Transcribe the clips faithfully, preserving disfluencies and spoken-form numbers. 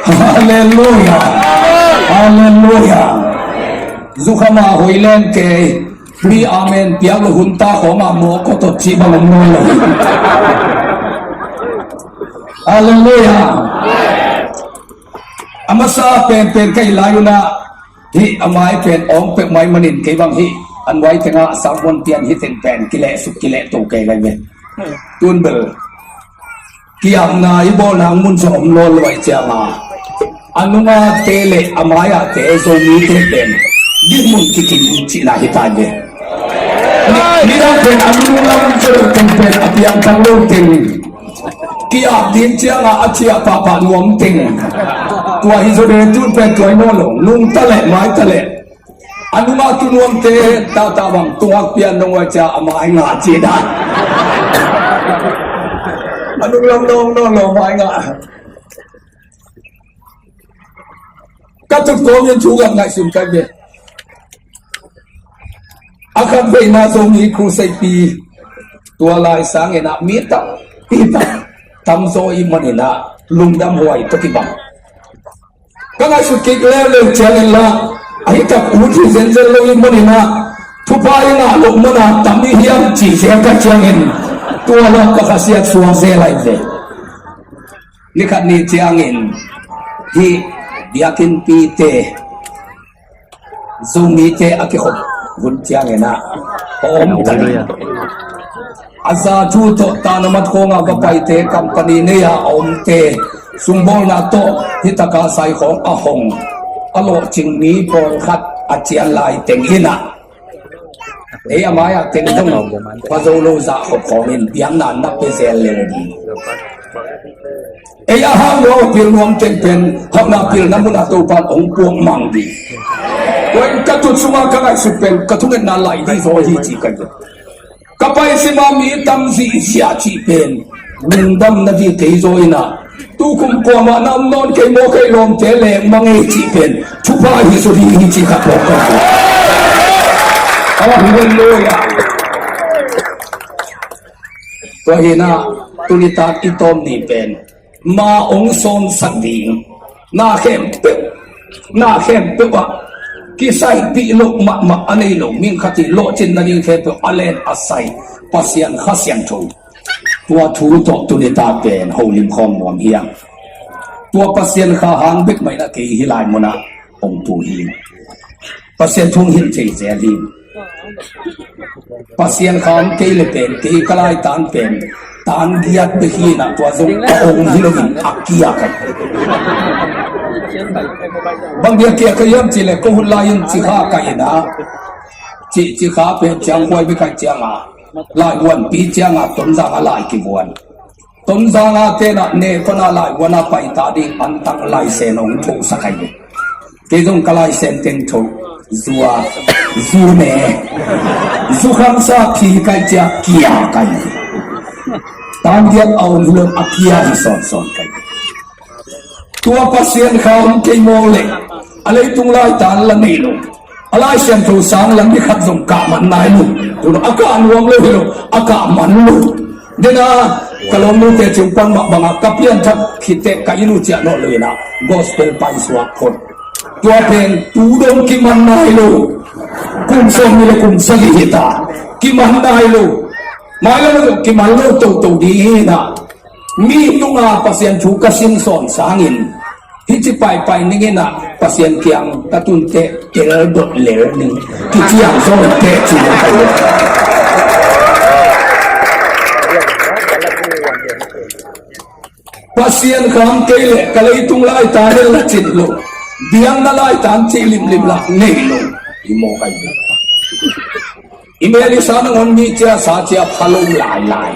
Halleluia. Halleluia. Zukhama hoilen kei. Mi amen piak lo hun ta khawma mawk kawtot cih bang om nawn lo. Halleluia. A masa penpen ka hi lai unah hih a mai pen awng peuhmah ih manin kei bang hih an uai tengah a sangmuan pian hih teng pen kilehsuk kilehto kei lai ve. Tun bel kiamna i bawlna mun zong om nawn lo aih cianga a nungate le a maiahte Zomite pen dihmun kikim cihna hi tai ve. Nidang pen a nunglam zo teng pen a piangthak lo teng kiap ding cianga a ciah pahpah nuam teng. Tua hi zaw de tun pen tua hi nawn lo nungta le maita le a nungah tu nuamte tata bang tungak pian dong uai cia a mai ngah ci dan. A nunglam dong nawn lo mai ngah. Ka tut kawmin thu gam ngaihsun kai ve. A khat veina Zomi Crusade pi tua lai sangin ah mi tam pi tam tamzaw ih manin ah lungdam huai tawh kibang. Ka ngaihsut kik leuleu ciangin lah ahi tak ut hi zenzen lo ih manin ah thupha i ngah loh mana tam ih hiam ci zel ka ciangin tua lah ka khasiat suang zel ahi ve. Nikhat ni ciangin hih biakinnpite Zomite a kikhop hun ciangin ah a om ta ding. A za thu tawh tanamat khawngah va paite company nei-a a omte sungbawlna tawh hitaka sai khawng a hong a lawhcing mi pawlkhat a cian lai teng in ah ei a mai-ah teng zong va zo lo zah khop khawngin biakna na pia zel lel ding. Ei a hang lo pil nuam teng pen hauhna pilna munah Topan hong puak mang ding. Tua in ka tut sungah ka ngaihsut pen ka thungetna lai ding zaw hi ci ka hi. Ka pai sima mi tam zihziah cih pen lungdam na ding kei zaw inah tukum kuamah na om nawn kei maw kei lawmte leng mang ei cih pen thupha hi zaw ding hi ci ka phawk ka hi. Halleluia. Tua hinah tunitak i tawm ni pen ma hong sawnsak ding na khempeuh na khempeuh ah kisaipih loh mahmah a nei lo ming khat ih lawhcinna ding khempeuh a len a sai Pasian Kha Siangtho tua thu tawh tunitak pen holim khawm nuam hiang. Tua Pasian Kha hang bek mah inah kei hih lai munah hong tu hi. Pasian thu hong hilh thei zel hi. Pasian Kha om kei le pen kei ka laitan pen tan giat bek hi inah tua zong a ong hi loin a kia kai. Bang dia kia kai hiam cih le ko hun lai-in Cikha kai inah Ci, Cikha pen ciangkhuai bek kai cianga laivuanpi cianga Tonzang a lai kivuan. Tonzang a tenah ne kona laivuan a paita ding antang laisen hong thosak ahi ve. Kei zong ka laisen teng tho zua zu ne zu khamsa phi kai cia kia kai. Tan diak a om hilom a kia hi sawnsawn kai. Tua Pasian Kha om kei mawk leh a leitung laitan la nei lo. A Lai Siangtho sang la ni khat zong kah man nai lo. Tun a kah nuam lo hi lo, a kah man lo. Dena ka lawmnute cung pan mah bangah ka pianthak khitteh ka inn uh ciah nawh lo inah gospel paisuak phot. Tua pen tu dong kiman nai lo. Kum sawm ni le kum sagih hita kiman nai lo. Mailam uh kiman lo toto ding hinah mi nunga Pasian thu ka sin sawn sangin hih ci paipai ning inah Pasian kiang ka tunte tel dot lel ning kiciang zaw teh ci. Pasian Kha om kei leh ka leitung laitan in la cin lo. Biakna laitan cih limlim lah nei lo. I mawk ahi. I mel i sa nangawn mi cia sa cia pha lo lailai.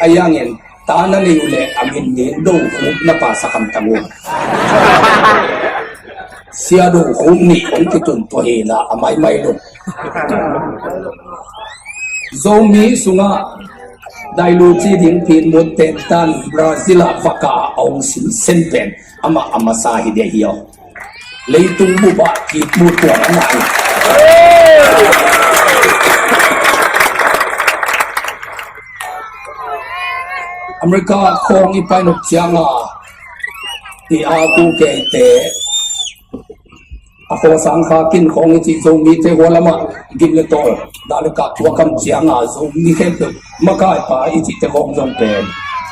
A yangin ta na nei uh leh a min ning Do Khup na pa sa khamtang uh. Sia Do Khup nih hong kitun tua hinah a maimai lo. Zomi sungah dailu ci ding pin mun tentan Brazil ah vaka a hong sin sen pen amah a masa hi deh hi aw. Leitung bup ah kipmu tuan a ngai. America khawng i pai nop cianga i a ku keite a khaw sang kha kin khawng i cih Zomite hua lamah gim le tawl dah le kah tua kam cianga Zomi khempeuh makaipa i cihte khawng zong pen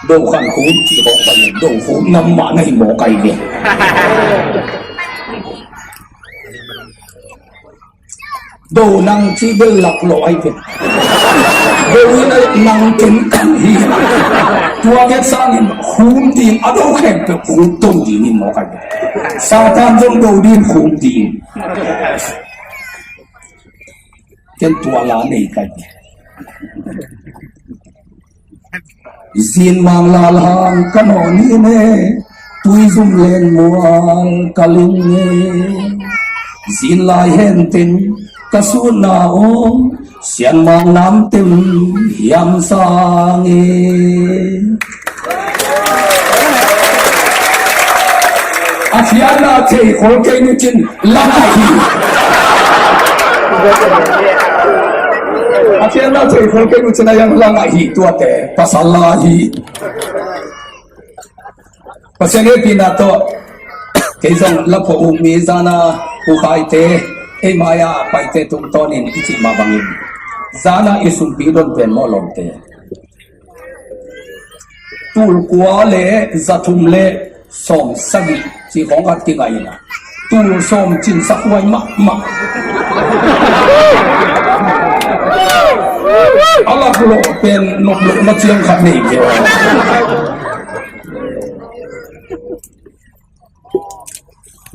do khan khum cih khawng panin do khum nam mah na hi mawk ai ve. Do nang ci bel lak lo ai pet. Do ina nang ken kan hi. Tua get sangin khum ding a do khem pe khum tong ding in mawk ai pet. Satan zong do ding khum ding. Ken tua la nei kai. Zin mang lal hang ka nawn hi ne, tui zum leng mual ka ling e. Zin lai hen tin ka sutna om, sian mang nam tem hiam sang e. A thianna thei khol kei nu cin lang a hi. A thianna thei khol kei nu cin a yang lang a hi tuate pasal la hi. Pasian hehpihna tawh kei zong la phuah uh mi zana uh khaite ei mai-a paite tungtawnin i cih mah bangin zana i sumpi don pen maw lawmte. Tul kua le za thum le sawm sagih ci khawng khat kingaih ina tul sawm cinsak huai mahmah. A lak lawh pen nop loh na ciang khat nei kei.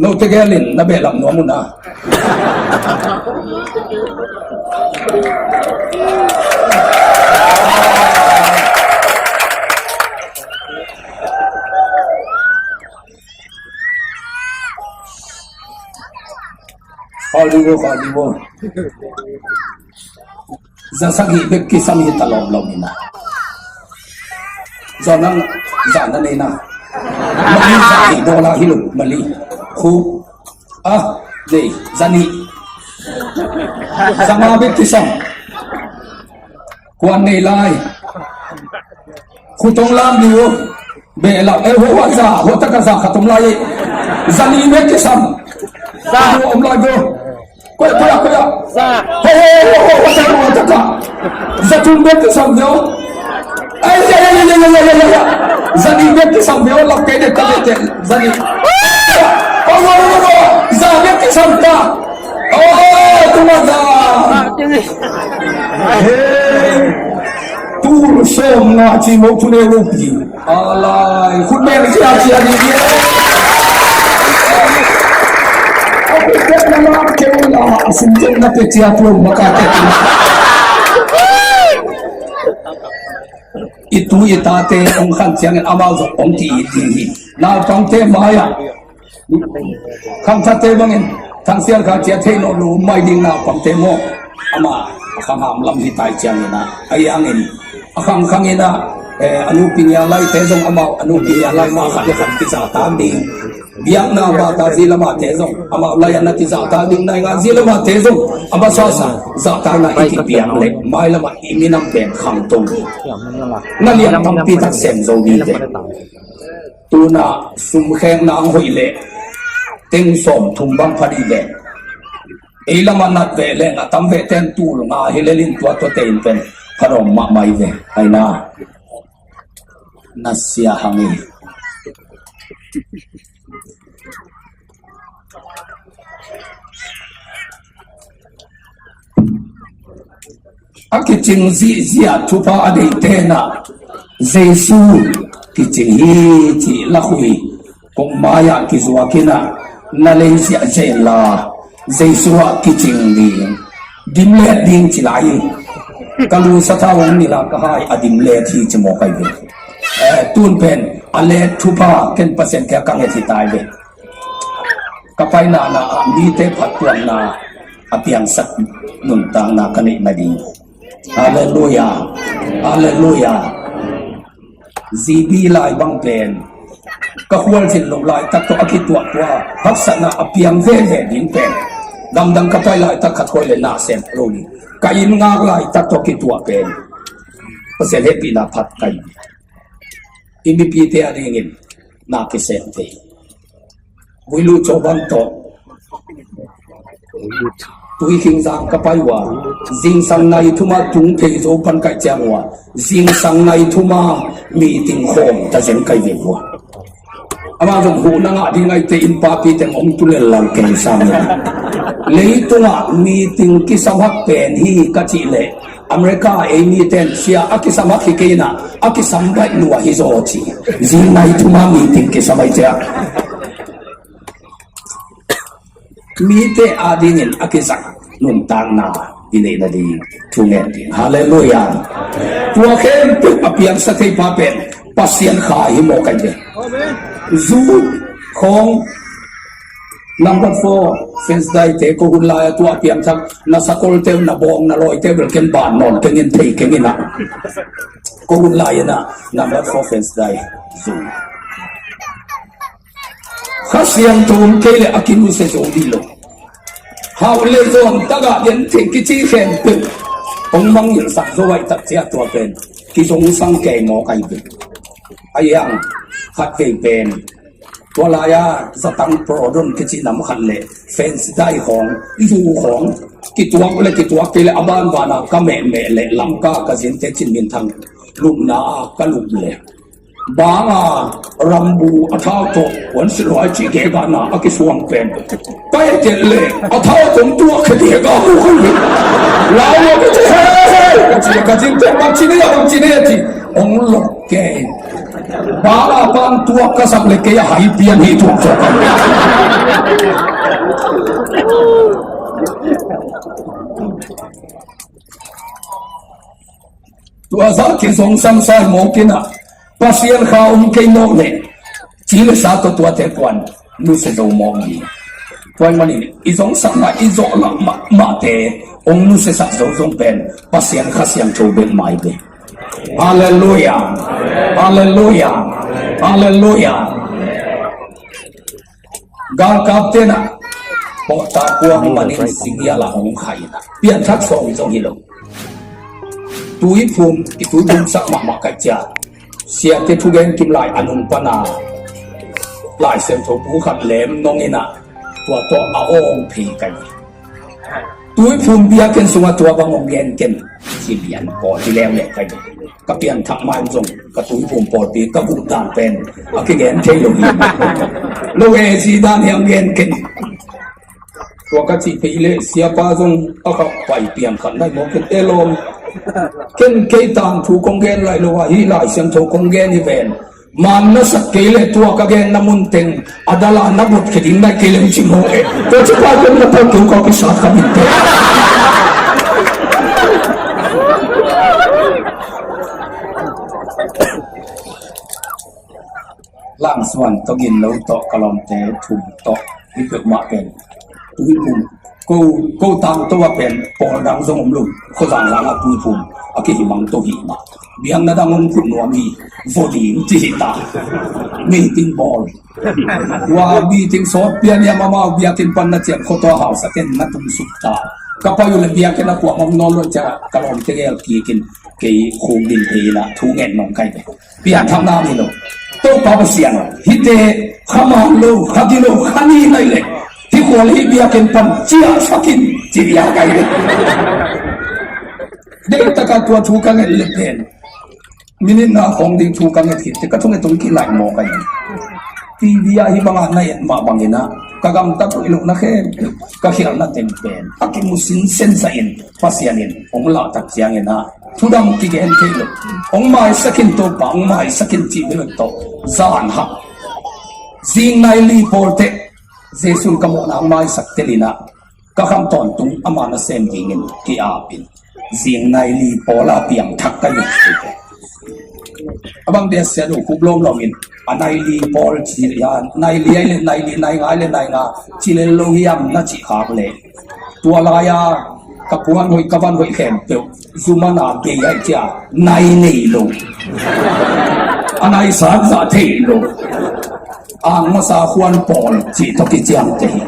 Note gelin na behlap nuam uh na. Khawldivo, khawldivo. Za sagih bek kisam hi ta lawmlawm hi na. Zaw nang za na nei na. Mali za hi, dollar hi lo, mali. Khu. Ah, nei, za nih. Za nga bek kisam. Kuan nei lai. Khutong lam ni uh. Behlap, eh, hua za, hua taka za khat om lai. Za nih bek kisam. Za. Om lai bro. Koya, koya, koya. Za. Ho, ho, ho, ho, ho, za, ho, taka. Za thum bek kisam veo. Ai, ya, ya, ya. Za nih bek kisam veo, lak kei dek ka bek, za nih. Ho, ho, ho, ho. Za bek kisam ta. Oh, tuma za. Hey. Tul sawm nga ci mo tu ne lo pi. Alai, khut beng cia cia ni ni. A khut beng na la keu la, a sim teng na pe cia tu lo maka te. I tu i tate ong khan ciangin amau zong ong ti i ding hi. Naupangte mai-ah Khangthate bangin, Thangsial kha cia thei lo lo mai ding naupangte maw. Ama, a khang ham lam hi tai ciangin a, a iangin, a khang khangin a, eh, a nupi nia laite zong amau, a nupi nia lai ma khat le khat kizahtak ding. Biakna bata zi lamate zong, amau lai a na kizahtak ding, nai nga zi lamate zong, a basasa, zahtakna i kipiak le, mai lama i minam pen khang tong. Na lian tampi tak sem zo ding te. Tuna sumkhekna ang hoih leh teng sawm thum bang pha dih leh ei lamah nat veh leh na tam veh ten tul nga hi lelin tua tua tein pen pha dawm mahmah hi ve. Aina na sia hang hi. A kicing zihziah thupha a deih tenah Jesu kicing hi cih lakhui kong mai-ah kizuakinah na lei ziahziah inla Jesu ah kicing ding dimlet ding ci lai hi. Ka lu sathau hong nila ka hai a dimlet hi ci mawk ai ve. Eh, tun pen a let thupha ken Pasian kia ka nget hi tai ve. Ka paina na ah mite phattuamna a piangsak nuntakna ka neih nading. Halleluia. Halleluia. Zibi lai bang pen ka khualzin lo laitak tawh a kituahtuah haksatna a piang veve ding pen gamdang ka pai laitak khat koi le na sem lo ni ka inn ngak laitak tawh kituah pen Pasian hehpihna phat kai. I mipite a dingin na kisem thei. Vuilu cawbang tawh Tuikhing zang ka pai uh a, zingsang nai thum a tung phei zo pan kaih ciang uh a, zingsang nai thum a meeting khawm ta zen kai ve uh a. Amah zong huh na ngah ding aite in papi teng hong tu lel lang kei sam in. Leitungah meeting kisam hak pen hi ka cih leh America ei miten sia a kisam hak hi kei inah a kisam baih lua hi zaw ci. Zing nai thum a meeting kisam ai ciah mite adingin a kizak nuntakna i neih nading thu ngen ding. Halleluiah. Tua khempeuh a piangsa thei pa pen Pasian kha hi mawk ai ve. Zu khawng number four fence dai te ko hun lai a tua piangthak na sakolte na bawng na lawite bel ken ban nawn kengin thei kengin ah ko hun lai inah number four fence dai zu Kha Siangtho um kei le a kinusia zo dih lo. Hauh le zawn tagah gen thei kici khempeuh hong mangngilhsak zo aih tak ciah tua pen kizongsang kei mawk ai ve. A iang khat vei pen tua lai-a zatang prodon kici nam khat le fence dai khawng zu khawng kituak le kituak kei le a banvana ka mehmeh le Lamka ka zinte cin minthang lupna a ka lup le banga rambu a thau tawh kuan silhuai cih gega na a kisuang pen pai tel le a thau tawh tuak khe gega mu khan le lau a ka ci he he ka ci ka cin pen bang ci ne ya bang ci ne ya ci ong lok ke banga pan tuak ka sak le kei a hai pian hi tuak tuak ka Tua za kizong samsai mawk inah Pasian kha um kei mawk le ci le sa tawh tuate kuan nusia zo mawk hi. Tua ih manin i zongsakna i zawh lak mahmahte hong nusiasak zo zong pen Pasian Kha Siangtho bek mai ve. Halleluiah. Halleluiah. Halleluiah. Galkap tenah pawhtak kuang manin singial ah hong khai inah pianthak sawm zong hi lo. Tuiphum i tuiphum sak mahmah kaih cia siate thugen kim lai a nung pana Lai Siangtho bu khat lem nong inah tua tawh a awng phei kai. Tuiphum biakinn sungah tua bang hong gen ken ci lian pawl hi leuleu kai. Ka pianthak mai zong ka tuiphum pawlpi ka guh dan pen a kigen thei lo hi. Lo e ci dan hi hong gen ken. Tua ka cih phei leh siapa zong a kha pai piang khat nai maw ken e lawm. Ken kei tangthu kong gen lai lo a hi Lai Siangtho kong gen hi ven. Man na sak kei le tua ka genna mun teng a dala na bot khe ding nai kei le hong ci mawk e. Tua ci pa pen na pal keu ka pisa ka min te. Langsuan tawh gin lo tawh ka lawmte thum tawh hi peuhmah pen tuiphum ko ko tang to a pen pawl dang zong om lo. Khuazang zang a tuiphum a kihimang to hi mah biakna dang om khut nuam hi. Vo ding ci hi ta. Meeting bawl tua meeting sawt pian hiam amau biakinn pan na ciam khuatua hausa ken na tum suk ta. Ka pai uh le biakinn a kuam om nawn lo cia ka lawmte gel kikin kei khuk din thei inah thu ngen nong kai ve. Pianthakna ni lo. Topa Pasian aw hite kha man lo kha gi lo kha ni nai le hi khual hi biakinn pan ciah sakin ci bia kai le. Dei taka tua thu ka nget le pen minit nga khawng ding thu ka nget khit te ka thunget tung kilaih maw kai. TV ah hi banga na et mah bangin ah ka gamta koih lohna khempeuh ka khialhna teng pen a kimu sinsen sahin Pasian in hong lahtak ciangin ah thudang kigen thei lo. Hong maisak in Topa hong maisak in cih bek tawh zan hak zing nai li pawlte Jesu'n ka mawhna hong maisak telin ah ka kham tawntung ama nasem dingin ki-apin zing nai li pawla piangthak ka hi. A bang dia sia lo khup lawmlawm in a nai li pawl ci a nai li ai le nai li nai nga ai le nai nga ci le lo hiam na cih khak le tua lai-a ka puan hoih ka van hoih khempeuh zumana bei ai cia nai nei lo a nai san zah thei lo ang masa huan pawl cih tawh kiciang te hi.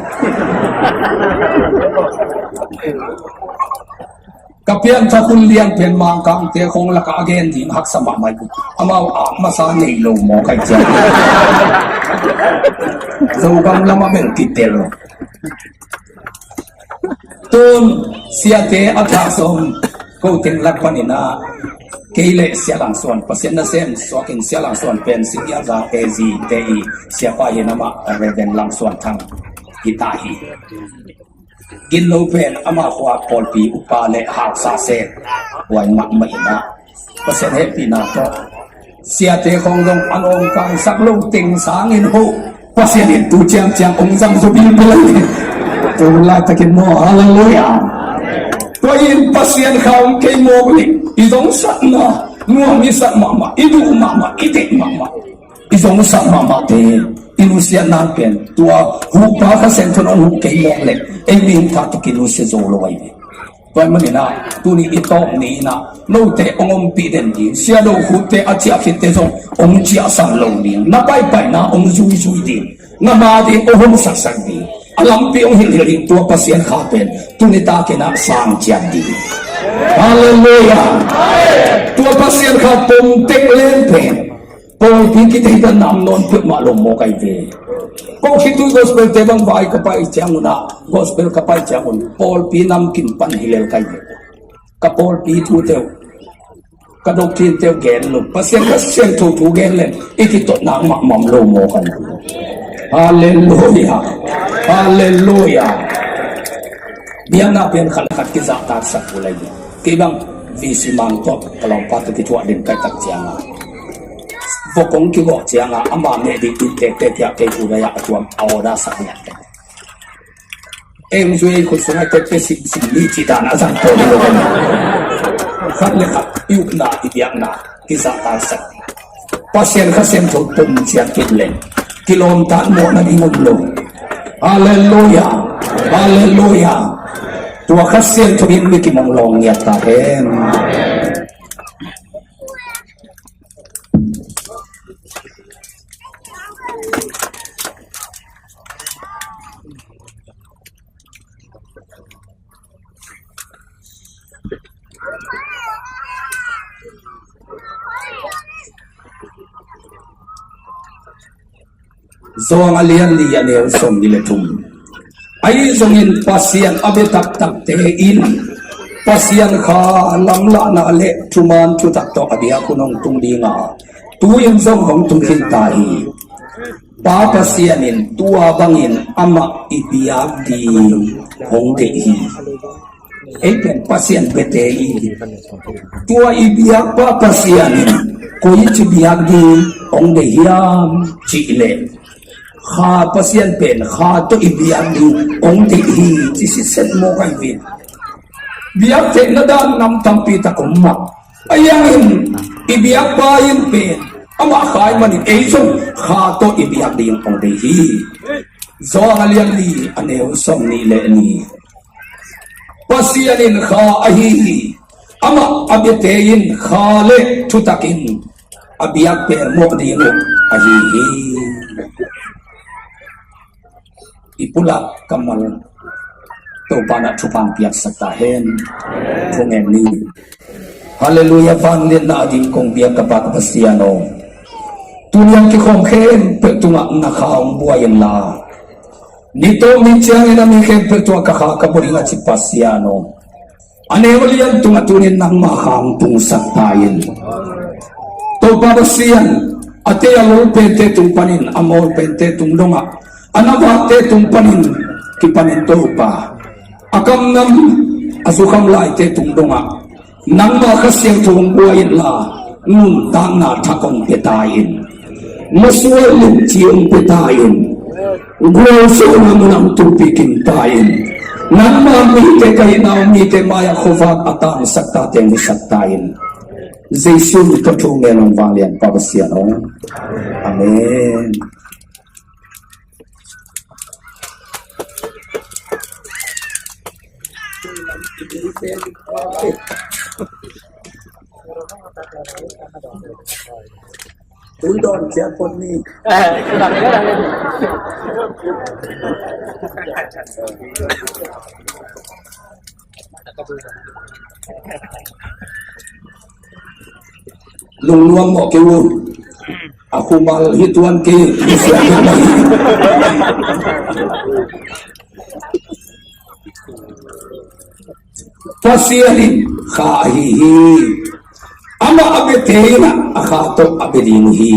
Ka pianthak hun lian pen Mangkangte khong lakah a gen ding haksa mahmah hi. Amau a masa nei lo maw kai ciang. Zogam lamah bel kitel. Tun siate a thak sawm ko teng lak panin ah kei le Sia Lang Suan, Pasian nasem suakin Sia Lang Suan pen Singialza A Z te i siapa hi in amah Reverend Lang Suan Thang hi ta hi. Gin lo pen ama khua pawlpi upa le hausa se huai mahmah in ah Pasian hehpihna tawh siate khong zong a nawngkaisak lo teng sangin ho Pasian in tu ciangciang hong zang zo bilbil lai. Tu laitakin maw, halleluiah. Tua in Pasian kha hong kei mawk leh i zongsatna nuam i sat mahmah, i duh mahmah, i deih mahmah, i zongsat mahmahte i nusiatna pen tua huhpa Kha Siangtho in hong huh kei mawk leh ei mihing tha tawh kinusia zo lo ahi ve. Tua ahih manin ah tuni i tawp ni in ah note hong ompih den ding, Sia Do Khut te a ciah khitte zong hong ciahsak lo ding, na paipaina hong zuizui ding, na ma ding hong honsaksak ding, a lampi hong hilhhilh ding tua Pasian kha pen tuni takin ah sang ciat ding. Halleluiah. Tua Pasian kha pom tek leng pen pawlpi kithei dan nam nawn peuhmah lo maw kai ve. Ko khitui gospel te bang vai ka pai ciangun ah, gospel ka pai ciangun pawlpi namkim pan hi lel kai ve. Ka pawlpi thu teuh, ka doctrine teuh gen lo, Pasian Kha Siangtho thu gen leng i kitotnak mahmah lo maw kai ve. Halleluiah. Halleluiah. Biakna pian khat le khat kizahtaksak uh lai ve. Kei bang V C Mang tawh ka lawmpa tawh kithuah den kai tak ciangin vok hong kigawh ciangin ama meh ding in tektek piak kei thu dai ah a tuam a order sak lian kei. Ei hong zui ei khut sungah tektek simsim ni cih dan a zang pawl hi lo kan. Khat le khat i upna i biakna kizahtaksak. Pasian Kha Siangtho pom ciat kei leng kilawmtat mawhna ding om lo. Halleluiah. Halleluiah. Tua Kha Siangtho in mi kimawng lawng ngiat ta hen. Johan a lian li a neu sawm nih le thum. Ahi zongin Pasian a bia taktakte in Pasian Kha lamlahna le thuman thutak tawh a biak hun hong tung ding a, tu-in zong hong tung khin ta hi. Pa Pasian in tua bangin amah i biak ding hong deih hi. Ei pen Pasian biate i hi. Tua i biakpa Pasian in koici biak ding hong deih hiam cih leh, Kha Pasian pen Kha tawh i biak ding hong deih hi ci sitset mawk ahi ve. Biak theihna dan nam tampi tak om mah. Ahi hangin i biakpa in pen amah Kha ahih manin ei zong Kha tawh i biak ding hong deih hi. Johan a lian li a neu sawm nih le nih. Pasian in Kha ahi hi. Amah a biate in Kha le thutakin a biak permawh ding uh ahi hi. I pulak kammal Topa in thupha piaksak ta hen. Thungen ni. Halleluiah. Vangliatna a ding kong biak ka Pa ka Pasian aw, tuni a kikhawm khempeuh tungah na Kha hong buai inla, ni tawh ni ciangin a mi khempeuh tungah ka Kha ka buai ding a ci Pasian aw, a neu a lian tungah tuni-in nangma Kha hong tungsak ta in. Topa Pasian, a tei a lol pente tung panin a mawl pente tung dongah, a na vakte tung panin kipanin Topa, a kamnam a zukham laite tung dongah nangma Kha Siangtho hong buai inla, nuntakna thak hong pia ta in. Masual limci hong pia ta in. Gualzawhna mun ah hong tunpih kim ta in. Nangma mite ka hihna hong mite mai-ah khuavak a tangsak tate hong hisak ta in. Jesu min tawh thu ngen hong vanglian Pa Pasian aw. Amen. Tun dawn ciat pon ni. Lungnuam mawh kei un. A khumal hi tuan kei. Pasian in kha ahi hi. Amah a biate in a kha tawh a bia ding hi.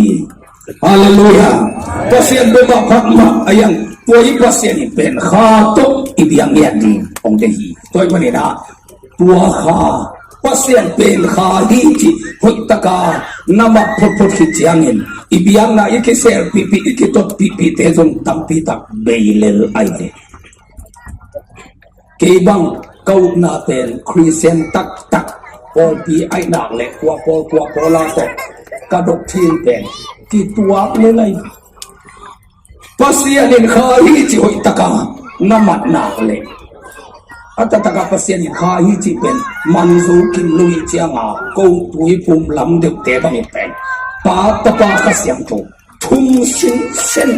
Halleluiah. Pasian bia mah phat mah a hiang, tua i Pasian in pen kha tawh i biak ngiat ding hong deih hi. Tua ahih manin ah tua kha, Pasian pen kha hi cih hoih taka na mat photphot khit ciangin i biakna i kiselpihpih, i kitotpihpihte zong tampi tak bei lel ahi ve. Kei bang ka upna pen Khristian taktak, pawlpi aih nak le kua pawl kua pawl a tawh ka doctrine pen kituak lel ahi. Pasian in kha hi cih hoih taka na mat nak le, a taktak a Pasian in kha hi cih pen man zo kim lo hi cianga, ko tui pum lam deuhte bangin pen Pa, Tapa, Kha Siangtho thum sinsen,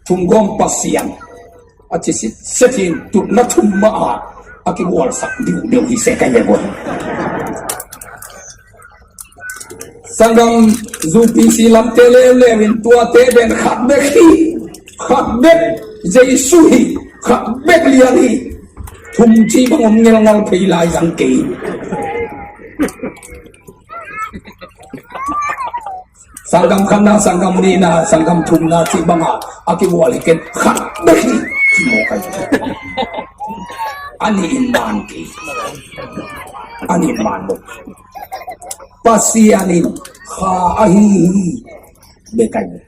thum gawm Pasian a ci sitset hi. Tutna thum mah a a kigualsak diudiu hi se ka hi ve. Sanggam, U P C lamte leuleu in tuate pen khat bek hi. Khat bek Jesu hi. Khat bek lian hi. Thum cih bang om ngelngal phei lai zang kei. Sanggam khatna, sanggam nihna, sanggam thumna cih banga a kigual hi ken, khat bek hi. Ci mawk ahi. A nih in man kei. A nih in man lo. Pasian in kha ahi hi. Bek ahi.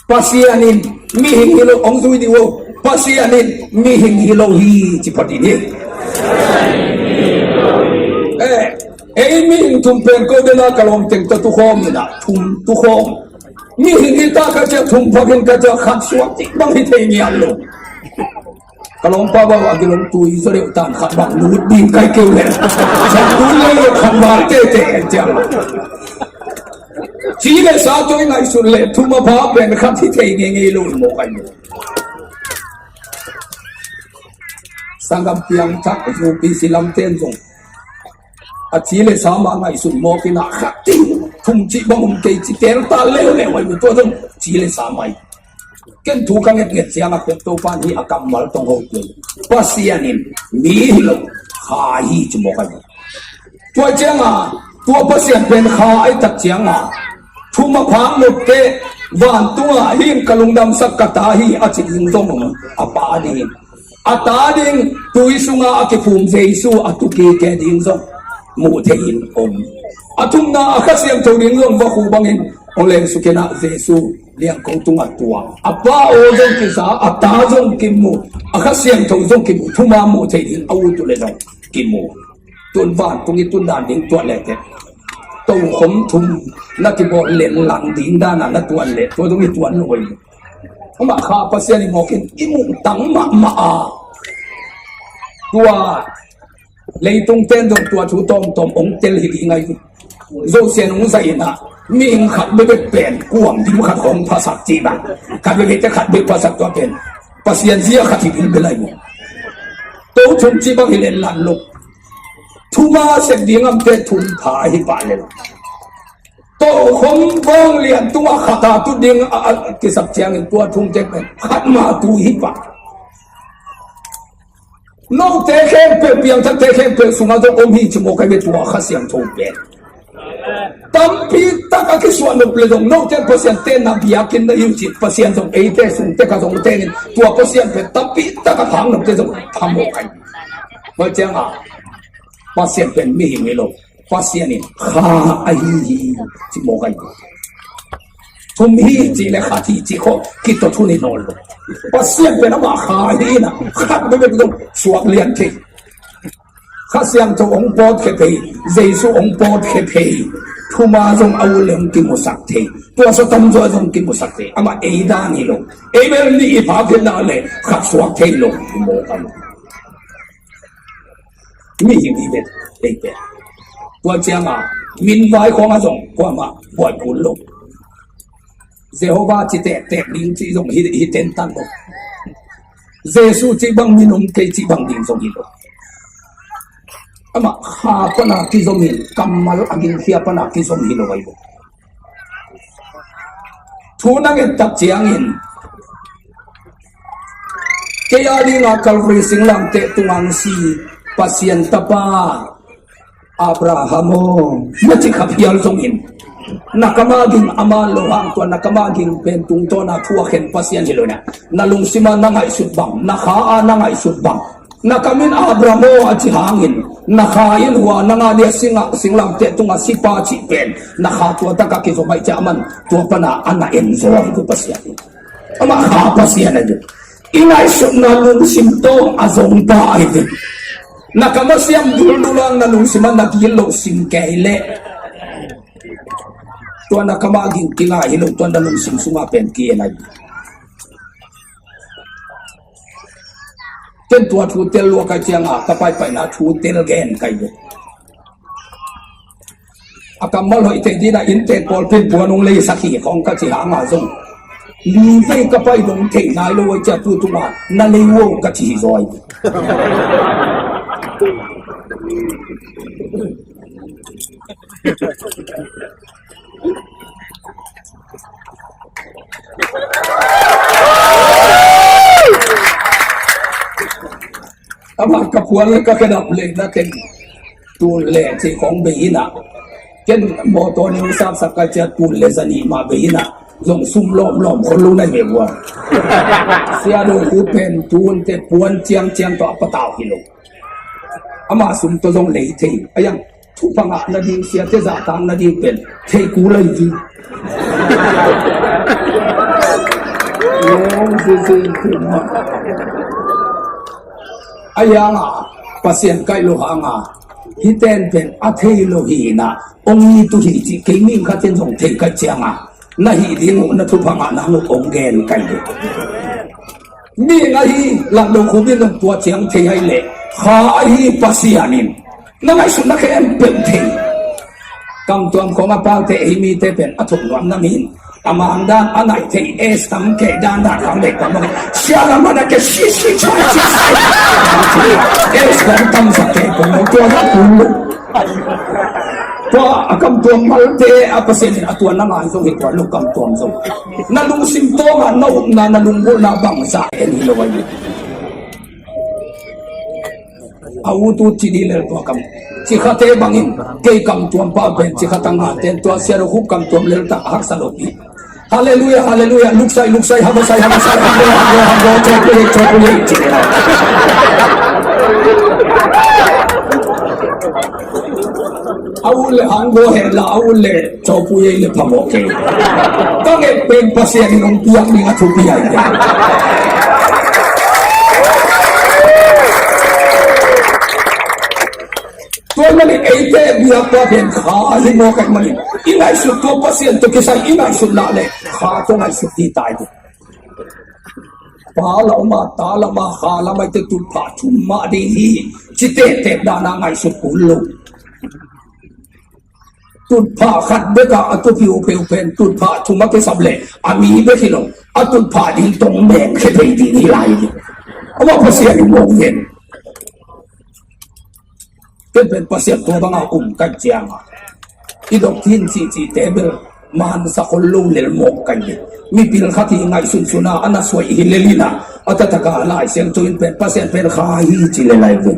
Pasian in mihing hi lo, hong zui dih uh. Pasian in mihing hi lo hi, ci phot dih ni. Eh, ei mihing thum pen ko dena ka lawm teng tawh tukhawm in ah, thum tukhawm. Mihing hi ta ka ciah, thum phak in ka ciah, khat suak cih bang hi thei ngiat lo. Ka lawmpa bang a kilawm tui zaw deuh tan, khat bang lut ding kai keu le. Khat lut le lo, khat bang tete ciang. Ci le sa tawh i ngaihsut le thum a pha pen khat hi thei ngeingei lo in mawk ahi. Sanggam piangthak U P C lamte in zong a ci le sa mah ngaihsut mawk in ah, khat ding thum cih bang om kei ci tel ta leuleu ahi. Tua zong ci le sa mah hi. Ken thu ka ngetnget ciangah pen Topa in hih a kammal tawh hong ho kei. Pasian in mi hi lo, kha hi ci mawk ahi. Tua ciangah tua Pasian pen kha ahi tak ciangah thum a phak nop teh vantungah, hih in ka lungdamsak ka ta hi a ci ding zong om. A Pa ding, a Ta ding, tui sungah a kiphum Jesu a tu kik ding zong muh thei in om. A thumna a Kha Siangtho ding zong vakhu bangin hong lengsuk in ah Jesu liangko tungah tuang. A Pa aw zong kiza, a Ta zong kimu, a Kha Siangtho zong kimu, thuma muh thei ding a ut uh le zong kimu. Tun vantung i tun dan ding tuat le teh, tokhom thum na kibawl lenlang ding dana na tuan le, tua zong i tuan lo hi. Amah kha Pasian i mawk in i muh tang mahmah a, tua leitung ten zong tua thu tawmtawm hong tel hi ding ahi. Zosian hong zai in ah, mihing khat bekbek pen kuam dim khat hong phasak cih bang, khat bekbek te khat bek phasak tua pen Pasian zia khat hi ding bel ahi. To thum cih bang hi lenlan lo. Thuma sep ding amte thum pha hi pah le lo. Tokhom vanglian tungah khat a tut ding a, a kisap ciangin tua thum tek pen khat mah tu hi pah. Note khempeuh, piangthakte khempeuh sungah zong om hi ci mawk ahi ve tua Kha Siangtho pen. Tampi tak a kisuah nop le zong note Pasian te na biakinn na hi uh cih Pasian zong eite sung tek a zong tengin tua Pasian pen tampi tak a phak nopte zong phamawh ahi. Tua ciangah Pasian pen mihing hi lo. Pasian in kha ahi hi ci mawk ahi. Thum hi cih le khat hi cih khawng kitawt hun hi nawn lo. Pasian pen amah kha hi in ah, khat bekbek zong suak lian thei. Kha Siangtho hong pawtkhia thei, Jesu hong pawtkhia thei. Thuma zong a ut le hong kimusak thei. Tua sa tamzaw zong kimusak thei. Amah ei dan hi lo. Ei bel nih i phak khin nak le khat suak thei lo hi mawk a lo. Mihing hi vet ei pen. Tua ciangah min vai khawngah zong kuamah buai kul lo. Jehovah ci tektek ding cih zong hi, hi tentan lo. Jesu cih bang min om kei cih bang ding zong hi lo. Amah kha pana kizom in, kammal a gingkhia pana kizom hi lo ahi ve. Thu na nget tak ciangin, kei a dinga Calvary singlamteh tungah si Pasian tapa Abraham aw, na ci kha phial zongin, na kam a ging a man lo hang, tua na kam a ging pen tungtawna thu a khen Pasian hi lo na. Na lungsim a na ngaihsut bang, na kha a na ngaihsut bang, na kam in Abraham aw a ci hangin, na kha in hua na ngah dia singlamteh tungah sipa cih pen, na kha tua taka kizom ahih ciang aman tua pana a na en zaw hi tua Pasian hi. Amah kha Pasian ahi ve. I ngaihsutna lungsim tawh a zongpa ahi ve. Na kam a siam duldul hang na lungsim ah na gilo sim kei leh, tua na kam a ging kinga hi lo, tua na lungsim sungah pen ki-en ahi ve. Ken tua thu tel lua ka hih cianga ka paipaina thu tel gen ka hi ve. A kammal hoih thei dina inntek pawlpi in puan hong leisak hi khawng ka ci hanga zong, li vei ka pai dong thei nai lo a, cia tu tunga na lei uh ka ci hi zaw hi. Amah ka puan le ka khedap le na ken tun le ci khawng bei ina. Ken mawtaw nih sapsak ka cia tun le zanih mah bei ina. Zong sum lawmlawm khol lo na hi ve bua. Sia do khu pen tun te puan ciangciang tawh a patau hi lo. Ama sum tawh zong lei thei. A yang thupha ngah nading, siate zahtak nading pen thei kul ahi hi. Lawm zizin thum mah. A yanga Pasian kaih lo hanga hiten pen a thei lo hi na, ong it uh hi ci kei ming khatin zong thei ka hih cianga na hih ding uh na thupha ngah nang uh ong gen ka hi. Ming ahi, lam lo khubin zong tua ciang thei ahi leh, kha ahi Pasian in na ngaihsutna khempeuh thei. Kamtuam khawng a paute ei mite pen a thuk nuam na min a mang dan a nai thei, es tam kei dan dan khang lei pam lo. Sia lam a na ke si si chai si sai. Es dan tam sak kei pam lo, tua dan pum lo. Tua a kamtuam malte a Pasian in a tua na ngai zong hi, tua lo kamtuam zong. Na lungsim tawngah na upna, na lunggulhna bangzah en hi lo ahi. A ut ut ci dih lel tua kam. Cikhate bangin kei kamtuam pa pen cikhat a ngah ten tua sia lo khup kamtuam lel tak a haksa lo pi. Halleluia, halleluia. Luksai, luksai, habasai, habasai, hanggo, hanggo, hanggo, cawpui, cawpui, ci. A ut le hanggo heh la, a ut le cawpui ei le phamawh kei. Ka nget pen Pasian in hong piak ding a thupi ahi. Tua manin eite biakpa pen kha ahi mawk ahih manin i ngaihsut tua Pasian tawh kisai i ngaihsut lah leh kha tawh ngaihsut ding tai ding. Pa lam a, ta lam a, kha lam a i te tulphah thum mah ding hi. Ci tektek dana ngaihsut kul lo. Tulphah khat bek a, a tu piupeu pen tulphah thum a kisap leh a mi bek hi lo, a tulphah ding tong meng khia thei ding hi lai hi. Amah Pasian in mawk ven. Ken pen Pasian tua banga um ka hih cianga i doctrine cihcihte bel mansa khol lo lel mawk ka hi. Mipil khat hi ngaihsunsun a, a na suai hi lel ina, a taktak a Lai Siangtho in pen Pasian pen kha hi ci lel ahi ve.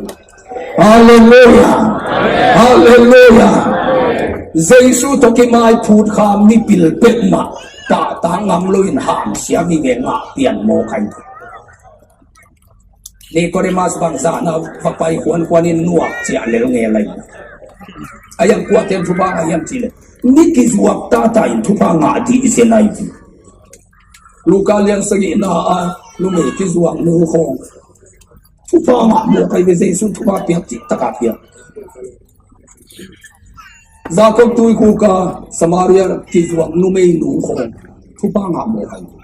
Halleluia. Halleluia. Jesu tawh kimaiphut kha mipil peuhmah tahtak ngam loin hamsiam hi ve, ngah pian mawk ahi ve. Nicodemus bang zahna va pai khuankhuan in nuak ciah lel ngel ahi. A yang kuaten thupha ngah hiam cih leh mi kizuak tata in thupha ngah dih zen ahi ve. Luka lian sagihna a numei kizuak nu khawng thupha ngah mawk ahi ve, Jesu thupha piak cih taka piak. Jakob tuikhuk a Samaria kizuak numei nu khawng thupha ngah mawk ahi ve.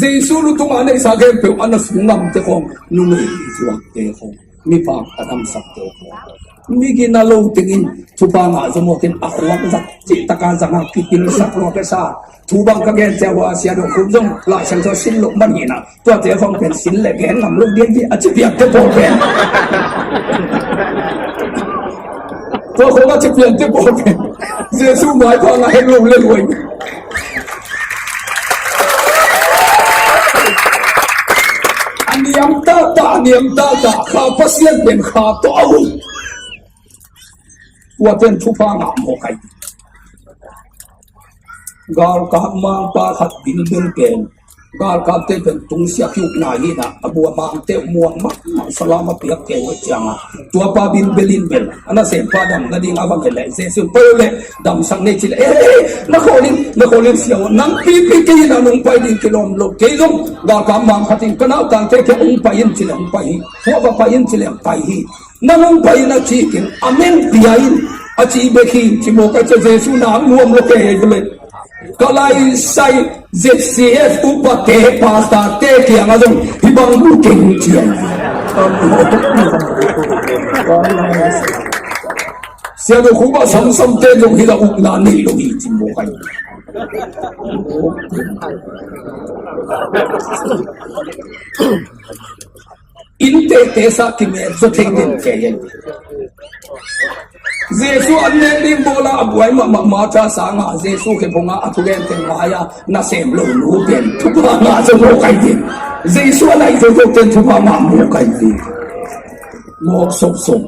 Jesu lutung a neihsa khempeuh a na sung ngamte khawng, numei zuakte khawng, mipa a damsakte khawng. Mi gina lo tengin thupha ngah zomawkin a khuak zat cih taka zanga kipilsak lua kesa. Thu bang ka gen cia hua sia dok khum zong Laisiangtho sin loh man hina. Tuate khong pen sin le gen ngam lo dian di a ci piangte pawl pen. Tua khong a ci piangte pawl pen Jesu maipha ngah hek lo le luai. A niam tata, a niam tata, kha Pasian pen kha tawh a um. Tua pen thupha ngah mawk ai. Galkap mangpa khat bilbel pen galkapte pen tungsiah kiukna hina, a bua mangte muang mahmah salam a piak kei uh cianga. Tuapa bilbel in bel a nasempa dam nading a vang leh Jesu pai uh leh damsak nei ci leh, eh, na khawlin, na khawlin sia uh, nang pipi kei hina nung pai ding kilawm lo, kei zong galkap mang khat in ka nautangte kia hong pai in ci leh hong pai hi. Tua va pai in ci leh hong pai hi. Nang hong pai in a ci kin a men pia in a ci bek hi. Ci mawk a cia Jesu na ang nuam lo kei hei vele. Ka laisai Z C F upate pastorte kiangah zong hih bang bu keng ciang. Sia do khuba samsamte zong hih la ukna nei lo hi ci mawk a hi. Innte tesa kimet zaw thei den kei a hi. Jesu an nek ding bawla a buai mahmah Martha sanga Jesu khe phunga a thugen teng ngai-a nasem lo nu pen thupha ngah zaw mawk ai din. Jesu a laih zaw zaw pen thupha ngah mawk ai din. Mawk sopsop.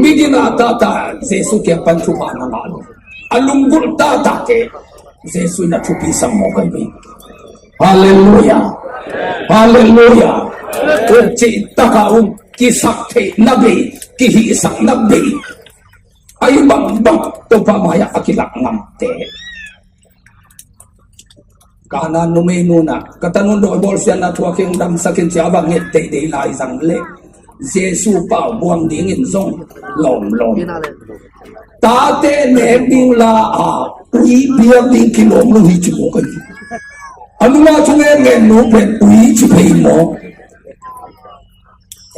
Migina tata Jesu kiang pan thupha na ngah lo. A lunggulh tata te Jesu in a thupi sam mawk ai ve. Halleluia. Halleluia. Cih taka um kisak theih na bei, kihihsak na bei. Ai bangbang Topa mai-ah a kilak ngamte. Kana numei nuna ka tanun dawi bawlsiatna thuak hi hong damsakin cia a va nget deidei lai zang le Jesu pau buang dingin zong lawmlawm. Tate nek ding la a ui biak ding kilawm lo hi ci mawk a hi. A nunga thungen ngen nu pen ui ci phei maw?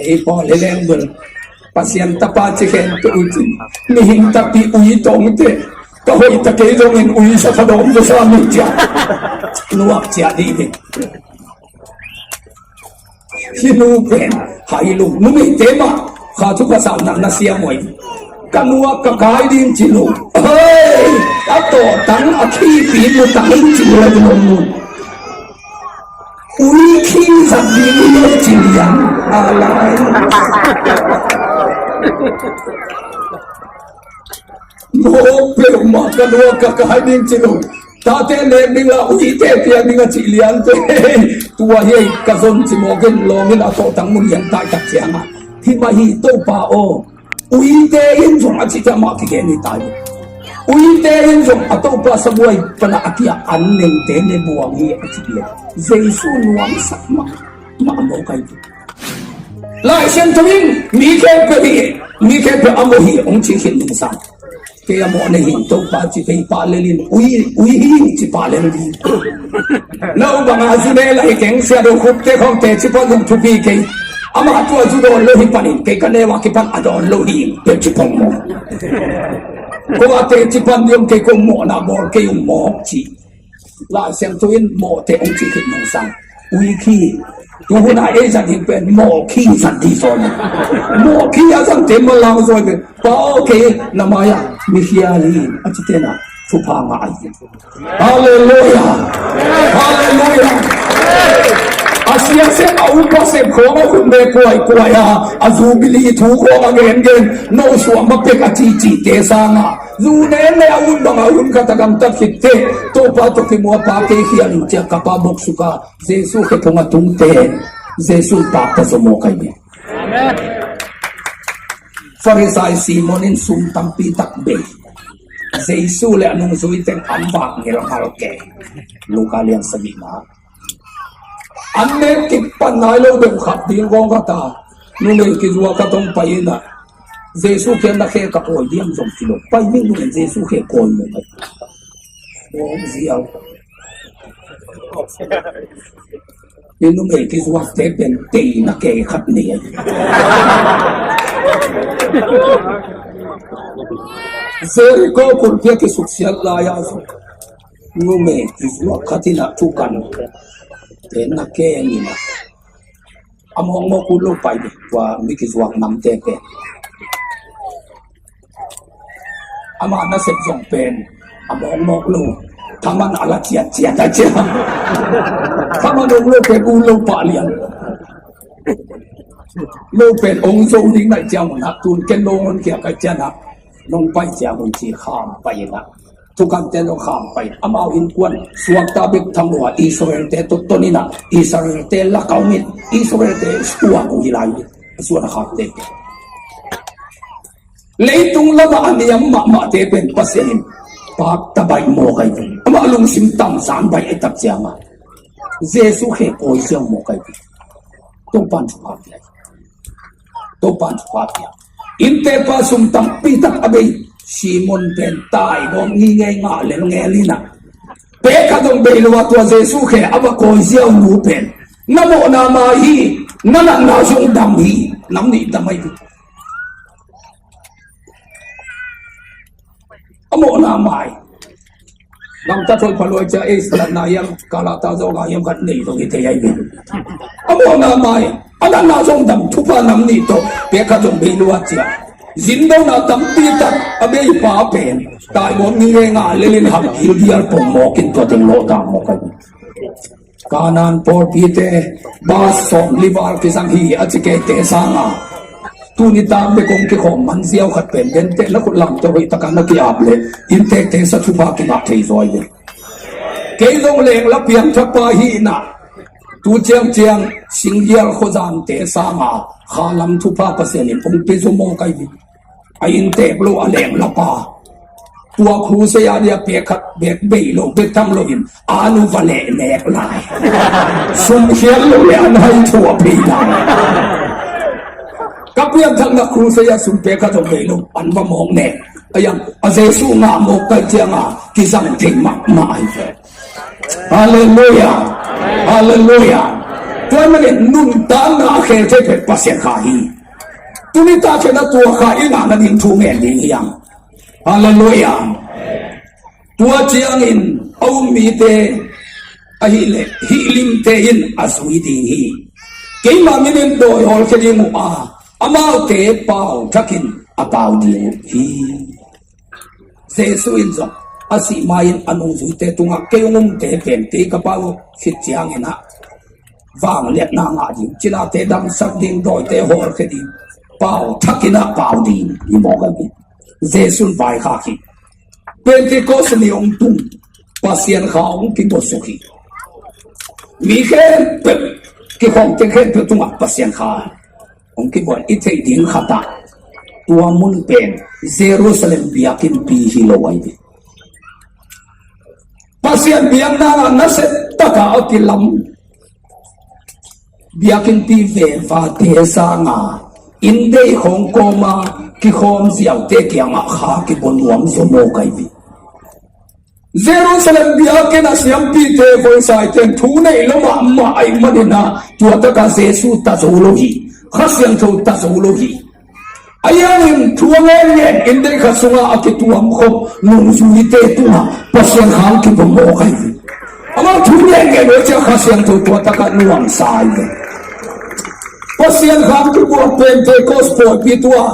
Ei pawl hi leng bul Pasian tapa ci khen tu uh cin mihing takpi ui tawngte ka hoih ta kei zongin ui sa kha dawm zaw sa mi cia nuak cia dih ding. Hi nu pen hai lung numeite mah kha thu pasal nak na siam oi. Ka nuak ka kai ding ci lo. Hei, a tawhtang a khipi mu tang in ci lo ding om mun. Ui khi zat ding hi lo ci lian a lai. Mawk peuhmah ka nuak ka kai ding ci lo. Tate nek ding la uite piak ding a cih lian pe. Tua hi ei ka zon ci mawkin lawngin a tawhtang mun lian taitak cianga himah hi Topa aw. Uite in zong a cihte amah kigen hi tai. Uite in zong a Topa sabuai pana a kiak an nengte ne buang hi a cih le Jesu nuamsak mah mah mawk ai. Lai Siangtho in mi khempeuh hi, mi khempeuh a mawh hi hong ci khin ding sang. Kei a mawh nei hi Topa ci phei pah lel in ui, ui hi ci pah lel ding. No banga zu ne la hi keng sia do khup te khong te ci pan zong thupi kei. Amah tua zu dawn lo hi panin kei ka neu a kipan a dawn lo hi peuh ci pong maw. Ko a te ci pan diom kei ko mawhna bawl kei um mawk ci. Lai Siangtho in mawhte hong cih khit nungsang ui khi. Tu hun a ei zat ding pen mawh khi zat ding zaw ni. Mawh khi a zangte malang zaw ni. Pa aw kei na mai-ah mi khial hi a ci tena thupha ngah ahi. Halleluia. Halleluia. A siasep a upa sep khawng a khut me kuaikuai a a zubili thu khawng a gengen no suah ma pek a cihcihte sangah zu nen le a hun bangah hun khat a gamtat khitte Topa tawh kimuapa kei khial in ciah ka pa boksuka Jesu khe phung a tungte Jesu in pakta zaw mawk ai ve. Farisai Simon in sum tampi tak bei. Jesu le a nungzui teng an vak ngelngal ke. Luka lian sagihna. An nek kipan nai lo deuh khat ding gawng khat a numei kizua khat hong pai in a Jesu kiang na khe ka kawi diam zong ci lo. Pai ning nungin Jesu khe kawi mawk ai. Bawng ziau. Hi numei kizuakte pen teina kei khat nei ahi. Jeriko kulpia kisuksiat lai-a zong numei kizuak khat in ah thukan teina kei ni na. A mawkmawk uh lo pai ding tua mi kizuak namte pen. Ama nasep zong pen a mawkmawk lo. Thaman a la ciatciat a ciat. Thaman ong lo pen uh lo pah lian. Lo pen ong zo ding naih ciang un ah tun ken lo ngon kia kai cian ah nong pai ciang un ci kham pai in ah. Thukamte lo kham pai amau innkuan suakta bek tham lo a Israelte tawh ton in ah Israelte lak a om in Israelte suak uh hi lai uh hi. A suan a khamte pen leitung lamah a niam mahmahte pen Pasian in pakta baih mawk ahi ve. Amah lungsim tamzan baih ahi tak ciangah Jesu khe kawi ziau mawk ahi ve. Topan thupha pia. Topan thupha pia. Inntepa sum tampi tak a bei Simon pen taigawm ngingei ngah lelngel in ah pek khat zong bei lo a tua Jesu khe a va kawi ziau nu pen na mawhna mai hi. Na natna zong dam hi. Nam nih dam ahi ve. A mawhna mai. Lamta thoi phaluai cia ei salatna hiam kalata zawka hiam khat nei zong hi thei ahi ve. A mawhna mai. A natna zong dam thupha nam nih tawh pek khat zong bei lua cia zindona tampi tak a bei pa pen taimawm ni nge ngah lelin ham hilbial pong mawkin tua teng lawh ta mawk ahi. Kanan pawlpite bas sawm livar kizang hi a ci keite sanga tuni tak bek kong kikhawm man ziau khat pen bente na khut lamte hoih taka na ki-ap le inntekte sa thupha kingah thei zawi ve. Kei zong lengla piangthakpa hi inah tu ciangciang singgial khuazante sanga khalam thupha Pasian in hong pia zo maw kai ve. A inntek lo a lenglapa tua crusade a dia pek khat bek bei lo bek tham loin a nu va leh nek lai. Sum khial lo le an hai thu a pei lai. Ka pianthakna crusade a sum pek khat zong bei lo an va mawk nek. A yang a Jesu ngah mawk kai cianga kizang thei mahmah ahi ve. Halleluia. Halleluia. Tua manin nuntakna a khel thei pek Pasian kha hi. Tuni ta khen a tua kha i ngahna ding thu ngen ding hiam? Halleluia. Tua ciangin a um mite ahileh hihlimte in a zui ding hi. Keima minin dawi hawlkhia ding uh a amaute pau thakin a pau ding uh hi. Jesu in zong a sih ma-in a nungzuite tungah kei hong umte pen kei ka pau khit ciangin ah vangliatna ngah ding, cinate damsak ding, dawite hawlkhia ding, pau thakin ah pau ding hi mawk ahi. Jesu in vaikhak hi. Pentecost ni hong tung Pasian kha hong kibuaksuk hi. Mi khempeuh kikhawmte khempeuh tungah Pasian kha hong kibuan i theih ding khatah tua mun pen Jerusalem biakinnpi hi lo ahi ve. Pasian biakna ah nasia taka a kilam biakinnpi vevate sanga inndei khawng kawma kikhawm ziaute kiangah kha kibua nuam zaw mawk ahi ve. Jerusalem biakinn a siampite voisaite in thu neih lo mahmah ahih maninah tua taka Jesu ta zo lo hi. Kha Siangtho ta zo lo hi. A hiangin thu a ngenngen inndei khat sungah a kituamkhop nungzuite tungah Pasian kha hong kibua mawk ahi ve. Amau thu ngenngen uh ciah Kha Siangtho tua takah nuamsa ahi ve. Pasian kha hong kibua Pentecost pawipi tua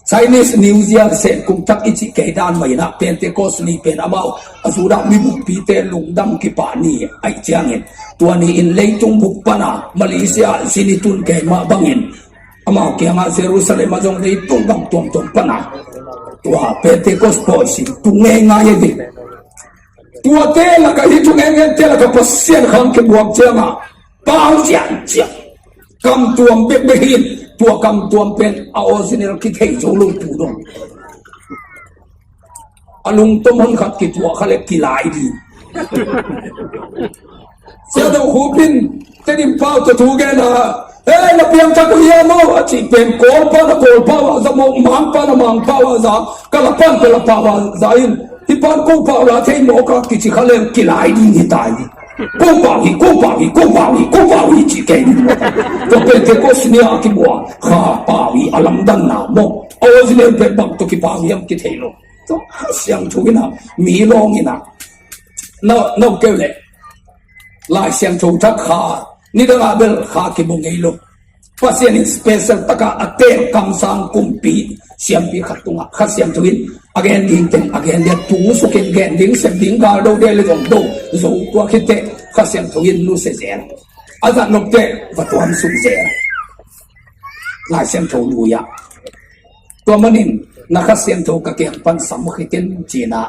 Chinese New Year seh kum tak i cih kei dan mah inah Pentecost ni pen amau a Judah mibuppite lungdam kipah ni ahih ciangin tua ni-in leitung bup pana Malaysia zin i tun kei mah bangin amau kiangah Jerusalem ah zong leitung gam tuamtuam pana tua Pentecost pawi sin tung ngeingai ahi ve. Tuate lakah hih thu ngenngente lakah Pasian kha hong kibuak ciangah pau ciangciang kamtuam bekbek hi in tua kamtuam pen a original kithei zo lo tu dong. A lungtom hon khat kituah kha le kilai ding. Sia do khupin Tedim pau tawh thu gen a, "Ei, na piangthak uh hiam aw?" a cih pen Kawlpa na Kawlpau a za mawk, Mangpa na Mangpau a za, Kalapan Kalapau a za in, hih pan ko pau la thei mawk a kici kha le kilai ding hi ta hi. Ko pau hi, ko pau hi, ko pau hi, ko pau hi ci kei. Tua Pentecost ni a kibua Kha pau hi a lamdanna maw? A original pen bang tawh kipau hiam kithei lo. Tua Kha Siangtho in a mi lawng in a, na, na keu leh Lai Siangtho thak Kha, nidang a bel Kha kibua ngei lo. Pasian in special taka a tel kamsang kumpi siampi khat tungah Kha Siangtho in a gen ding teng a gen dia, tu sukin gen ding, sep ding, gal do dia le zong do zo. Tua khit teh Kha Siangtho in nusia zel a, a zat nop teh va tuam suk zel. Lai Siangtho lui-ah, tua manin na Kha Siangtho ka kiang pan sam khit in ci-in a,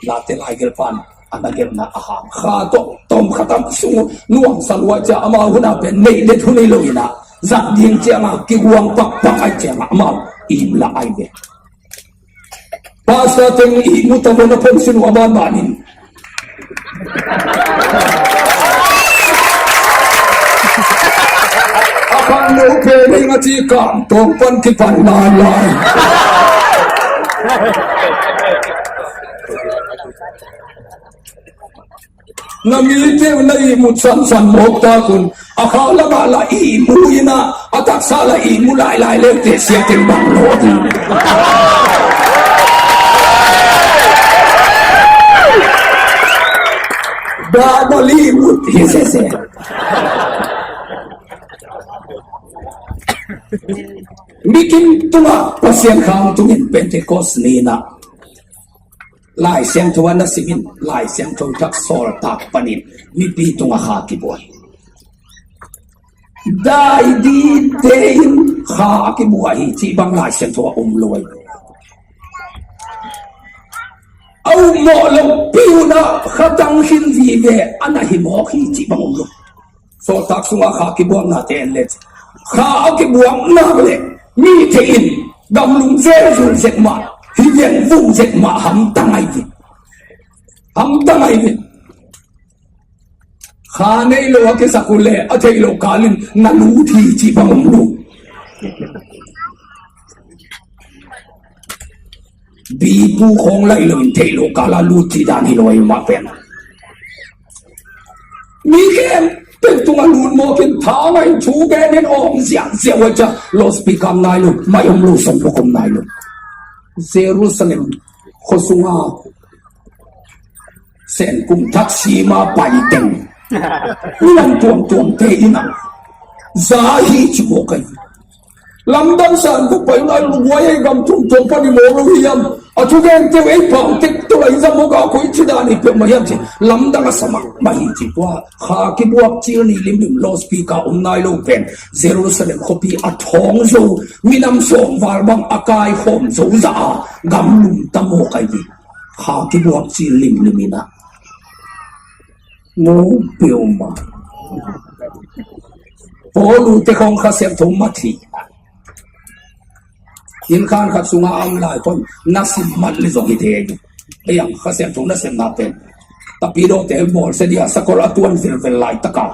Late laigelh pan a na gelhna a hang Kha tawh tom khat a sung nuamsa lua cia, amau hun a pen neih det hun hi lo in a, zat ding ciang a kiguang pakpak ahih ciang a amau ihmu lah ai ve. Pastor teng ihmu ta maw, na phone sin uh a banban in. A pan lo pen ding a ci, kam tawng pan kipan lai lai. Na mite uh na ihmut sansan mawk tak un. A Kha lamah la ihmu in a, a taksa la ihmu lailai leuteh sia teng bang lo ding. Dah na ihmut hi sese. Mikim tungah Pasian Kha hong tungin Pentecost ni-in a Lai Siangtho a na sim in, Lai Siangtho thak Sawltak panin mipi tungah Kha kibua hi. Dai dite in Kha a kibua hi cih bang Lai Siangtho a om lo hi. A ummawh lopi un a Kha tang khin vive a na hi mawk hi cih bang om lo. Sawltak sungah Kha kibuaknate en le, Kha a kibuak nak leh mite in gamlum zelzul zek mah, hi vengvung zek mah, hamtang ahi ve. Hamtang ahi ve. Kha nei lo a kisak uh leh a theih loh kal in na lut hi cih bang om lo. Bipu khawng laih loin theih loh kal a lut cih dan hi lo, amah pen. Mi khempeuh tungah lut mawk in, tha ngah in, thu gen in, awng ziahziah uh a, cia loudspeaker om nai lo, mic om lo, sawm bawk om nai lo. Jerusalem khua sunga Sen kum thak sima pai teng, minam tuamtuamte in a za hi ci mawk ahi. Lamdang san buk pai nai lo, guai ei gam thum tuam pan i mawk lo hiam? A thugente uh ei pau tek tawh la i za mawk a, koi ci dan hi peuhmah hiam ci, lamdang a sa mahmah hi ci. Tua Kha kibuak cil ni limlim, loudspeaker om nai lo pen Jerusalem khuapi a thawng zo, minam sawm val bang a kaikhawm zo zah a gamlum ta mawk ahi. Kha kibuak cil limlim in a, mu peuhmah. Paulu te khawng Kha Siangtho mat hi. Inn khan khat sunga a om lai khawng na sim mat le zong hi thei. Ei ang Kha Siangtho na semna pen, Tapidaw te bawlsia dia sakol a tuan velvel laitaka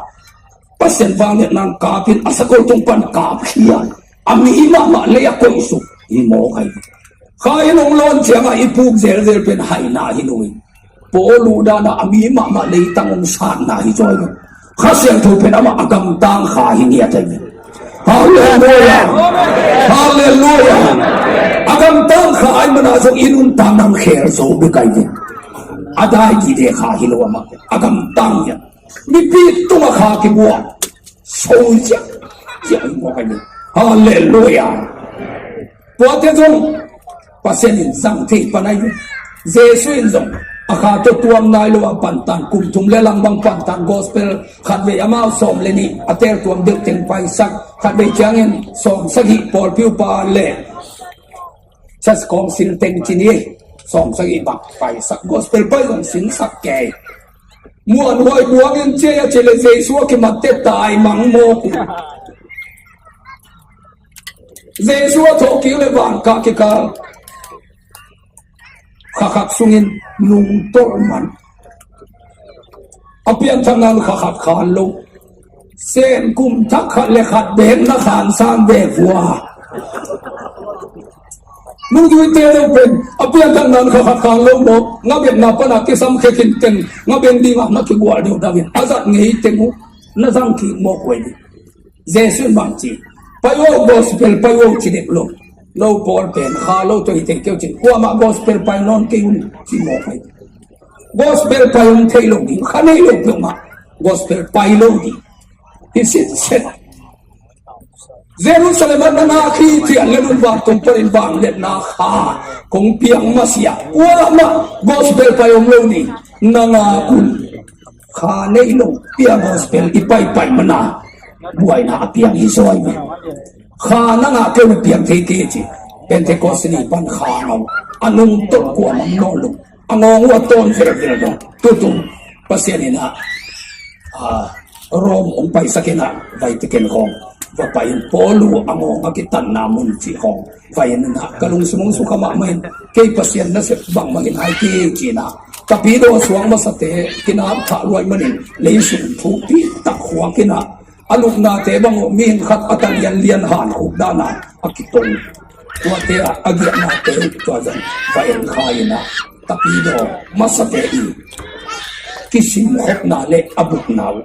Pasian vangliatna kap in a sakol tung pan kap khia, a mi mahmah lei a koihsuk hi mawk ahi. Kha in hong lawn ciangah i puk zelzel pen haina hi lo hi. Paulu dan a a mi mahmah leitang hong satna hi zaw hi lo. Kha Siangtho pen amah a gamtang Kha hi ngiat ahi ve. Halleluia. Halleluia. A gamtang Kha ahih manin zong i nuntakna khel zo bek ahi ve. A dai dide Kha hi lo amah, a gamtang hi a. Mipi tungah Kha kibuak, so ziahziah hi mawk ahi ve. Halleluia. Tuate zong Pasian in zang thei pan ahi ve. Jesu in zong a Kha tawh tuam nai lo a pantan, kum thum le lam bang pantan, gospel khatvei amau sawm le nih a tel tuam deuh teng paisak, khatvei ciangin sawm sagih pawlpi upa le church council teng ci ni, sawm sagih bang paisak, gospel pai zong sinsak kei. Muanhuai buangin cia a ci le Jesu a kimatte taimang mawk uh. Jesu a thawhkik le van kah kikal, kha khat sungin nungtolh man. A pianthakna kha khat khan lo. Sen kum thak khat le khat bek na khan san ve vua. Nungzuite lo pen a pianthak nan kha khat khang lo maw, ngabetna pana kisam khe khin teng, ngabet dinga na kigual deuh dangin a zat ngei teng uh na zang kik mawk uh hi. Jesu in bang ci, pai uh, gospel pai uh ci dek lo. No pawl pen kha lo tawh hi thei kei uh cin, kuamah gospel pai nawn kei un ci mawk uh hi. Gospel pai hong thei lo ding, kha nei lo peuhmah gospel pai lo ding. Hi sitset. Jerusalem ah na ngak hi ci a, le nun vantung panin vangliatna kha kong piang masiah, kuamah gospel pai om lo ding. Na ngak un. Kha nei lo pia gospel i paipai mana buaina a piang hi zaw hi. Kha na ngah kei un, piang thei kei ci. Pentecost ni pan kha ngah uh a, nung tawh kuamah om nawn lo. A ngawng uh a tawn velvel dong. Tutung Pasian in ah, ah, Rome hong paisak in ah, Vatican khawng va pai in, Paul uh a ngawng a kitanna mun cih khawng va en in ah, ka lungsim hong sukha mahmah in, kei Pasian nasep bangmah hi nai kei ci in ah, Tapidaw suang masate kinap thah luai manin, leisung thupi tak khuak in ah, a lupnate bang uh mihing khat a talian lian han khuk dana a kitong. Tuate ah a giahnate uh tua zong va en kha in ah, Tapidaw masate i kisimkhopna le a bukna uh,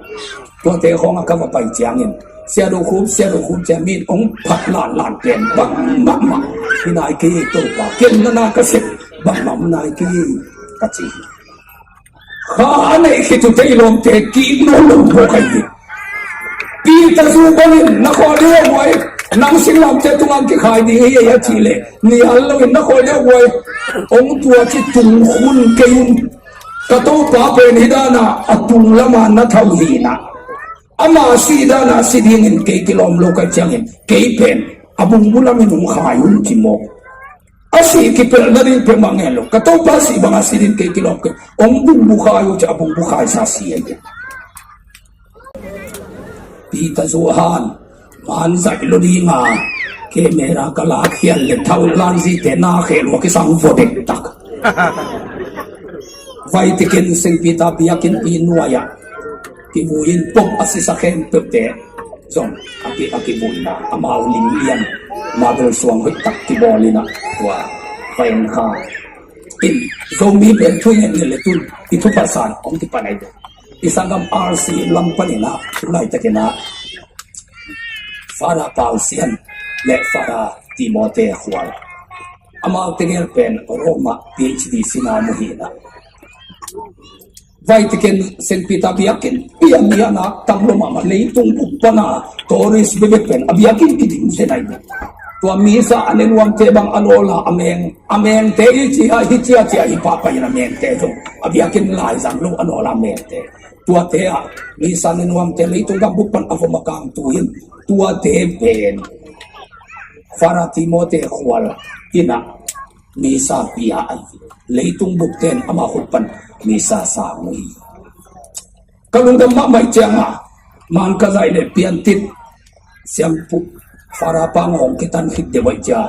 tuate khawng ah ka va pai ciangin, Sia Do Khup, Sia Do Khup ci a, mi in hong phat lanlan pen bang mahmah hi nai kei, Topa, ken na na ka sep bang mahmah nai kei, ka ci. Kha a neih khit uh teh i lawmte kik nawn lo mawk ahi hi. Peter zu bangin, na khawl deuh a buai, nang singlamteh tungah kikhai ding hi ei, a cih leh, nial loin, na khawl deuh a buai, hong tua ci tung khun kei un. Ka Topa pen hih dana a tung lama na thau hi in ah, ama si dana si dingin kei kilawm lo ka hih ciangin, kei pen a bungbu lamin hong khai un ci mawk. A sih kipelh nading peuhmah ngen lo. Ka Topa sih banga si ding kei kilawm kei. Hong bungbu khai uh ci a, bungbu khaisa si ahi. Peter zu han man zaih lo dinga, camera ka lak hial le thau lanzite na khel uh a kisang vo dektak. Vatican Saint Peter biakinnpi nuai-ah kivui in, Pope a sisa khempeuhte zong a ki, a kivuina, amau lim lian, marble suang hoih tak kibawl in ah, tua va en kha in. Zomi pen thu i ngen ngen le tun i thupha san hong kipan ahi. I sanggam R C lam panin ah, tu laitakin ah Father Pau Sian le Father Timothy Khual, amau tegel pen Rome ah P H D sina mu hi in ah, Vatican Saint Peter biakinnpi a mi a nak tam lo mahmah, leitung bup pana tourist bekbek pen a biakinn kidim zen ahi. Tua misa a ne nuamte bang a nawla a meng, a mengte i ci a, hi cia cia hi pahpah in a mengte zong, a biakinn laizang lo a nawla a mengte, tuate ah misa ne nuamte leitung gam bup pan a vom a kang tu in, tuate pen Father Timothy Khual in ah misa pia ahi. Leitung bupten ama khut pan misa sang uh hi. Ka lungdam mahmah cianga, man ka zaih le piantit siampu Father Pang hong kitan khit deuh ahi cia,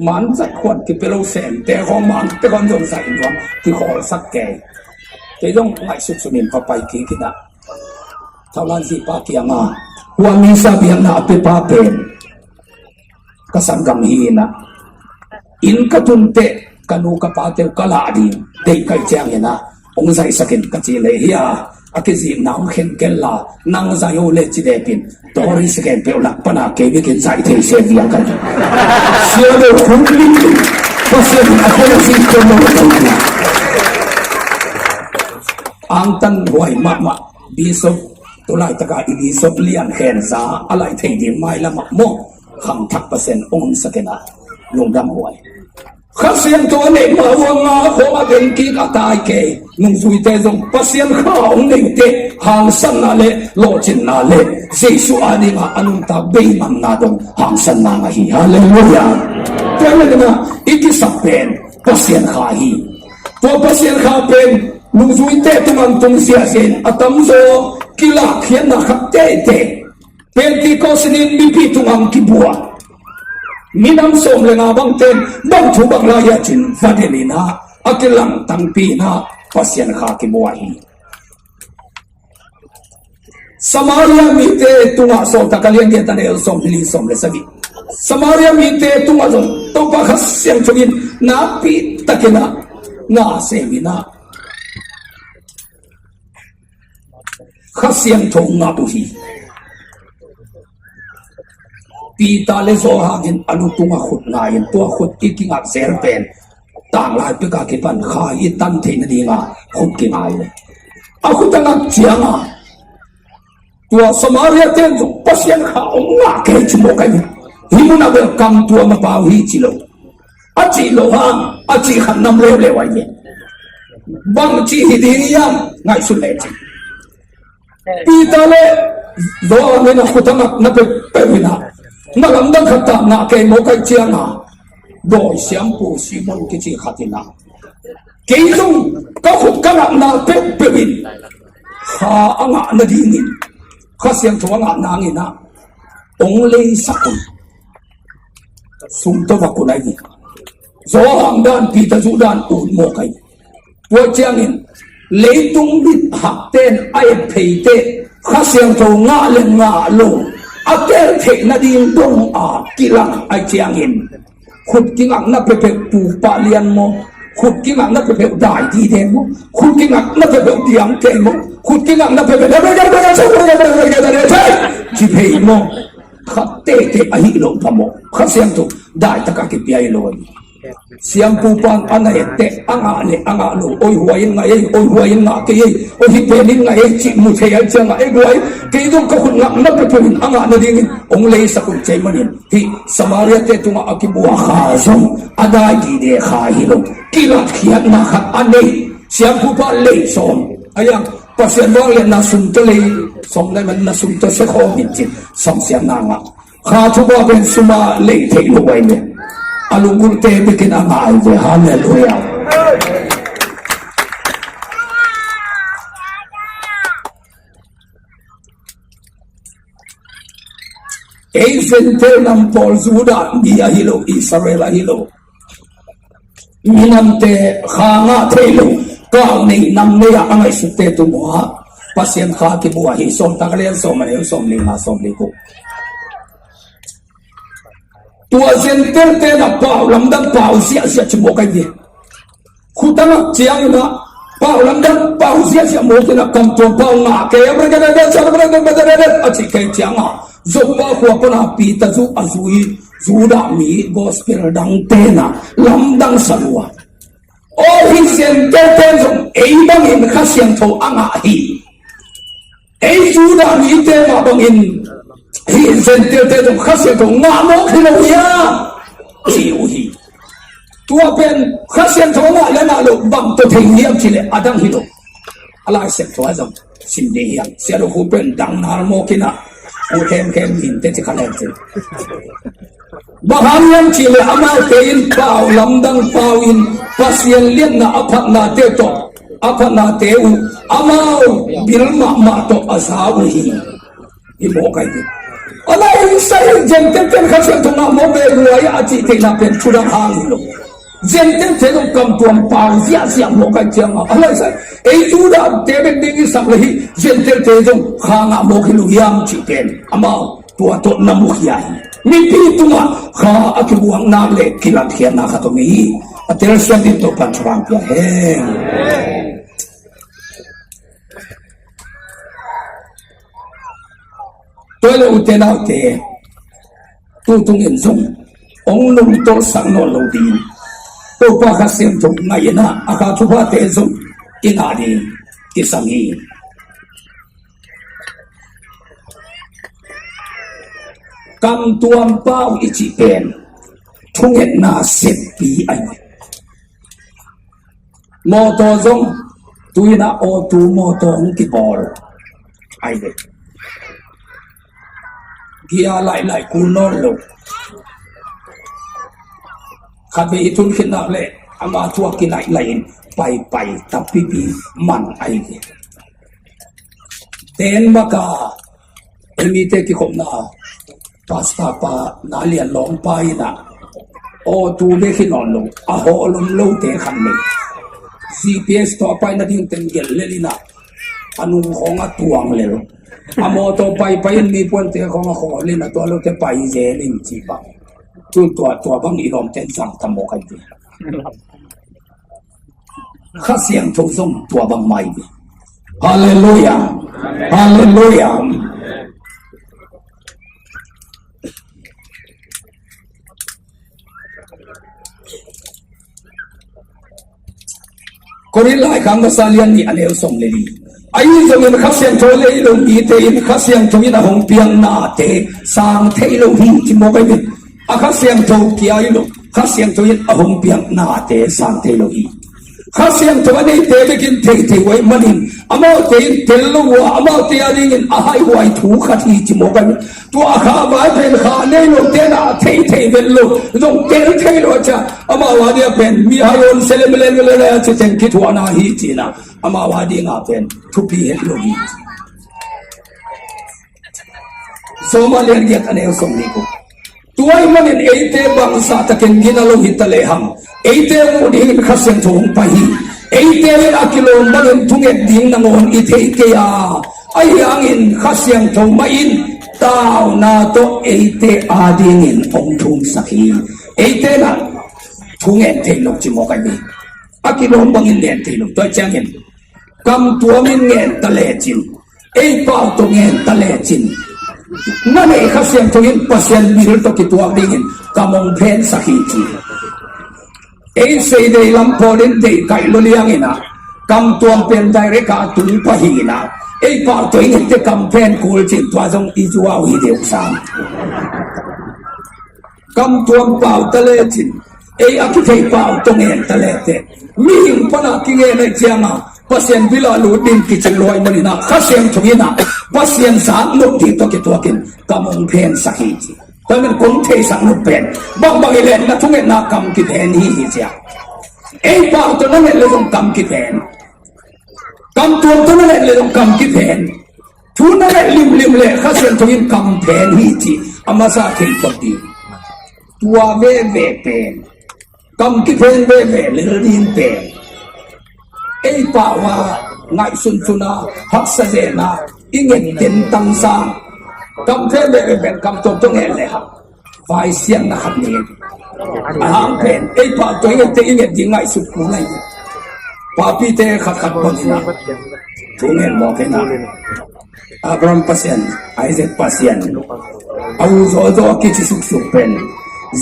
man zaih khuan kipia lo semte khawng man pia khuan zong zaih nuam kikhawlsak kei. Kei zong ngaihsut sunin va pai kik in ah, thaulan zipa kianga, hua misa biakna a piapa pen ka sanggam hi in ah, inn ka tun teh ka nu ka pate uh ka lah ding deih ka hih ciangin ah, hong zaihsak in ka cih leh, hi a, a kizipna hong khen kei la, nang zaih o le ci depin, tourist khempeuh lak pana kei bikin zaih thei se vial ka hi. Sia lo khuk lim, Pasian in a khawng a zin kei lo ka hi. Angtan huai mahmah, Bishop, tu laitaka i Bishop Lian Khen Za a lai thei ding mailamah maw, khangthak Pasian hong omsak in ah, lungdam huai. Kha Siangtho a neih ma uh a, nga khawng a gen kik a tai kei. Nungzuite zong Pasian Kha hong neite hangsanna le lawhcinna le Jesu adinga a nuntak beimanna dong hangsanna ngah hi. Halleluiah. Tua hi maninah i kisap pen Pasian Kha hi. Tua Pasian Kha pen nungzuite tungah tung ziahziah in a tamzaw kilakkhiatna khat teitei. Pentecost ni-in mipi tungah kibuak. Minam sawm le nga bangte in bang thu bang lai hiam cin va delh inah a kilangtangpi inah Pasian Kha kibuak hi. Samaria mite tungah Sawltak a lian giat a neu sawm, li sawm le sagih. Samaria mite tungah zong Topa Kha Siangtho in nakpi takin ah na sem in ah Kha Siangtho ngah uh hi. Peter le Johan in a lu tungah khut nga in tua khut i kingak zel pen tanglai pek a kipan kha i tan theih nading a khut kinga hi. A khut a ngak ciang a tua Samaria ten zong Pasian Kha hong ngah kei ci mawk ahi. Hih mun ah bel kam tuam a pau hi ci lo. A cih loh hang a cih khat nam leuleu ahi. Bang cih hi ding hiam ngaihsun leh cih. Peter le Johan in a khut a ngak na peuhpeuh in ah na lamdang khat ta ngah kei mawk ahi ciang a dawi siampu Simon kici khat in ah kei zong ka khut ka ngakna peuhpeuh in kha a ngah nadingin Kha Siangtho a ngah nangin ah hong leisak un sum tawh va kun ahi. Johan dan Peter zu dan ut mawk ahi. Tua ciangin leitung mit hakten a et pheite Kha Siangtho ngah le ngah lo a tel theih nading dong a kilang ahi ciangin khut kingakna peuhpeuh pupa lian maw, khut kingakna peuhpeuh dai dide maw, khut kingakna peuhpeuh diang kei maw, khut kingakna peuhpeuh ci phei maw, khat teitei ahi lo pa maw, Kha Siangtho dai taka kipia hi lo ahi. Siampu pan a na etteh a ngah le a ngah lo, oi huai in ngah ei, oi huai in ngah kei ei, oi hih pen in ngah ei cih mu thei ahi ciang a ei huai, kei zong ka khut ngakna peuhpeuh in a ngah nadingin hong leisak un cei manin hih Samaria te tungah a kibuak kha zong a dai dide kha hi lo. Kilatkhiatna khat a nei siampu pa lei sawm a yang Pasian vangliatna sum tawh lei sawm na man na sum tawh sia khawm in cin samsiatna ngah. Kha thupha pen sum a lei theih lo ahi ve. A lunggulhte bikin a ngai ve. Halleluiah. Ei Gentile nam pawl Judah mi ahi lo, Israel ahi lo. Minamte kha ngah thei lo, kal nei nam nei ah a ngaihsutte tung uh a Pasian Kha kibuak hi. Sawltak a lian sawm a neu sawm li nga sawm li guk. Tua Gentile te na pau lamdang pau ziahziah ci mawk ahi ve. Khut a ngak ciangin ah pau lamdang pau ziahziah mawk in ah kam tuam pau ngah kei a cih kei ciang a Joppa khua pana Peter zu a zui Judah mi gospel dangte na lamdang sa lua. Aw, hih Gentile te zong ei bangin Kha Siangtho a ngah hi. Ei Judah mite mah bangin hih Gentile te zong Kha Siangtho ngah mawk hi lo hiam? Ci uh hi. Tua pen Kha Siangtho ngah le ngah lo bang tawh thei hiam cih leh a dang hi lo. A Lai Siangtho ah zong sim ding hiam? Sia lo khu pen dang nal mawk in ah u khemkhem in teci kha leng cin. Bang hang hiam cih leh amaute in pau lamdang pau in Pasian liatna a phatnate tawh a phatnate uh amau bil mahmah tawh a za uh hi. Hi mawk ahi hi. A lai in sai Gentile ten Kha Siangtho ngah mawk ve luai a cih theihna pen thudang hang hi lo. Gentile te zong kam tuam pau ziahziah mawk ahi ciang a, a lai sai ei Judah te bek ding i sak le hi Gentile te zong kha ngah mawk hi lo hiam cih pen amau tua tawh na mukhia hi. Mipi tungah kha a kibuak nak le kilatkhiatna khat om hi. A telsiam ding Topa'n thupha pia hen. Tua le ute naute, tutung in zong hong nungtolsak nawn lo ding Topa Kha Siangtho ngaihna a kha thuphate zong i ngah ding kisam hi. Kam tuam pau i cih pen thungetna seppi ahi. Mawtaw zong tuina awtu mawtaw hong kibawl ahi ve. Gia laih laih kul nawn lo. Khat vei i tun khit nak leh ama thu a kilaih laih in paipai tampipi man ahi ve. Denmark a mite kikhopna pastor pa na lian lawng pa in ah awtu bek hi nawn lo a hawlum lote khat nei. G P S tawh a pai nading teng gelh lel in ah a nung khawng a tuang lel. A mawtaw paipai in mi puante khawng a khawl in a tua lote pai zel in cih bang. Tu tua, tua bang i lawmte in zang tam maw ka hi ve. Kha Siangtho zong tua bang mah hi ve. Halleluiah. Halleluiah. Korin laikhak masa lian nih, a neu sawm le li. Ahi zongin Kha Siangtho a nei lo mite in Kha Siangtho in a hong piak nate sang thei lo hi, ci maw ka hi ve. A Kha Siangtho kia hi lo, Kha Siangtho in a hong piak nate sang thei lo hi. Kha Siangtho a neite bekin thei thei uh ahih manin, amaute in tel lo uh a, amaute a dingin a haihuai thu khat hi, ci maw ka hi ve. Tua kha vai pen kha nei lote na a thei thei vet lo, zong tel thei lo a cia. Amau a dia pen mihai on selem lel lel a ci teng kithuahna hi cina. Amau a dinga pen thupi het lo hi. Sawm a lian giat, a neu sawm nih uh. Tua ahih manin eite bangzah takin gina lo hi ta lehang, eite muh dingin Kha Siangtho hong pai hi. Eite in a kilawm bangin thunget ding nangawn i thei kei a, ahi hangin Kha Siangtho mah in tauna tawh eite a dingin hong thumsak hi. Eite na thungen thei lo ci maw ka hi ve. A kilawm bangin ngen thei lo. Tua ciangin kam tuamin ngen ta lecin, ei pau tawh ngen ta lecin, na neih Kha Siangtho in Pasian bil tawh kituak dingin kam hong phensak hi ci. Ei sei dei lam pawlin dei kaih lo liangin ah, kam tuam pen direct a tung pah hi in ah, ei pau tawh i ngen teh kam phen kul cin, tua zong i zuau hi deuh sam. Kam tuam pau ta lecin, ei a kithei pau tawh ngen ta le teh, mihing pana kingen ahih cianga Pasian bila lut ding kicing lo ahih manin ah, Kha Siangtho in ah Pasian zak nop ding tawh kituakin kam hong phensak hi ci. Tua ahih manin kong theisak nop pen bangbang hi leh na thungetna kam kiphen hi hi ci a. Ei pau tawh na nget leh zong kam kiphen. Kam tuam tawh na nget leh zong kam kiphen. Thu na nget limlim leh Kha Siangtho in kam phen hi ci a masa thei phot ding. Tua veve pen, kam kiphen veve lel ding pen, ei pau a ngaihsun sun a, haksa zen a i nget den tang sang. Kam phen veve pen kam tuam tawh nget leh hang vaisiatna khat nei. A hang pen ei pau tawh i nget teh i nget ding ngaihsut kul ahi. Papite khatkhat bang hi na, thungen mawk hi na. Abraham Pasian, Isaac Pasian, a u zawzaw a kici suksuk pen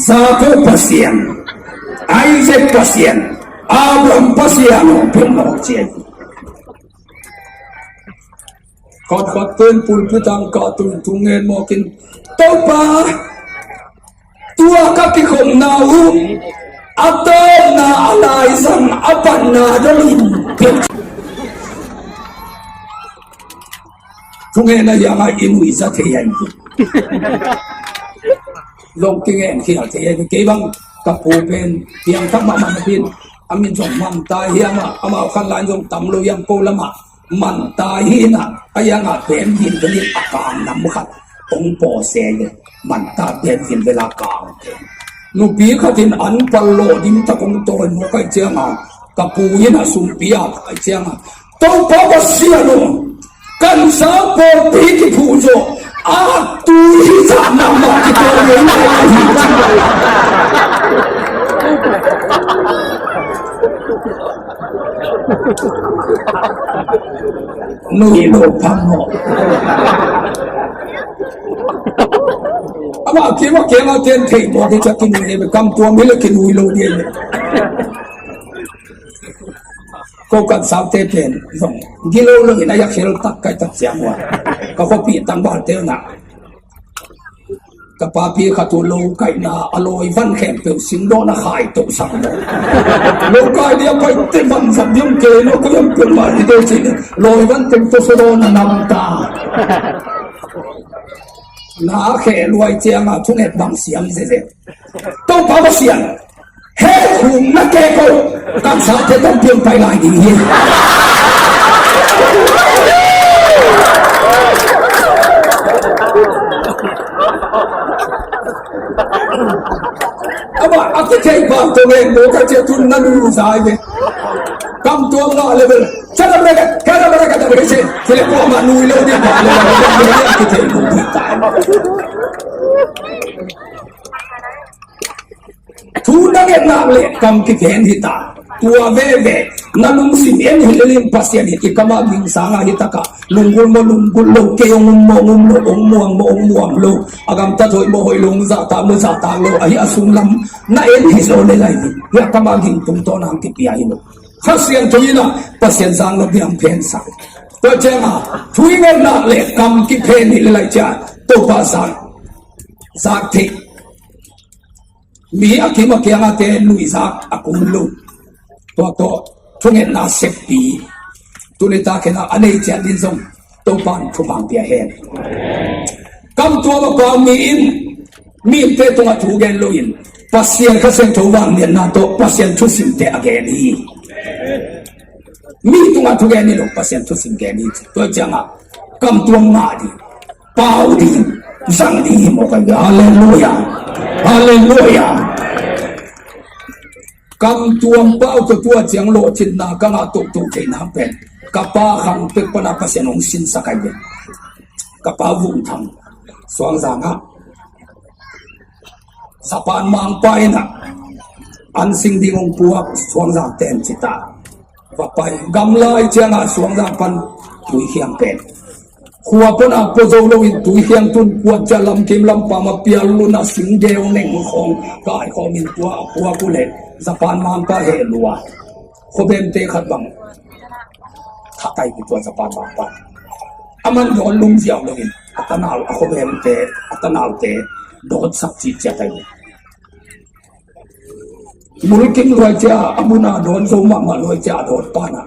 Jacob Pasian, Isaac Pasian, Abraham Pasian hong pian mawk ci ahi. Khatkhat pen pulpit ah kah tungtung ngen mawkin, Topa, tua ka kikhopna uh a tawpna a laizang a patna dongin thungen a hiang a i nuihza thei ahi. Zong kingen khial thei ahi. Kei bang ka pu pen piangthak mahmah napi in, a min zong Manta hiam a, amau khan lai zong tam lo hiam ko lamah Manta hi in a, a hiang a Benville vel in a kang nam khat hong pawse hi. Manta Benville vel a kang te, nupi khat in an pal lawh dim tak hong tawi mawk ahih ciang a, ka pu in a sumpi a kah ahih ciang a, Topa Pasian aw, kan sang pawlpi kiphuh zawh a, tu hi zah mahmah kitawi mawk ahi. Nui lo phamawh. Amah kim a kiang a ten thei mawk hi cia kinui hi ve, kam tuam hi leh kinui lo ding hi ve. Ko kan saute pen zong gilo lo in a yak hel tak kai tak ciang ua, ka khuapi tangvalte na. Ka papi khat uh lo kaihna a lawi van khempeuh singdawna khai tohsak lo. Lo kai dia pai te van zat diam kei lo, ko yam pil mah ni dei cih lawi van teng tohsak dawna nam ta. Na a kheh luai cianga thunget bang siam zeze. Topa Pasian, he khum na kek o, kan sate tampi hong pai lai ding hi. Amah a kithei pau tawh ngen mawk a, cia tun na nu zai ve. Kam tuam ngah level. Cakap mereka, cakap mereka tak berkecil. Sila kuat mak nui lo dia. Kithei mawk ta. Thu na nget nak le kam kiphen hi ta. Tua veve na lungsim en hi lelin Pasian in i kam a ging sanga hi taka lunggulh maw lunggulh lo, kei hong um maw hong um lo, hong muang maw hong muang lo, a gamtat hoih maw hoih lo, hong zahtak maw zahtak lo, ahi a sunglam na en hi zaw le lai hi. Hi a kam a ging tungtawn a hong kipia hi lo. Kha Siangtho in a Pasian zang lo biang phen sa. Tua ciang a thu i nget nak le kam kiphen hi le lai ciang Topa zang zak theih. Mi a kim a kiang a te lui zak a kum lo. Tua tawh thungetna seppi. Tuni tak hen a a nei ciat din zong Topa in thupha pia hen. Kam tuam a pau mi in mite tungah thu gen lo in Pasian Kha Siangtho vangliatna tawh Pasian thusimte a gen hi. Mi tungah thu gen hi lo, Pasian thusim gen hi. Tua ciang a kam tuam ngah ding, pau ding, zang ding hi mawk a hi. Halleluia. Halleluia. Kam tuam pau tawh tua ciang lawhcinna ka ngah tohtoh theihna pen ka pa khang pek pana Pasian hong sinsak ahi ve. Ka pa Vung Thang, Suangzang ah Japan mangpa in a an sing ding hong puak, Suangzang ten ci ta. Va pai gamlai ciang a Suangzang pan Tuikhiang pen khua pana pua zo lo in Tuikhiang tun kuat cia lamkim lampam a pial lun a sing deu neng khawng kai khawm in tua a puak uh le Japan mangpa heh lua. Khuabemte khat bang khatai pi tua Japan mangpa. A man dawn lum ziau lo in a tanau, a khuabemte, a tanaute dawt sak cih ciat ahi. Mulkim luai cia a muna dawn zo mahmah luai cia a dawt pana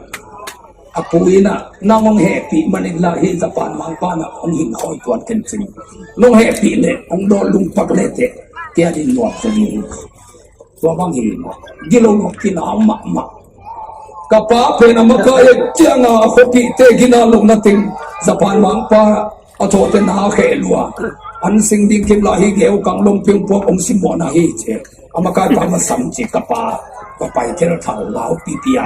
a pu in a nang hong hehpih manin la hi Japan mangpa na hong hin khawi tuan ken cin. Nong hehpih le hong dawn lungpak le te kia din nuam zo ding. Tua bang hi gilo lo kina mahmah. Ka pa pen a makai a cianga a khuapihte gina lo na ting Japan mangpa a thawhte na kheh lua. An sing ding kim la hi geu kang lom piung puak om simmawhna hi ci. A makai pa masam ci ka pa va pai thel thal lau pipia.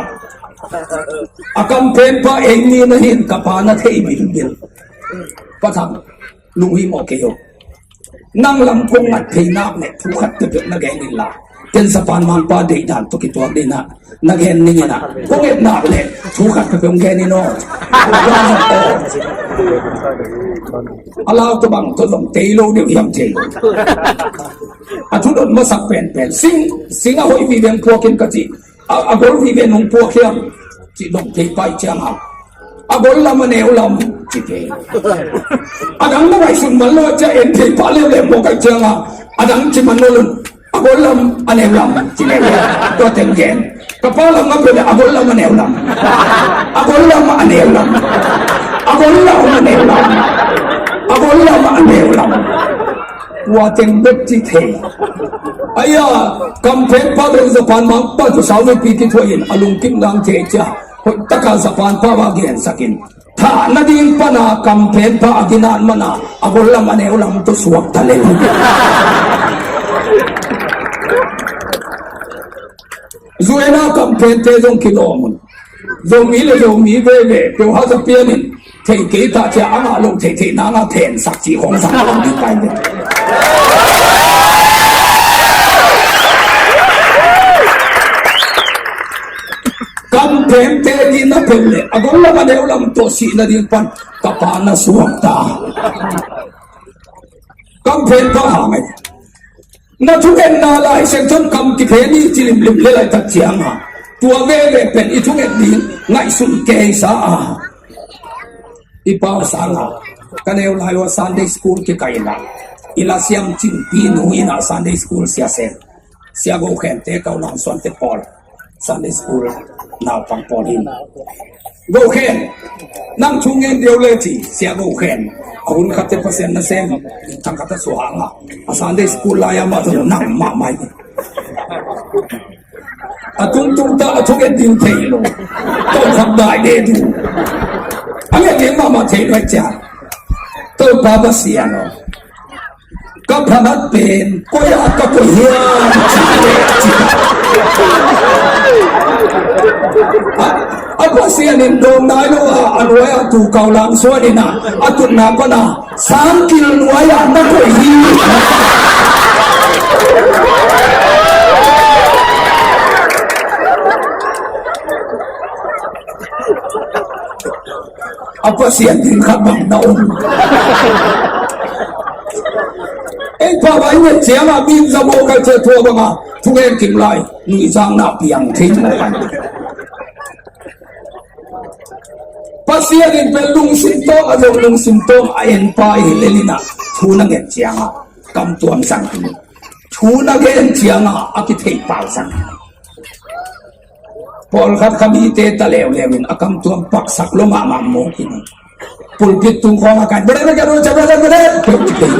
A kam pen pa ei ni na hin ka pa na thei bilbil. Pa Thang, lunghimawh kei o. Nang lam kong ngat thei nak le thu khat peuhpeuh na gen inla ken Japan mangpa deihdan tawh kituak ding a na gen ning in a kong et nak le thu khat peuhpeuh hong gen in aw. A lau tawh bang tawh zong tei lo deuh hiam thei lo. A thu dot masak penpen sing, sing a hoih vive hong puak in ka cih. A, a gol vive nong puak hiam? Cih dong thei pai cianga a gol lam a neu lam ci thei. A dang na ngaihsut man lo a cia en thei pah leuleu mawk a cianga a dang ci man lo lun a gol lam a neu lam ci leuleu. Tua teng gen ka pa lam a pia le a gol lam a neu lam. A gol lam a neu lam. A gol lam a neu lam. A gol lam a neu lam. Tua teng bek ci thei. Aya, kamphen pa bel Japan mangpa tu sau ve pi kithuah in a lungkim lang thei cia. Hoih taka Japan pa va gensakin thah nading pana kamphen pa a ginat mana a gol lam a neu lam tu suak ta lel. Zuena kamphente zong kilawm un. Zomi le Zomi veve peuh haza pianin thei kei ta cia a ngah lo thei thei nanga phensak ci khong sang lam ding kai ve. Kamphente ding na phen le a gol lam a neu lam tawh sih nading pan ka pa na suak ta. Kamphen pa hang ai. Na thugenna Lai Siangtho in kam kiphe ni ci limlim le laitak cianga tua veve pen i thugen ding ngaihsun kei sa a. I pau sanga ka neu lai ua Sunday school kikaina i la siam cingpi nu ina Sunday school sia sen sia go khente kau lam suante pawl. Sunday school naupang pawl hin Go Khen, nang thu ngen deuh le ci sia Go Khen. A hun khatte Pasian nasem thang khat a suang a, a Sunday school lai-a mah tawh nang mahmah hi. A tungtung ta a thunget ding thei lo. Tawh khat dai de du. A nget ding mahmah thei lo cia. Topa Pasian aw, ka phanat pen koi ah ka koih hiam? A, a Pasian in dawm nai lo a, a nuai ah tu kau lam suan in a, a tutna pan a sangkil nuai ah na koih hi. A Pasian ding khat bang na om. Ei pha bai nget ciangah bing za bo kai cia tua bangah thungen kim lai nuihzang na piang thei maw kan. Pasian in pel lungsim tawng a zong lungsim tawng a en pa hi lel inah thu na nget ciangah kam tuam sang hi. Thu na gen ciangah a kitheih pau sang hi. Pawlkhat kha mite ta leuleu in a kamtuam paksak lo mahmah mawk in pulpit tung khawng a kan bere bere bere bere bere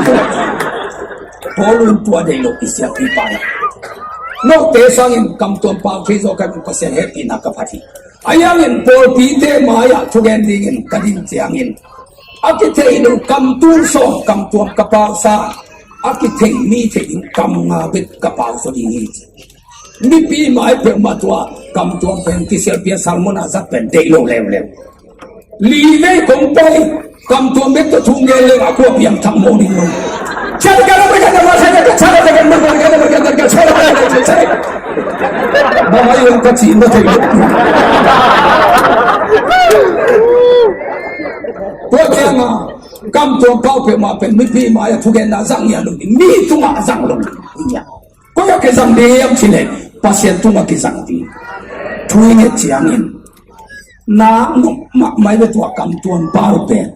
bere. Paul un tua dei lo i siapi pa na. Note sangin kamtuam pau thei zaw kan Pasian hehpihna ka phat hi. A yangin pawlpite mai-ah thugen dingin ka ding ciangin a kithei lo kamtul sawm kamtuam ka pau sa a kithei mi thei ding kam nga bek ka pau zaw ding hi. Mipi mai peuhmah tua kamtuam pen kiselpia salmon a zat pen deih lo leuleu. Li vei kong pai kamtuam bek tua thu ngen leng a kua piang thak maw ding lo. Bang a iong ka cih na thei lo. Tua cianga kamtuam pau peuhmah pen mipi mai a thugenna zang ngiat lo ding, mi tungah zang lo ding. Koi a kizang ding hiam cih leh Pasian tungah kizang ding. Thu i nget ciangin nak nop mahmah i ve tua kamtuam pau pen.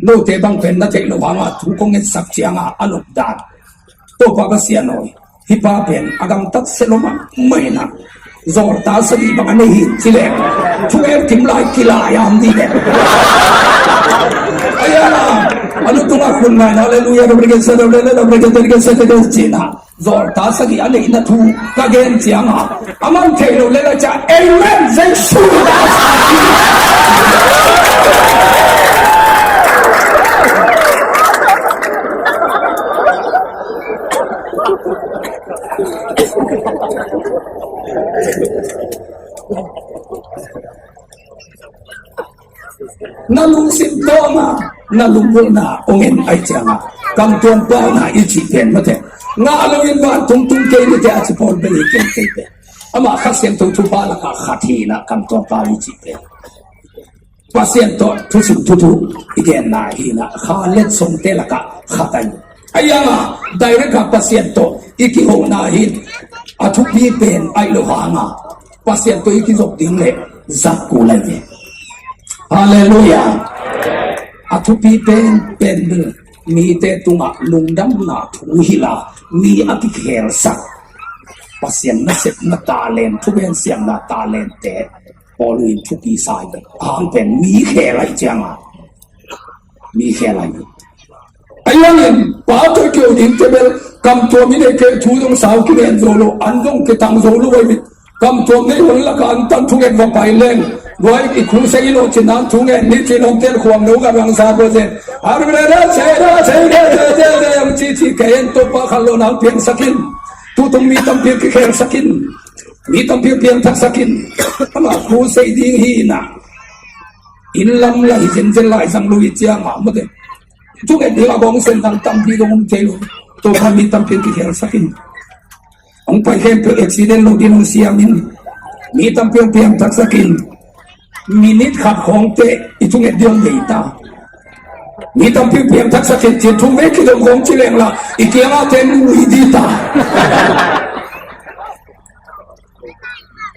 Note bang pen na theih loh hangah thu kong ngetsak ciangah a nop dan. Topa Pasian aw, hih pa pen a gamtat sia lo mahmah inah zawlta sagih bang a nei hi ci leh thu en kim lai kilai a om dih leh. Ai a, a lu tungah khun ngai na, halleluia, cina zawlta sagih a neihna thu ka gen cianga a man thei lo le la ca amen Jesu. Na lungsim tawma na lunggulhna ong en ai cianga kamtuam pauna i cih pen mate. Ngah loin van tungtung kei nite a ci pawl bel hi kei kei pen. Amah Kha Siangtho thupha lakah khat hina kamtuam pau i cih pen. Pasian tawh thusim thuthu i genna hina kha letsongte lakah khat ai. Ai anga direct a Pasian tawh i kihona hin a thupi pen ai lo hanga Pasian tawh i kizop ding le zat kul ai ve. Halleluia. A thupi pen pen bil mite tungah lungdamna thu hila mi a kikhelsak Pasian nasepna talent thugen siamna talentte Paul in thupi sa ai ve. Ahang pen mi khel ai cianga mi khel ai ve. Ai wangin pa toi keu ding te bel kamtuam i nei kei thu zong sau kimen zo lo an zong kitang zo lo ai ve. Kamtuam nei hon laka an tan thungen va pai leng luai i khu sei lo cin an thungen ni cin hong tel khuam lo ka rang sa ko zen. Ar re re se re se re se se se ang ci ci kei en to pa khan lo nang piang sakin. Tutung mi tam piang ki khel sakin. Mi tam piang piang thak sakin. Ama khu sei ding hi na. In lam lai zen zen lai zang lui ciang a mate. Thungen ding a gong sen dang tampi dong um thei lo. To kha mi tampi kikhel sakin. Hong pai khempeuh accident lo ding hong siamin. Mi tampi hong piang thak sakin. Minute khat khawngte i thungen ding hong nei ta. Mi tampi hong piang thak sakin cin thum vei kidong khawng ci leng la i kiangah ten lui ding ta.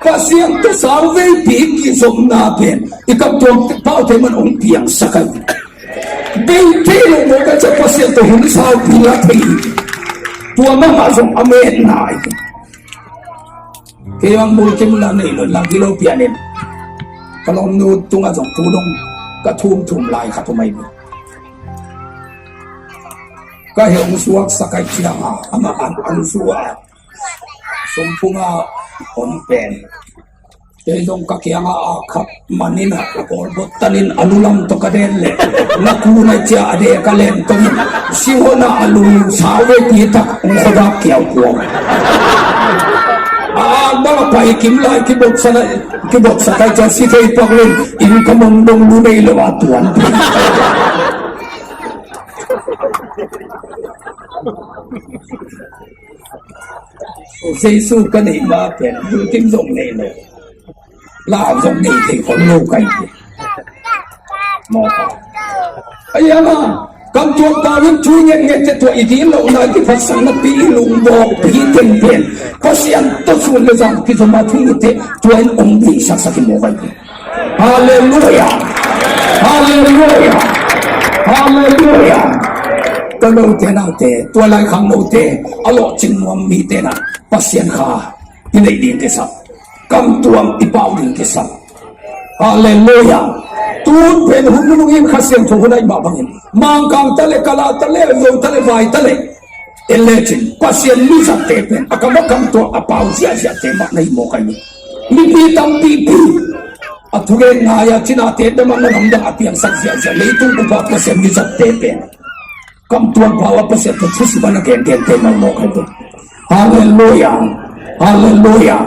Pasian tawh sau veipi kizopna pen i kamtuam paute man hong piangsak ai. Bei thei lo maw ka cia Pasian tawh hun saupi la thei. Tua mahmah zong a metna ai. Kei bang bulkim la nei lo lang kilo pianin ka lawmnu tungah zong tu dong ka thum thum lai khat um ai. Ka heh hong suaksak ai cianga amah an an suak. Sumpunga hon pen. Kei zong ka kianga a khat manin a kawlbot tanin a lulam tawh ka den le na kunai cia a de ka len tawngin sihona a lu sau vei pi tak hong khodak kiau kuang. A bang a pai kim lai kibotsak ai cia si thei pak lun in ka mong dong lu nei lo a tuan. Jesu ka neih ma pen bulkim zong nei lo. Lau zong nei thei khol lo kai. Mawk a. Ahi hang a, kam tuam pau in thu i ngetnget te tua i dil lohna, i kiphatsakna pi, i lungbawk pi teng pen Pasian tawh sun le zan kizom a thu i nget te tua in hong beisaksak hi mawk ahi ve. Halleluia. Halleluia. Halleluia. Tua note naute, tua lai khang note, a lawhcing nuam mite na Pasian kha i neih ding kisam, kam tuam i pau ding kisam. Halleluia. Tun pen hun nunung in Kha Siangtho hun a i mah bangin Mangkang ta le, Kala ta le, Zo ta le, Vai ta le, en lecin Pasian mi zatte pen a kam a kam tuam a pau ziahziahte mah na hi mawk ahi. Mipi tampipi a thugen ngai a, Chinate dam a, na lamdang a piangsak ziahziah leitung bup a Pasian mi zatte pen kam tuam pau a Pasian tawh thusim a na gengente mawkmawk ahi ve. Halleluia. Halleluia.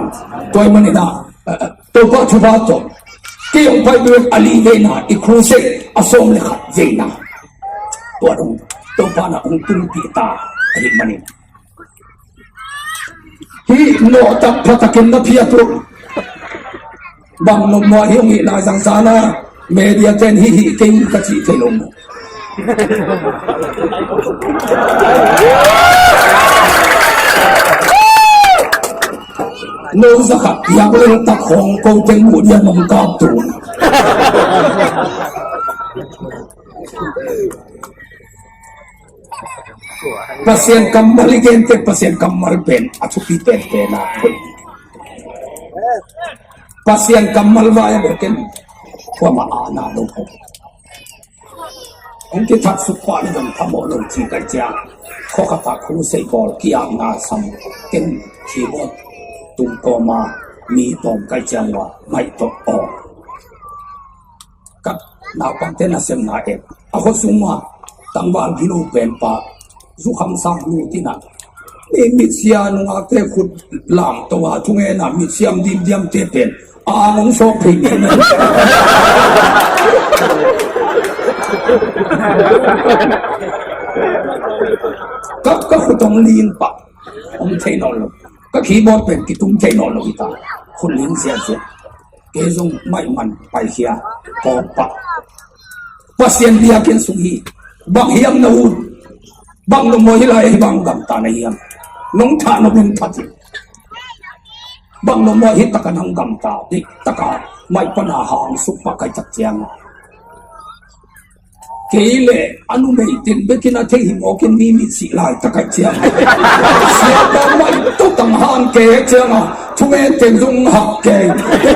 Tua ahih manin ah, eh, Topa thupha tawh kei hong pai ding a li veina i crusade a sawm le khat veina tua dong Topa na hong tunpih ta ahih manin, hih nawhtak phatakin na phiat uh. Bang nop mawh hi hong hih lai zangzan a media ten hih hih kei ka cih thei lo maw? No zakhat piak lel tak hong ko teng muh diam hong kap tu. Pasian kammal i gente, Pasian kammal pen a thupi penpen a. Pasian kammal vai a bel ken kuamah a na lo ko. Hong kithat suk pah le dong phamawh lo ci kai ciang, khua khat ah crusade bawl kiamna sam ken keyboard tung kawma mi tawm kai ciang ua maih tawh aw. Ka naupangte nasepna et a, khua sung ah tangval gilo penpa zukham sang lut in ah, mi mitsia nungakte khut lamto a thungen a mitsiam dimdiamte pen a nong sawk phei ni. Ka, ka khut hong ling pah, hong thei nawn lo. Ka keyboard pen kitum thei nawn lo hi ta. Khut ling ziahziah. Kei zong maih man paikhia, kawk pah. Pasian biakinn sung hi. Bang hiam na ut? Bang nop mawh hi lai, hih bang gamta na hiam? Nong thah nop in phat hi. Bang nop mawh hi, taka nang gamta dih taka maih pana hang suk pah kai tak ciang a, kei le a numei ten bekin a thei hi mawkin mi mit sih lai takai ciang, siapa mai to tang han ke ciang a, thungen ten zung hak ke.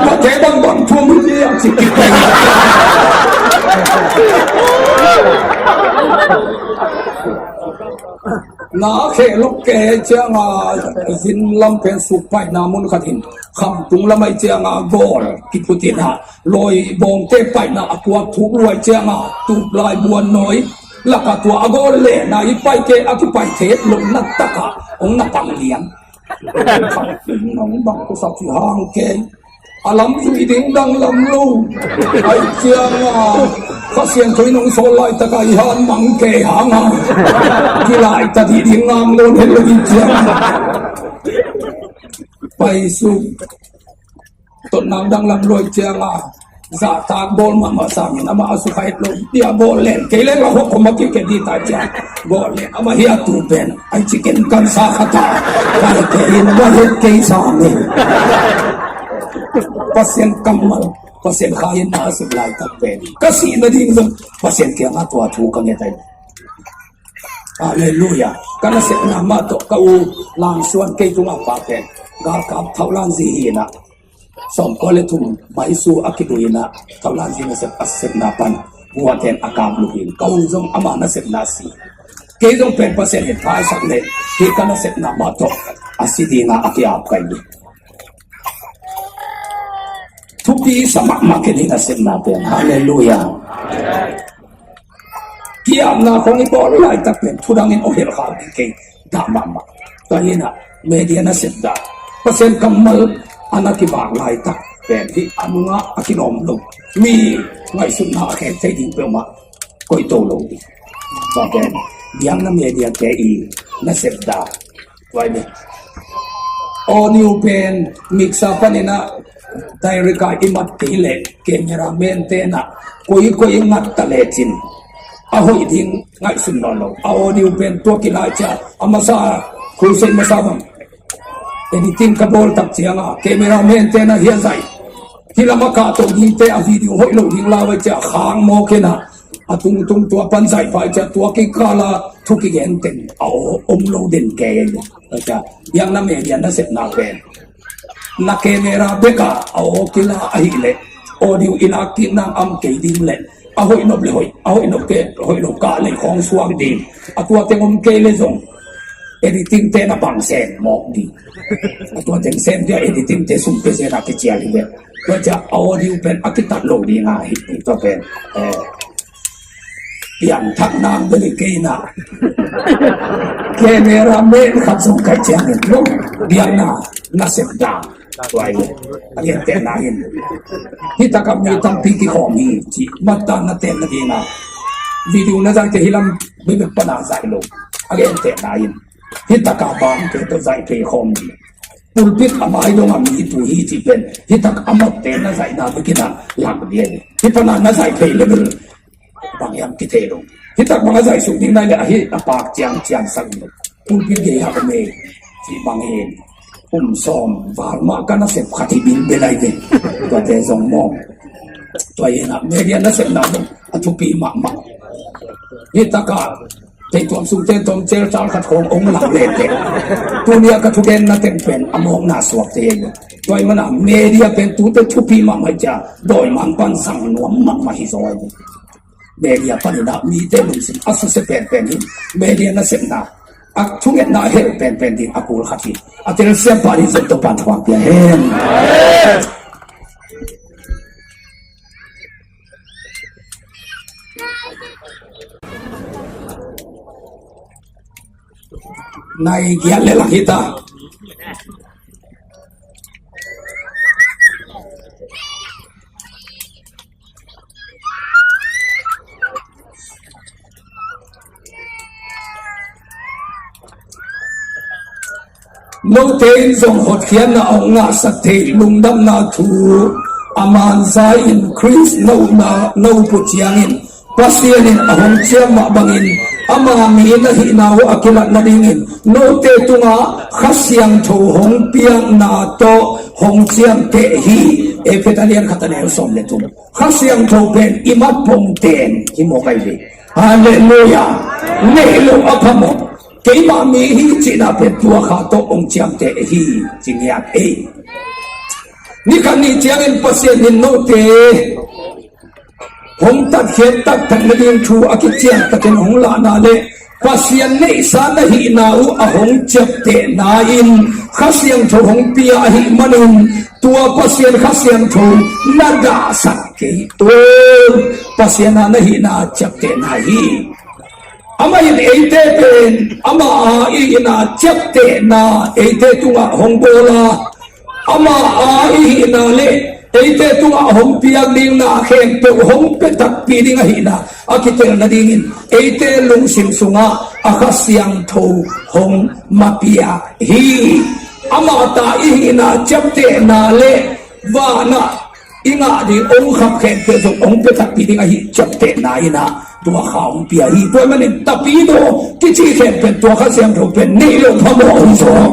Pate bang bang thum hi liang cik kik. Na khe lok ke ciang a, zin lam pen suk paina mun khat hin khamtung lam ai ciang a, gol kiputin a, lawi bawngte paina a kuak thuk luai ciang a, tup lai buan nawi laka tua a gol lehna i pai ke a kipai thei lo na taka hong na pang liang. Nong bang ko sa ci hang ke. A lam zui ding dang lam lo. Ai ciang a, Kha Siangtho in hong sawl lai taka i han mang ke hang a, kilai ta dih ding ngam lo, het lo i ciang a, pai suk. Totna dang lam luai ciang a, zahtak bawl mahmah sangin amah a sukha het lo. Dia bawl len kei leng a huak khom a kikhen dih ta ciang, bawl len amah hi a tu pen ai ciken kan sa khat a, kai kei in amah het kei sangin. Pasian kammal, Pasian kha in na a sep laitak pen ka sihna ding zong Pasian kiangah tua thu ka nget ahi. Halleluia. Ka nasepna mah tawh ka u Langsuan kei tungah pa pen galkap Thaulan zi hi inah, sawmkua le thum maisu a kidui inah, Thaulan zi nasep a sepna pan guaten a kap luh in, ka u zong ama nasepna si. Kei zong pen Pasian in thaisak le hih ka nasepna mah tawh a si dingah a kiap kai ding. Thupi sa mahmah ken hih nasepna pen. Halleluia. Kiamna khong i bawl laitak pen thudangin aw helh khak ding kei dah mahmah. Tua hinah media nasep dah, Pasian kammal a na kivak laitak pen hih a nungah a kilawm lo, mi ngaihsutna a khen thei ding peuhmah koih to lo ding. Tua pen biakna media te i nasep dah. Tua hi ve. Audio pen mixer panin ah direct a i mat kei leh cameraman te in ah koi koi ngat ta lecin a hoih ding ngaihsun nawn lo. A audio pen tua kilai cia a masa, crusade masa bang editing ka bawl tak ciang a cameraman te in ah hia zaih, hi lam a kahto dingte a video hoih lo ding lau a cia khang mawk in ah a tungtung tua pan zaih pah cia tua kikal a thu kigen teng a om lo den kei a cia. Biakna media nasepna pen na camera bek a a aw kila ahih leh audio i lak kik nang am kei ding leh a hoih nop le hoih, a hoih nop kei, hoih nop kah leh khawng suak ding. A tua teng om kei le zong editing te na bang sem mawk ding. A tua teng sem dia editing te sum pe sem a kicial hi ve. Tua cia audio pen a kitat lo ding a hi ding tua pen. Eh, piangthak nang beli kei na. Cameraman khat zong kai ciangin lo biakna nasep dang. Tua hi a gentehna in hi takah mi tampi kikhawm hi ci mattah na tenna ding a video na zaihte hi lam bebek pana zaih lo. A gentehna in hi takah bangte tawh zaih kei khawm hi. Pulpit a mai dong a mi tu hi ci pen hi tak a matte na zaihna bek in a lak dia hi. Hi pana na zaih kei level bang hiam kithei lo. Hi tak bang a zaih suk ding nai le ahi a pak ciang ciang sang lo. Pulpit gei hak a mei ci bang hi. Kum sawm val mah ka nasep khat hi bil belai ve. Tuate zong mawng. Tua hi na media nasepna zong a thupi mahmah. Hi takah kei tuam sungte tom cel tal khat khawng ong lang lete. Tunia ka thugenna teng pen a mawkna suakte hi. Tua hi mana media pen tute thupi mahmah cia dawi mang pan sang nuam mahmah hi zaw hi. Media panin ah mite lungsim a susia penpen hi. Media nasepna a thungetna a helh penpen ding a kul khat hi. A telsiam pah ding zong Topan thupha pia hen. Nai giat le lak hi ta. Note in zong hotkhiatna a hong ngahsak thei lungdamna thu a manza in Khrist no na no put ciangin Pasian in a hong ciam mah bangin ama mi na hihna uh a kilat nadingin note tungah Kha Siangtho hong piakna tawh hong ciamteh hi. Efesa lian khat a neu sawm le thum. Kha Siangtho pen i mat pongten hi mawk ahi ve. Halleluiah. Nei lo a phamawh. Keimah mi hi cihna pen tua kha tawh hong ciamteh hi ci ngiat ei. Ni khat ni ciangin Pasian in note hong tatkhiat taktak nading thu a kician takin hong lahna le Pasian neihsa na hihna uh a hong ciaptehna in Kha Siangtho hong pia ahih manin tua Pasian Kha Siangtho na dahsak kei un. Pasian a na hihna ciaptehna hi. Amah in eite pen ama a i hihna ciaptehna eite tungah hong bawl a ama a i hihna le eite tungah hong piak ding na khempeuh hong pia takpi ding ahihna a kitel nadingin eite lungsim sungah a Kha Siangtho hong mapia hi. Amah ta i hihna ciaptehna le vanah i ngah ding ong khap khempeuh zong ong pia takpi ding ahi ciaptehna in ah tua kha ong pia hi. Tua manin tapidaw kici khempeuh tua Kha Siangtho pen nei lo phamawh hi zaw.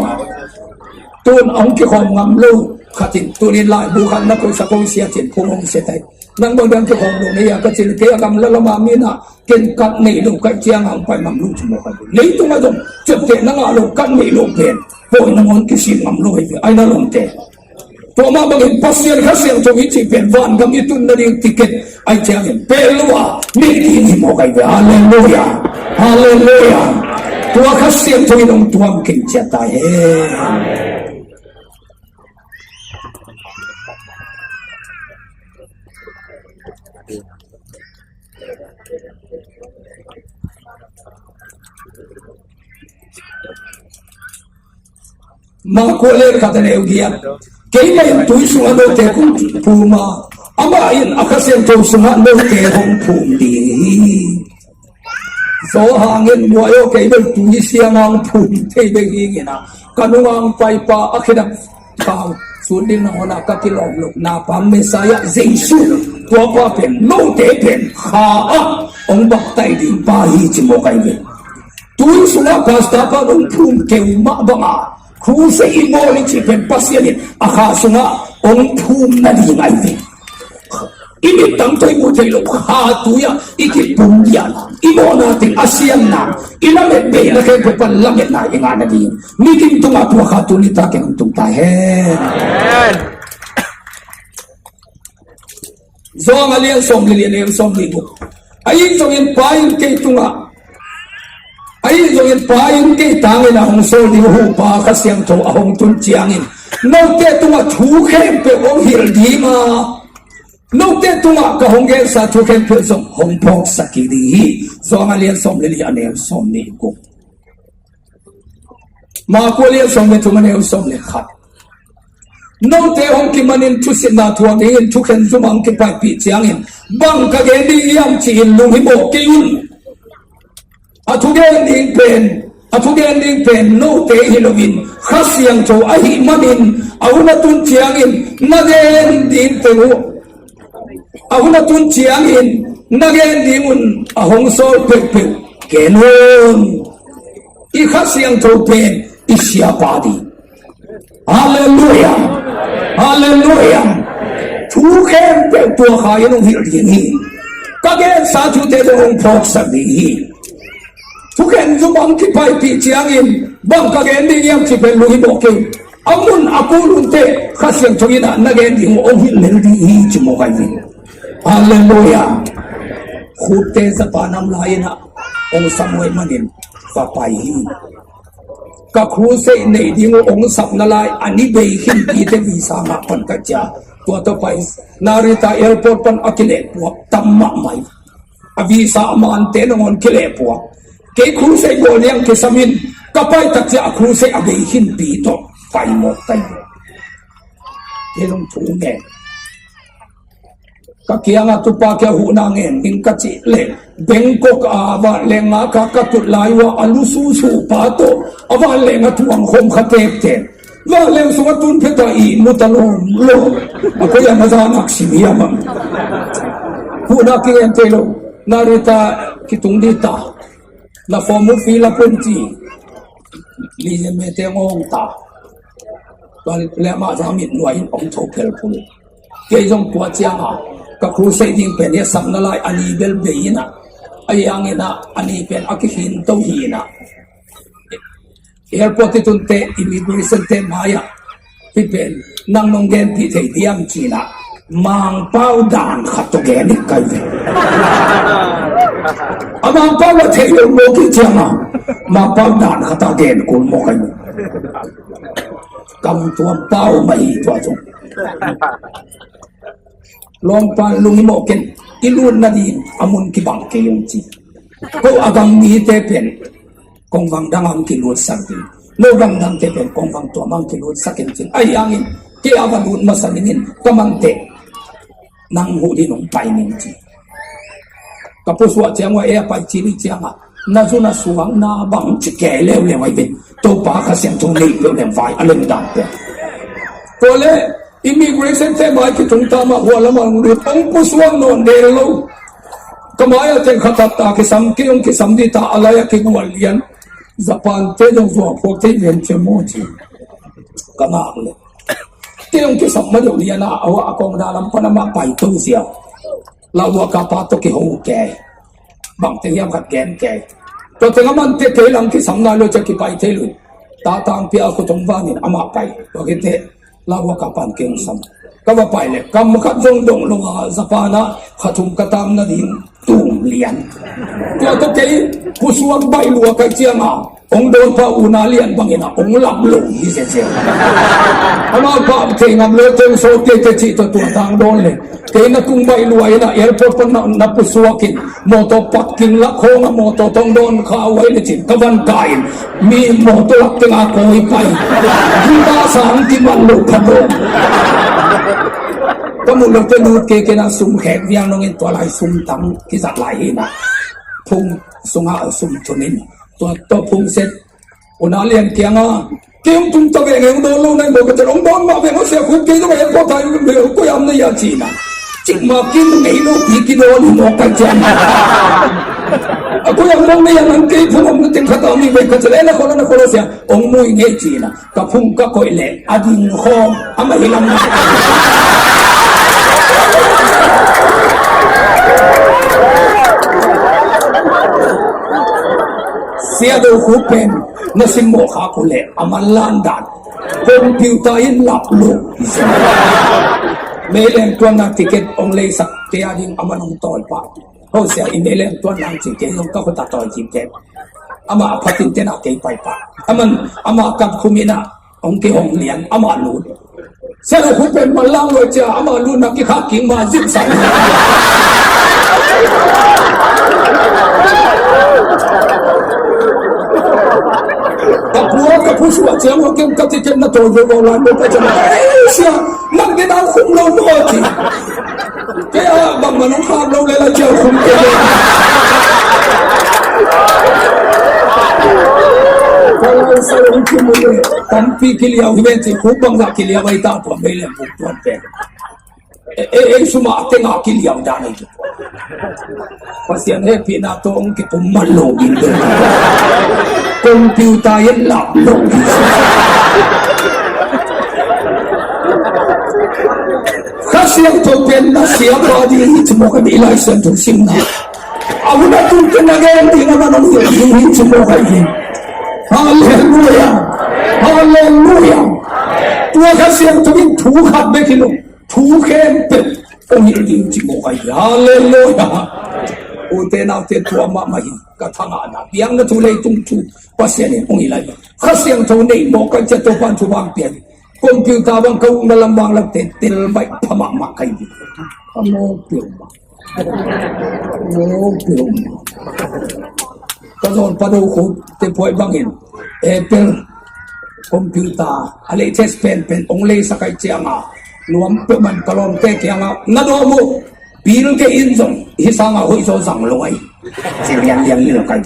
Tun ong kikhawm ngam lo khatin tunin laibu khat na koihsak ong sia cin phung ong sia tai. Nang bang dang kikhawm lo na hia ka cin kei a gamla lama mi na ken kat nei lo kaih ciang ang pai ngam lo ci mawk a. Leitung a zong ciaptehna ngah lo kat nei lo pen pawi nangawn kisin ngam lo hi ve ai na lawmte. Tua mah bangin Pasian Kha Siangtho i cih pen vangam i tun nading ticket ai ciangin pel lo a nei ding hi mawk ai ve. Halleluiah. Halleluiah. Tua Kha Siangtho in hong tuam kei ciat ta hen. Mangkua le khat a neu giat. Keimah in tui sungah note kong phum a, amah in a Kha Siangtho sungah note hong phum ding hi. Zo hangin guai aw, kei bel tui siang hang phum thei bek hi ngin a, ka nungang paipa a khidang kau sut ding na hona ka kilawm lo, na pa Messiah Jesu, tua pa pen note pen kha a hong baptai ding pa hi ci mawk ai ve. Tui sungah pastor pa hong phum keu mah banga crusade i bawl i cih pen Pasian in a kha sungah hong phum nading ai ve. I mittang tawh i muh theih loh kha tui-ah i kipum lian, i mawhna teng a siamna, i lamet beina khempeuh pan lametna i ngah nading, mikim tungah tua kha tuni takin hong tung ta hen. Johan a lian sawm le li, a neu sawm le guk. Ahi zongin Pa in kei tungah, ahi zongin Pa in kei tangin a hong sawl ding Huhpa Kha Siangtho a hong tun ciangin note tungah thu khempeuh hong hilh ding a, note tungah ka hong gensa thu khempeuh zong hong phawksak kik ding hi. Johan a lian sawm le li, a neu sawm le guk. Marku a lian sawm le thum, a neu sawm le khat. Note hong kimanin thusitna thuak dingin thukhen zum ah hong kipaipih ciangin bang ka gen ding hiam ci-in lunghimawh kei un. A thugen ding pen, a thugen ding pen note hi loin Kha Siangtho ahih manin a hun a tun ciangin na gen ding teng uh, a hun a tun ciangin na gen ding un a hong sawl peuhpeuh gen un. I Kha Siangtho pen i siapa ding. Halleluiah. Halleluiah. Thu khempeuh tua kha in hong hilh ding hi. Ka gensa thute zong hong phawksak ding hi. Thukhen zum ah hong kipaipih ciangin bang ka gen ding hiam ci pen lunghimawh kei un. A mun a kul un teh Kha Siangtho in ah na gen ding uh hong hilh lel ding hi ci mawk ai ve. Halleluiah. Khutte Japan nam lai in ah hong sam uh ahih manin va pai hi. Ka crusade neih ding uh hong sapna lai a ni bei khinpite visa ngah pan ka cia. Tua tawh pai Narita airport pan a kilehpuak tam mahmah hi. A visa a mante nangawn kilehpuak. Kei crusade bawl ding kisam in ka pai tak ciang a crusade a bei khinpi tawh pai mawk ta hi. Kei zong thu ngen. Ka kiangah tupa kia huhna ngen ning ka cih leh Bangkok a vanleng ngak a ka tut lai uh a, a lususu pa tawh a vanleng a tuang khawm kha tektek. Vanleng sungah tun phet a ihmu ta lawmlawm. A koi a maza nak sim hiam a. Huhna kingen thei lo. Narita kitung dita. Na form uh fill up un ci. Lizen mete ngawng ta. Tua le amah zah mit nuai in om tho pelpul. Kei zong tua ciang a ka crusade ding pen hi a, sapna lai a ni bel bei in a, a hiang in a, a ni pen a kikhin to hi in a. Airport i tun teh immigration te mai ah, hih pen nang nong genpih thei diam ci-in ah Mangpau dan khat tawh gen hi kai ve. A Mangpau a thei lo mawk hi ciang a, Mangpau dan khat a gen kul mawk kai ve. Kam tuam pau mah hi tua zong. Lawmpa lungim mawk ken, i lut nading a mun kibang kei ung ci. Ko a gang mite pen kongvang dang a hong kilutsak ding. No gang dangte pen kongvang tuam a hong kilutsak in cin. Ahi hangin kei a va lut masa ning in ka mante nang huh ding hong pai ning ci. Ka pusuah ciang ua e a pai ci ni ciang a na zu na suang na bang ci kei leuleu ai pen Topa Kha Siangtho nei peuh leng vai a lem dan pen. Tua le immigration te mai kitung ta mah hua lamah hong lut hong pusuak nawn del lo. Ka mai a teng khat a kisam kei hong kisam dih ta a lai a kigual lian. Japan te zong zuak phuak thei ven cia maw ci. Ka ngak le kei hong kisam ma deuh lian a a hua a kong da lam pan amah pai to sia. Lau hua ka pa to kiho kei. Bangte hiam khat gen kei. Tua teng a mante kei lam kisam nai lo cia kipai thei lo. Tatang pia a khutong vanin amah pai. Tua kite lau hua ka pan kei hong sam. Ka va pai le kam khat zong dong lo a Japan ah kha thum ka tam nading tum lian. Tua tawh kei pusuak baih lua kai ciang a hong dawn pa una lian bangin a hong lap lo hi sese. Amah pa thei ngam lo teng so tete cih tawh tua tang dawn le kei na tung baih lua in a airport pan na, na pusuak in mawtaw parking lak khawng a mawtaw tawh hong dawn kha uh ai le cin ka van ka in mi mawtaw lak teng a kawi pai. Hi ta sang kiman lo kha dawn. Ka mun lo te lut kei kei na sum khek viang nong in tua lai sum tang kizat lai hi na. Phung sungah a sum thunin tua tawh phungset. Una lian kiangah kei hong tung ta veng hong dawn lo nai maw ka cel hong dawn mah veng hong sia khuk kei zong a en pawh thai koi am na ia cina. Cikmah kin ngei lo pi kidawn hi mawk ka cian. A koi am mong na ia nang kei phung om na teng khat a mi veng ka cel en a khol a na khol a sia hong mui ngei cina. Ka phung ka koih leh a ding khawng a mah hi lam. Sia do khu pen na sim mawh kha khu leh a man lan dan. Computer in lap lo. Meileng tuanna ticket ong leisak kei a ding a man ong tawi pah. Ho sia i meileng tuanna ang ci kei zong ka khuta tawi ci kei. Ama a phatin tena kei pai pah. Aman ama kap khum ina ong kihong lian ama lut. Sia lo khu pen man lang lo cia ama lut na kikhak king ma zip sang. Ka pua ka phu suah ciang wa kem ka ti kem na tawi lo lo lai mo ka ciang. Ei sia nang den ang khum lo mo ci. Kei a bang man hong khak lo le la ciau khum kei le. Ka lai sa hong khum le tampi kiliau hi ven ci khu bang za kiliau ai ta tua mei le buk tuan pen. E e e suma a tenga kiliau dan ai. Pasian hehpihna tawh hong kipum man lo ding dong. Computer in lap lo ding. Kha Siangtho pen na siapa ding hi ci mawk a mi Lai Siangtho simna. A hun a tung pen na gen ding a man hong hilh ding hi ci mawk a hi. Halleluia. Halleluia. Tua Kha Siangtho in thu khat bek hi lo. Thu khempeuh hong hilh ding ci mawk a hi. Halleluia. Ute naute tua mahmah hi. Ka thangahna biakna thu leitung thu Pasian in hong hilh lai. Kha Siangtho nei mawk a hi cia Topa'n thu bang pian. Computer bang ka ukna lam bang lam te tel baih pha mahmah ka hi. Ka mawk peuhmah. Mawk peuhmah. Ka zawn pa do khu te puai bangin Apple computer a latest pen pen ong leisak ai cianga nuam peuh man ka lawmte kianga na dawm uh. Bill Gates in zong hi sanga hoih zaw zang lo ai. Ci lianlian hi lo kai.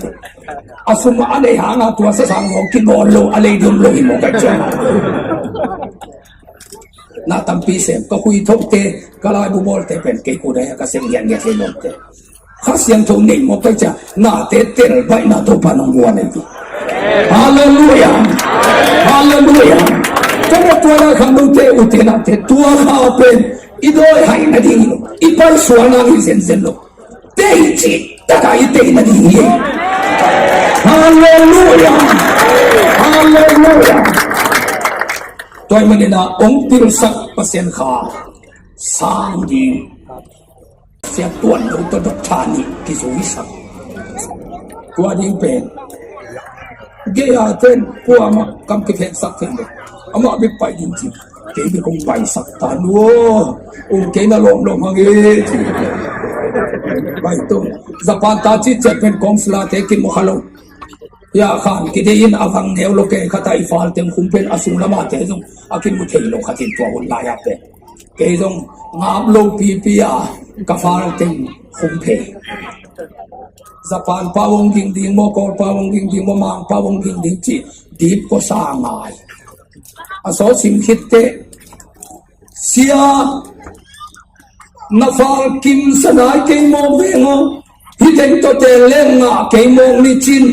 A sum a nei hanga tua sa sang zong kinawn lo a lei dum lo hi maw kai ciang. Na tampi sem ka hui thote ka laibu bawlte pen kei kudai ka sem lianlian hi lote. Kha Siangtho nei mawk kai cia nate tel baihna Topa nong guan ei. Halleluia. Halleluia. Ka na tua lai khang note ute nate tua kha pen i dawi hai nading hi lo i paisual nang hi zenzen lo. Tei ci taka i tei nading hi. Halleluia. Halleluia. Tua i manina ong pilsak Pasian kha sang ding. Sia tuan lo tawh dok tha nih kizuisak. Tua ding pen gei a ten kuama kam kiphensak thei lo. Amah bek pai ding ci. Kei bek kong paisak ta nuo. Um kei na lawmlawm hang e ci. Pai to Japan ta ci ciat pen kong sila te kimu kha lo. Ya khan kidei in a vang neu lo kei khata i fal teng khum pen a sung lama te zong a kimu thei lo khatin tua hun lai a pen. Kei zong ngap lo pipi a ka fal teng khum phe. Japan pa wong ging ding maw, Kawl pa wong ging ding maw, Mang pa wong ging ding ci dip ko sa ngai. A saw sim khit te sia na fal kim sa nai kei maw veng aw. Hi teng tua te leng ngah kei mawk ni cin.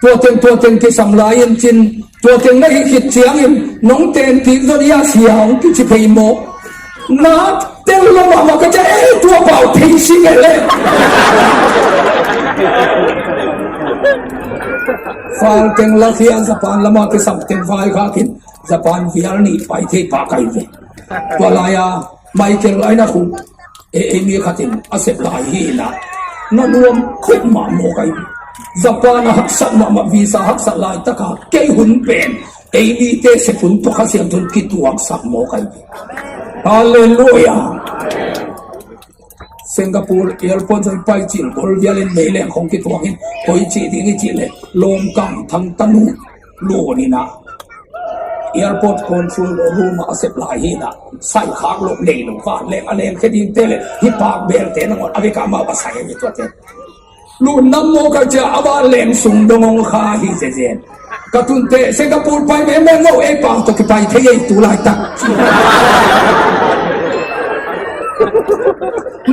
Tua teng tua teng kisam lai in cin. Tua teng na hih khit ciangin nong ten kik zon ia sia hong kici phei mawk. Na tel lo mahmah ka cia ei tua pau thei si ngei le. Fal teng la khia Japan lama kisam teng vai khakin Japan vial nih pai thei pah kai ve. Tua lai-a Michael aina khu e, ei mi khatin a sep lai hi na. Na nuam khut mah mawk ai. Japan a haksat mahmah visa haksat lai taka kei hun pen ei mite sep hun tawh Kha Siangtho in kituaksak mawk ai. Halleluia. Singapore airport zoi pai cil gol vialin meileng khong kituakin koi cih ding i cih le lawmkang thang tanu luninah airport control room ah a sep lai hinah sai khak loh nei lo ka leng a leng khe dingte le hi pak belte nangot a vekah mau a sai a ni tuate. Lun nam maw ka cia a vanleng sung dong hong kha hi zezen. Ka tunte Singapore pai mengmeng lo, ei pau tawh kipai thei ei tu laitak.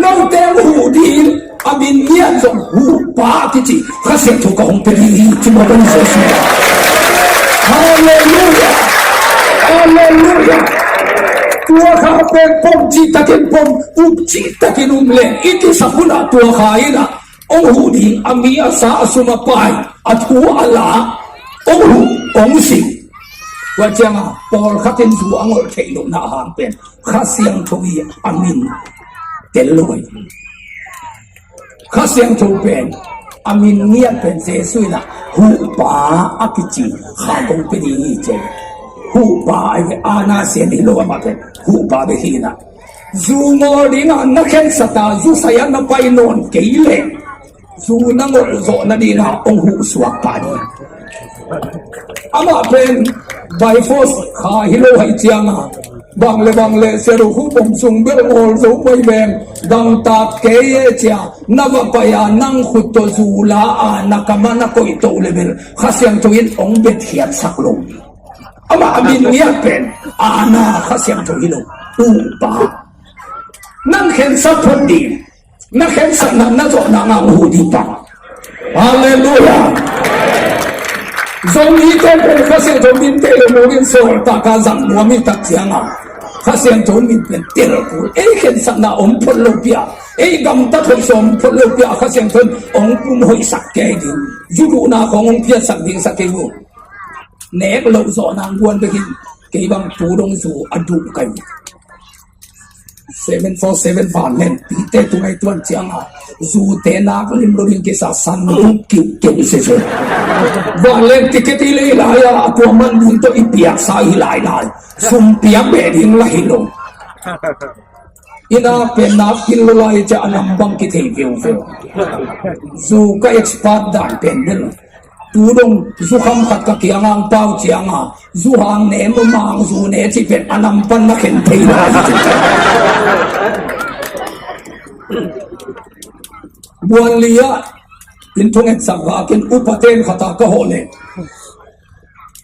Note huh ding a min ngiat zong Huhpa kici Kha Siangtho ka hong pia ding hi, ci mawk a ni Jesu. Halleluia. Halleluia. Tua kha pen pom cihtakin pom, up cihtakin um leng i kisak hunah tua kha inah hong huh ding, a mi a sa a sum a pai, a thu a la, hong huh hong sim. Tua cianga pawlkhat in zu a ngolh theih lohna a hang pen Kha Siangtho hi a min tel lo hi. Kha Siangtho pen a min ngiat pen Jesu inah Huhpa a kici kha kong pia ding hi ci. Huhpa ai ve, a na sian hi lo amah pen Huhpa bek hi inah. Zu ngawl dingah na khensat a, zu sai-ah na pai nawn kei leh zu na ngolh zawh nadingah hong huh suak pah ding. Amah pen by force kha hi lo hai cianga, bang le bang le siaru khu bom sung bel ngawl zo pai veng, dangtak kei e cia na va pai a, nang khut tawh zu la a, na kam a na koih toh le bel Kha Siangtho in hong betkhiatsak lo. Amah a min ngiat pen a na Kha Siangtho hi lo, Huhpa. Nang khensat phot ding, na khensatna na zawhna ngah hong huh ding pah. Halleluia. Zomi te pen Kha Siangtho min teh lo mawk in sawltak a zang nuam hi tak cianga Kha Siangtho min pen tel kul. Ei khensatna om phot lo pia, ei gamtat hoih sawm phot lo pia Kha Siangtho in hong pum hoihsak kei ding. Zu duhna khawng hong phiatsak ding sa kei uh. Nek loh zawh nang guan bekin kei bang tu dong zu a duh kai. Seven four seven vanleng pite tungai tuan cianga zute nak lim lo ding kisa san duk kiukiu sese. Vanleng ticket i lei lai a, a tua man ding tawh i piaksa hi lailai. Sum piak beh ding la hi lo. Ina pen nak kin lo lai cia a nam bang kithei viuveu. Zu ka expert dan pen bel. Tu dong zu kham khat ka kiang ang pau cianga zu hang ne, ma mang zu ne ci pen a nam pan na khen thei lai. Buan lia in thong et sak vakin upa ten khata ka hawh le.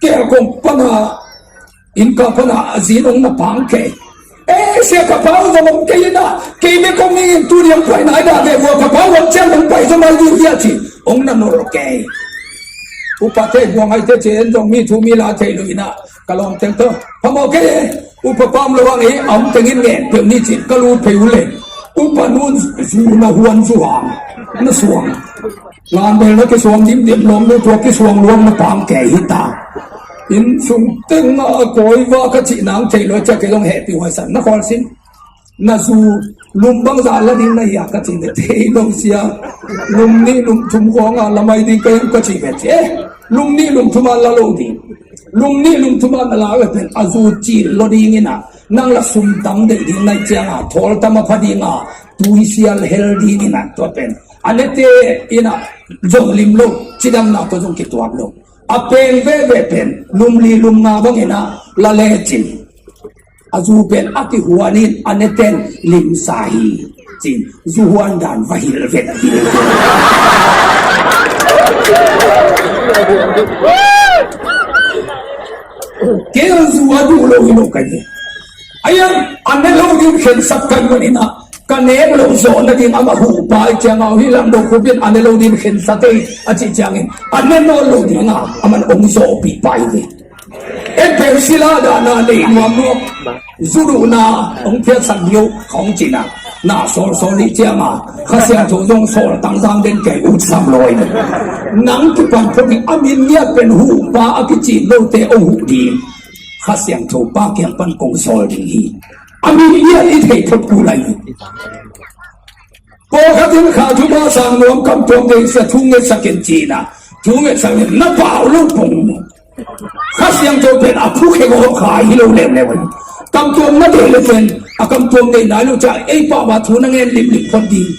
Kel kong pana, inn ka pana a zin ong na pang kei. Eh, sia ka pau zong ong kei ina, kei me kong ning in tu diang pai nai da ve vua ka pau ong ciang ong pai zong ai diu hia ci. Ong na nol kei. Upa te buang ai te cien zong mi thu mi la thei lo ina. Ka lawm teng to. Phamawh kei e. Upa pam lo ang e, a om tengin ngen peuh ni ci ka lut phei uh le. Upa nun zu na huan zu hang. Na suang. Ngan bel na kisuang dimdim lawm lo, tua kisuang luang na pang kei hi ta. Inn sung teng a kawi va ka cih nang thei lo, cia kei zong hehpih huaisan na khawl sin. Na zu lum bangzah la ding na hia ka cih le thei lo sia. Lum nih lum thum khawng a la mai ding ka hiam ka cih ve ci. Eh, lum nih lum thum a la lo ding. Lum nih lum thum a na la ve pen a zu cil lo ding ina, nang la sum tam deih ding nai cianga thawl tam a pha dinga tui sial hel ding ina tua pen. A nete ina zong lim lo, cidamna tawh zong kituak lo. A peng veve pen lum li lum nga bangin a la lecin. A zu pen a kihuan in a neten limsa hi. Cin zu huan dan va hilh vet hilh. Kei zu a duh lo hi lo kai ve. Ayan, a ne lo ding khensat kai manin a, ka nek loh zawh nading amah huhpa i ciang a, hih lam lo khupin a ne lo ding khensat ei a cih ciangin a ne nawn lo ding a, a man ong zawhpih pai ve. En pen sila dahna nei nuam lo, zu duhna ong phiatsak ding uh khawng cina, na sawlsawl ih ciang a, Kha Siangtho zong sawl tangzang den kei ut sam lawi ve. Nang kipan phot ing a min ngiat pen huhpa a kici note ong huh ding. Kha Siangtho pa kiang pan kong sawl ding hi. A min ngiat i thei phot kul lai hi. Pawlkhat in kha thuma sang nuam kam tuam dei sia thu ngetsak in cina. Thu ngetsak in na pau lo pong. Kha Siangtho pen a phukhe gawh kha hi lo leuleu in. Kam tuam na dei le pen a kam tuam dei nai lo cia ei pau a thu na ngen limlim phot ding.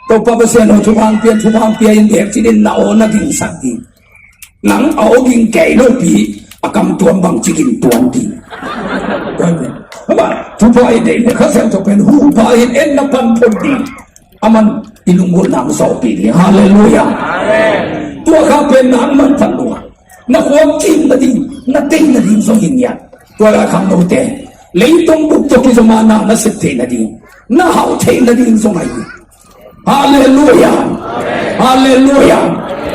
Topa Pasian aw thumang pia, thumang pia in bek ci din na aw na dingsak ding. Nang a aw ging kei lopi a kam tuam bang ci ging tuam ding. Hama thupha i deih le Kha Siangtho pen huhpa in en na pan phot ding. Aman i lunggulhna hong zawhpih ding. Halleluiah. Amen. Tua kha pen nang manphat lua. Na khuam cing nading, na tei nading zong hi ngiat. Tua lai khangnote, leitung bup tawh kizom a na na sep theih nading, na hauh theih nading zong ahi hi. Halleluiah. Halleluiah.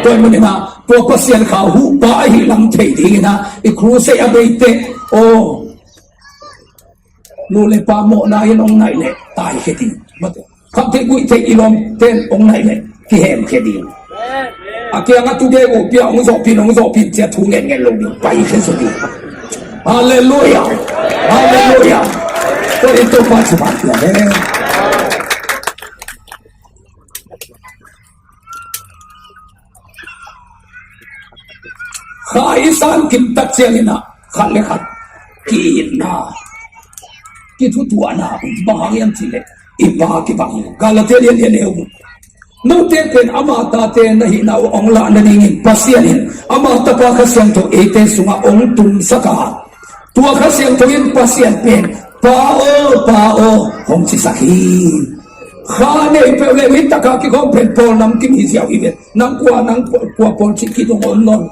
Tua hi manin ah tua Pasian kha huhpa ahih lam thei dingin ah i crusade a beite, aw, nu le pa mawhna in hong naih leh taikhia ding. Khamtheih guihtheih i lawmte'n hong naih leh kihemkhia ding. A kiangah tu gei uh pia, hong zawhpih in, hong zawhpih in ci-a thu ngetnget lo ding, paikhia zaw ding. Halleluiah. Halleluiah. Tua in Topa thupha pia hen. Kha i san kim tak ciangin ah khat le khat ki-itna, kithutuahna, bang hang hiam cih leh i Pa kibang hi. Galatia lian li a neu guk. Note pen ama tate na hihna uh hong lah nadingin Pasian in ama Tapa Kha Siangtho eite sungah hong tumsak a, tua Kha Siangtho in Pasian pen, Pa aw, Pa aw, hong cisak hi. Kha nei peuh le hih takah kikhawm pen pawl namkim hi ziau hi ve. Nang kua, nang kua pawl cih kidong om nawn lo.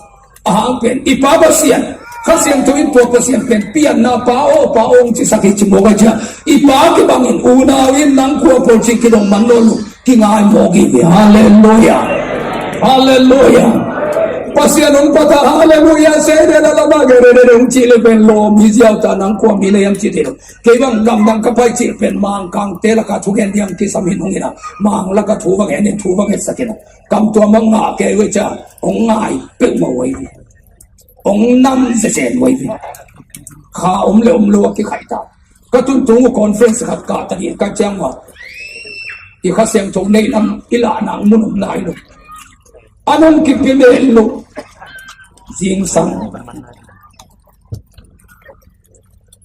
A hang pen i Pa Pasian, Kha Siangtho in tua Pasian pen pianna, Pa aw, Pa aw, hong cisak hi ci mawk a, cia i Pa kibangin unau in nang kua pawl cih kidong man nawn lo. Kingai mawk hi ve. Halleluiah. Halleluiah. Pasian hong pata, halleluiah, se de la la ba ge de de de hong cih le pen lawm hi ziau ta, nang kua mi le hiam cih te lo. Kei bang gamdang ka pai cil pen Mangkangte lakah thugen diam kisam hi nung in a, Mang lakah thu bang en in, thu bang etsak in a, kam tuam bang ngah kei uh e cia, hong ngai peuhmah uh ahi ve. Hong nam zezen uh ahi ve. Kha om le om lo a kikhaih ta. Ka tuntung uh conference khat kah ta dih ka ciang uh a, i Kha Siangtho neih lam i lah nang mun om lai lo. A nung kipia men lo. Zingsang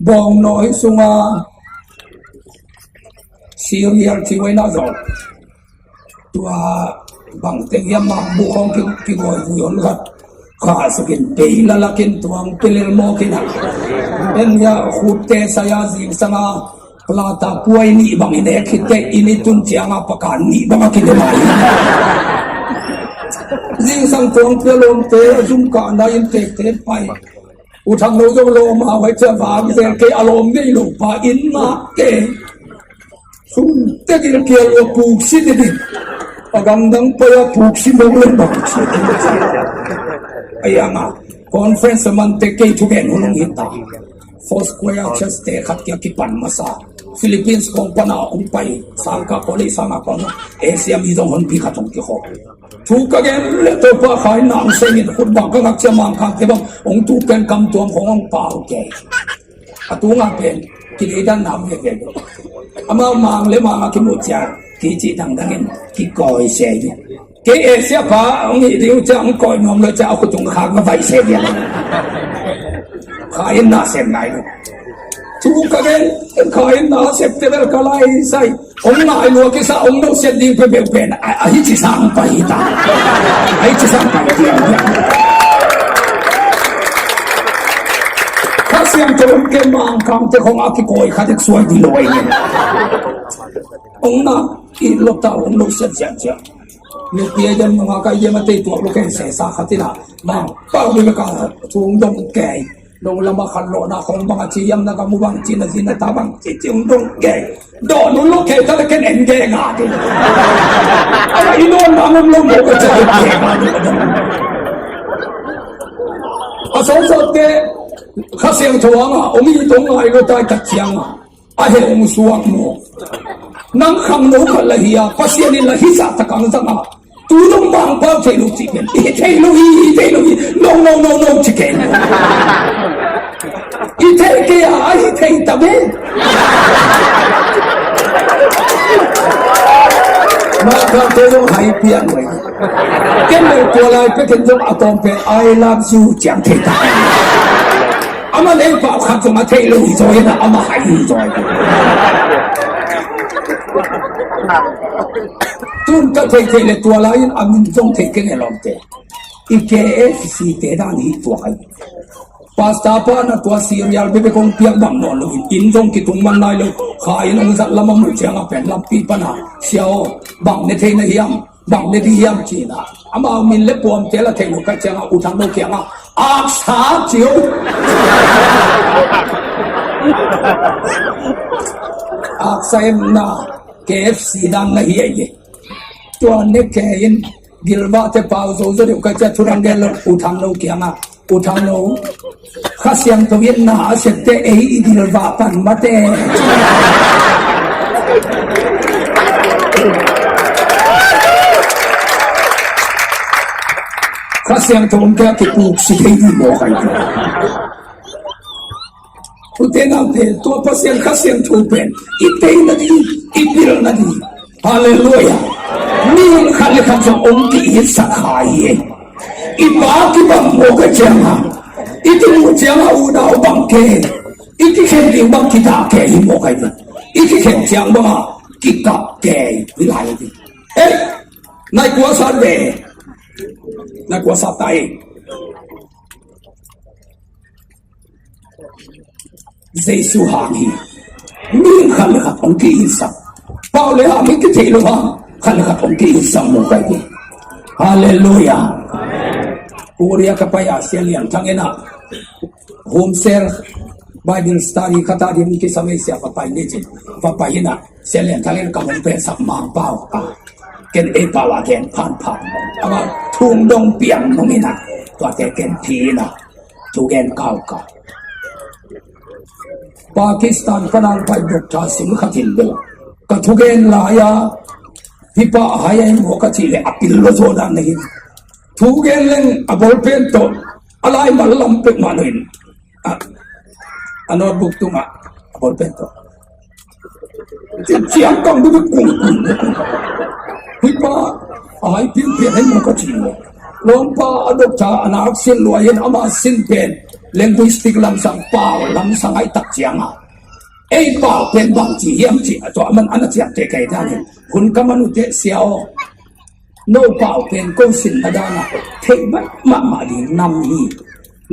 bawngnawi sunga cereal ci uh a, na zawh. Tua bangteng hiam, mangbuh khawng ki, kigawi vui hon khat khahsukin, bei lalakin tuang pilel mawkin a, en hia khutte saya zingsanga plata puai nih bangin ek khit teh, i ni tun cianga paka nih banga kile lai. Zingsang tuang pia lawmte a zum kahna in tekte pai. U Thang Lo zong lawm a, huai cia vang zel kei, a lawm ngei lo pa in ngak kei. Sum te gilkial uh a puksi didin. A gamdang pai a puksi mong lem bang ci. Ai anga conference a man te kei thugen hun hong hita. Foursquare Church te khat kia kipan masa. Philippines kong pana hong pai. Sangka koli sanga kong Asia mi zong honpi khat hong kikhop. Thu ka gen le Topa khai nang sengin khut bang ka ngak cia Mangkangte bang hong tu pen kam tuam khong hong pau kei. A tunga pen kideidan nam veve. Amau Mang le Mang a kimu cia kici dangdangin kikawi se hi. Kei Asia pa hong hi ding uh cia hong kawi nuam lo cia a khutung khak na vai se hi. Khai in na sem nai lo. Thu ka gen khai in na sem te bel ka lai sai. Hong ngai lua kisa, hong nohsiat ding peuhpeuh pen a, a hici sang pai hi ta. A hici sang pai hi ta. Kha Siangtho hong kem Mangkangte khong a kikawi khat dek suai dih lo ahi. Hong na i lop ta, hong nohsiat ziahziah. Nupi a diam nunga ka diam a tei tuak lo ken sesa khat in a, Mang pau mi bek a thu hong dong kei. Nong lama khat lawhna khong bang a ci hiam, na gam uh bang ci, na zi na ta bang ci, ci hong dong kei. Dawh nung lo kei ta le ken en kei nga ti. A i nawn bang om lo mo ka ci en kei nga ti. A sawtsawtte Kha Siangtho hanga om hi tong ngai lo tai tak cianga a heh hong suak maw? Nang khangno khat la hi a, Pasian in la hisa tak hong zang a, tu dong Mangpau thei lo cih pen i thei lo hi, i thei lo hi. No, no, no, no ci kei. I thei kei a, a hi thei ta ve. Mangkangte zong hai piang ve. Ken lo tua lai pek in zong a tawm pen I love you ciang thei ta. Aman ei pau khat zong a theih lo hi zaw in a, amah hai hi zaw hi. Tun ka theih theih le tua lai in a min zong theih keng e lawmte. I K F C te dan hi tua kai. Pastor pa na tua serial bebe kong piak bang nawn lo in, inn zong kitung man nai lo. Kha inn hong zat lam a muh ciangah pen lampi pana, "Sia aw, bang ne thei na hiam? Bang ne ding hiam?" ci-in ah, amau min le puamte la thei lo ka ciangah U Thang No kiangah, "Aksa," ci uh. Aksa em na, K F C dan na hi ei. Tua ne kei in, Gilbert te pau zo zo deuh ka cia, thurang gen lo, U Thang No kiangah, "U Thang No, Kha Siangtho in na a siatte ei i Gilbert pan mate." Kha Siangtho om kei a kipuk si thei ding maw kai. Ute naute, tua Pasian Kha Siangtho pen i tei nading, i pil nading. Halleluiah. Mi khat le khat zong hong ki-itsak kha hi. I pa kibang maw ka ciang a, i kimuh ciang a unau bang kei, i kikhen ding bang kidah kei hi maw kai ve. I kikhen ciang bang a kikap kei hi lai hi. Ei, nai kua sat ve. Nai kua sat ta ei. Jesu hang hi. Mi khat le khat hong ki-itsak. Pau le hang hi kithei lo hang, khat le khat hong ki-itsak maw kai hi. Halleluiah. Korea ka pai a, Sia Lian Thang in ah home cell Bible study khat a ding kisam ei, sia va pai ni cin. Va pai in ah, Sia Lian Thang in ka hong pensak Mangpau a, ken ei pau a gen phanphan. Amah thung dong piang nong in ah, tuate ken phi in ah, thugen kaukau. Pakistan ka nang pai doctor sim khat in bel, ka thugen lai a, hih pa a hai a hi maw ka cih leh a pil lo zaw dan na hi. Thugen leng a ball pen tawh a laimal lam peuhmah lo in, a, a notebook tungah a ball pen tawh ciang kang buk kung kung. Hih pa a hai pianpian hi maw ka ci maw. Lawmpa a doctor a nak sin lua in, ama sin pen linguistic lamsang, pau lamsang ahih tak ciang a, ei pau pen bang ci hiam ci a, tua man a na ciamteh kei dan in, hun ka man uh teh, Sia aw, no pau pen ko sinna dan a theih baih mahmah ding nam hi.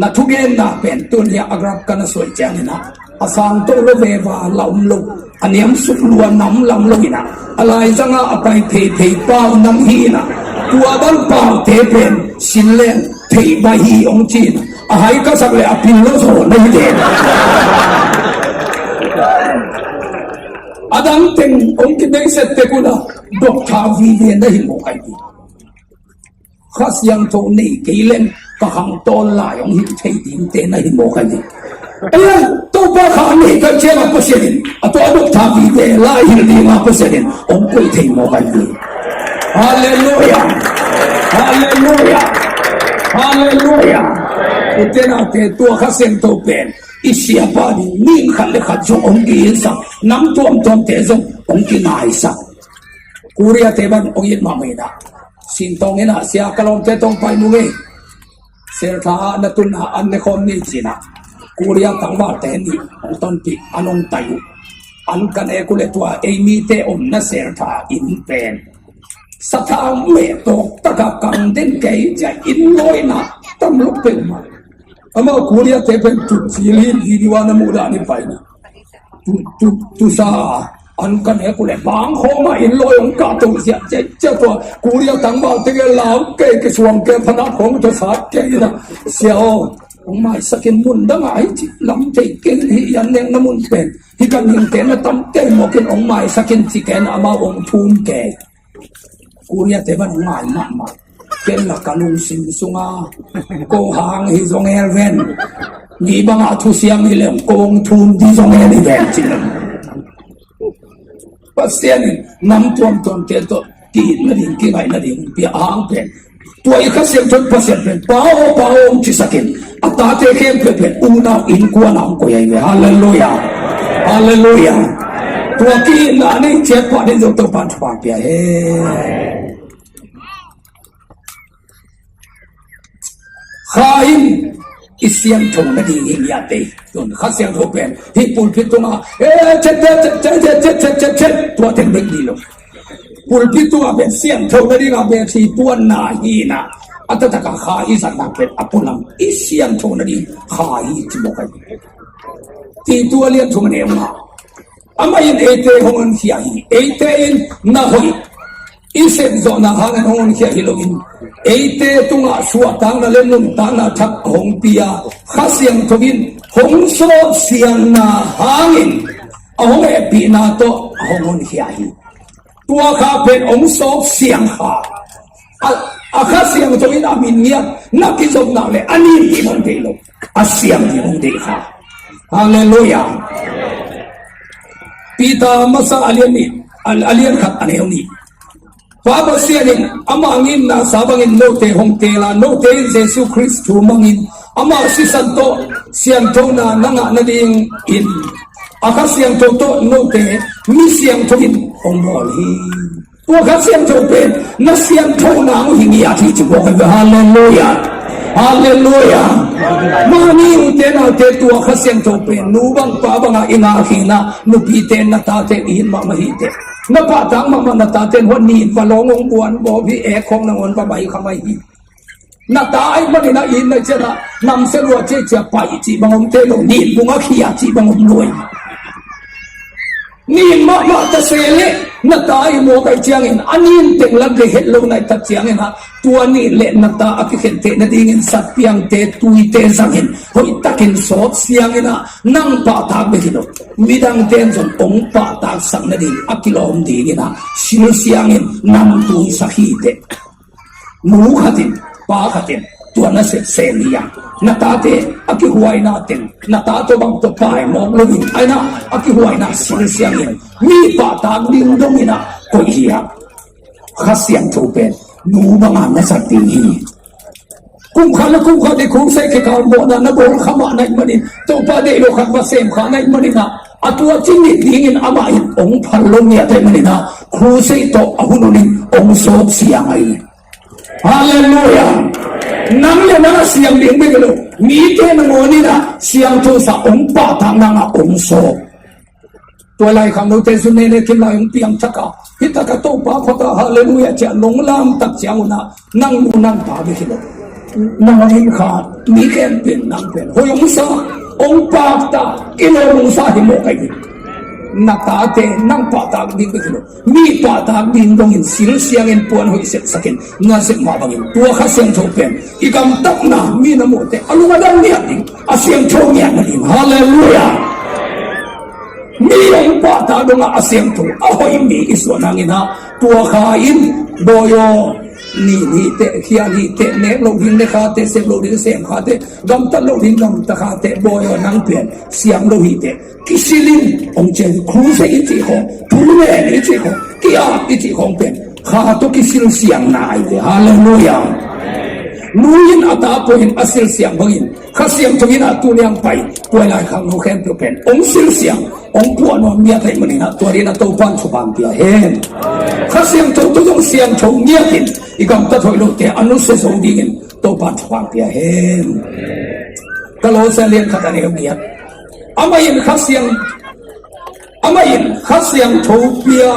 Na thugenna pen tun hi a, a graph ka na suai ciangin ah, a sang to lo, veva la om lo, a niamsuk lua nam lam lo in ah, a laizang a a pai pheiphei pau nam hi in ah, tua bang paute pen sin leng theih baih hi hong ci in ah, a hai ka sak leh a pil lo zaw na hi den. A dang teng hong kibeiset tek un ah, doctor vive na hi maw kai hi. Kha Siangtho nei kei leng ka khangtawn lai hong hilh thei dingte na hi maw kai hi. Ei, Topa kha nei ka ciang a Pasian in a tua doctor vive lai hilh ding a Pasian in hong koih thei maw kai hi. Halleluiah. Halleluiah. Halleluiah. Ute naute, tua Kha Siangtho pen i siapa ding, mi khat le khat zong hong ki-itsak, nam tuamtuamte zong hong kinaisak. Korea te bang hong it mahmah in ah, Sintawng in ah, Sia, ka lawmte tawh pai nung ei, seltha ah na tun a an ne khawm ni ci in ah, Korea tangvalte nih hong tonpih, an hong tai uh. An ka nek uh leh tua ei mite omna seltha inn pen sathau meh tawk tak a kang den kei ci a, inn lawi in ah tam lo peuhmah. Amau Korea te pen tut cil hi, video a na muh dan hi pai ni. Tu, tu, tusa an ka nek uh leh bang khawm a inn lawi hong kah to ziahziah, tua Korea tangval teng e lau kei, kisuang kei, phanat khawng tawh sat kei in ah, Sia aw, hong maisak in, mun dang ah hi ci, lam thei kei hi, an nekna mun pen hih ka ningte na tam kei mawk in, hong maisak in ci kei in ah, amau hong thum kei. Korea te bang ngai mahmah. Ken la ka lungsim sungah, ko hang hi zong el ven, mi bangah thusiam hi leng kong thum di zong el hi ven ci leng. Pasian in nam tuamtuamte tawh ki-it nading, kingaih nading pia a hang pen, tua i Kha Siangtho in Pasian pen, Pa aw, Pa aw, hong cisak in, a tate khempeuh pen unau innkuan ah hong koih ahi ve. Halleluiah. Halleluiah. Tua ki-itna nei ciat pah ding zong Topa'n thupha pia hen. Kha in i siangtho nading hi, niate. Tun Kha Siangtho pen hih pulpit tungah, eh, chet, chet, chet, tua teng bek hi lo. Pulpit tungah pen siangtho nading a bek hi puanna hi in ah, taktak a kha i zatna pen a pualam i siangtho nading kha hi ci mawk ahi. Titu a lian thum a neu nga. Amah in eite hong honkhia hi. Eite in na hoih i sepzawhna hangin hong honkhia hi loin, eite tungah suahtakna le nuntakna thak hong pia Kha Siangtho in hong sawt siangna hangin a hong hehpihna tawh a hong honkhia hi. Tua kha pen hong sawt siang kha. A, a Kha Siangtho in a min ngiat na kizopna le a nin ding hong deih lo, a siang ding hong deih kha. Halleluiah. Peter masa a lian nih, a, a lian khat a neu nih. Pa Pasian in ama ngimna sa bangin note hong teel a, note in Jesu Khrist thu mangin ama sisan tawh sianthona na ngah nadingin a Kha Siangtho tawh note mi siangtho in hong bawl hi. Tua Kha Siangtho pen na siangthona uh hi ngiat hi ci mawk ahi ve. Halleluiah. Halleluiah. Mah ni ute naute, tua Kha Siangtho pen nu bang pa banga i ngak hi na, nupite na tate i hin mahmah hi teh. Na pahtak mahmah na tate in huan nin va lawng hong buan bawp hi, ek khawng nangawn va bai kha mai hi. Na ta ahih manin a inn na cian a namsia lua ciacia pai cih bang om teh lo, nin bung a khia cih bang om lo hi. Nin mahmah ta se leh na ta i mawk ahih ciangin a nin teng lat le het lo na hih tak ciangin ah tua nin le na ta a kikhenteh nadingin satpiangte, tuite zangin hoihtakin sawt siangin ah nang pahtak bek hi lo, midangte in zong hong pahtaksak nading a kilawm dingin ah sil siangin nang tuisak hi teh. Nu khatin, pa khatin, tua na sep sem hi a. Na tate a kihuaina teng, na ta tawh bang tawh pai mawk loin, aina a kihuaina sil siangin mi pahtak ding dongin ah koih hi a. Kha Siangtho pen nu banga na zat ding hi. Kum khat le kum khat i khungsei kikal mawhna na bawl kha mah na hih manin, Topa deih lo khat va sem kha na hih manin ah, a tua cin nih dingin amah in hong phal lo ngiat ahih manin ah, khungsei tawh a hun hunin hong sawt siang ahi. Halleluiah. Nang le nang a siang ding bek hi lo, mite nangawn in ah siangthosa hong pahtak nang ah hong sawt. Tua lai khangnote zun nene kim lai hong piangthak a, hi taka Topa phot a, halleluiah ci a nong lam tak ciang un ah nang nu nang pa bek hi lo, nang in kha mi khempeuh nang pen hoih hong sa, hong pahtak, kilawm hong sa hi mawk ahi. Na tate nang pahtak ding bek hi lo, mi pahtak ding dongin sil siangin puan hoih sepsakin na sep mah bangin tua Kha Siangtho pen i gamtatna mi na muh teh a lung a dam ngiat ding, a siangtho ngiat nading. Halleluiah. Mi hong pahtak dongah a siangtho a hoih mi i suah nangin ah tua kha in bawi aw, nin hi teh, khial hi teh, nek loh ding ne kha teh, sep loh ding sem kha teh, gamtat loh ding gamta kha teh, bawi aw nang pen siang lo hi teh. Kisil in hong cian, crusade i cih khawng, thu nen i cih khawng, ki-ap i cih khawng pen kha tawh kisil siangna ahi ve. Halleluiah. Nu in a ta pua in a sil siang bangin Kha Siangtho in ah tuni hong pai, tua lai khangno khempeuh pen hong sil siang, hong puah nuam ngiat ahih manin ah tua dingin ah Topa'n thupha pia hen. Kha Siangtho tawh zong siangtho ngiatin i gamtat hoih lote a nusia zo dingin Topa'n thupha pia hen. Kolose lian khat a neu ngiat. Amah in Kha Siang, amah in Kha Siangtho pia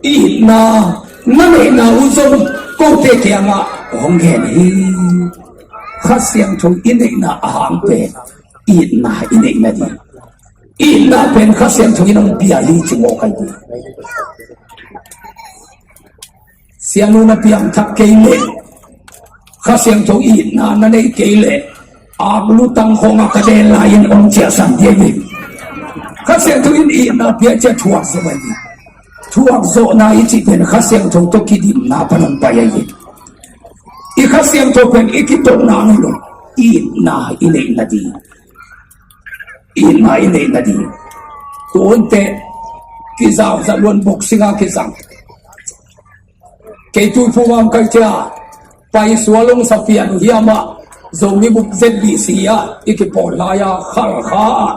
i itna na neihna uh zong kote kiangah hong gen hi. Kha Siangtho i neihna a hang pen itna i neihna ding. Itna pen Kha Siangtho in hong pia hi ci mawk ahi. Sianu na piangthak kei leh, Kha Siangtho itna na nei kei leh, ak lutang khawngah ka den lai-in hong ciahsan ding hi. Kha Siangtho in itna pia ciah thuak zo ahi. Thuak zawhna i cih pen Kha Siangtho tawh kidimna pan hong pai ahi. I Kha Siangtho pen i kitotna hi lo, itna i neihna ding. Itna i neihna ding. Tu'n teh kizau zat luan boxing a kizang. Kei tuiphum ah kai cia, paisual hong sa pian uh hiam ah, Zomi bup Z B C ah i kipawl lai-a Khalkha ah,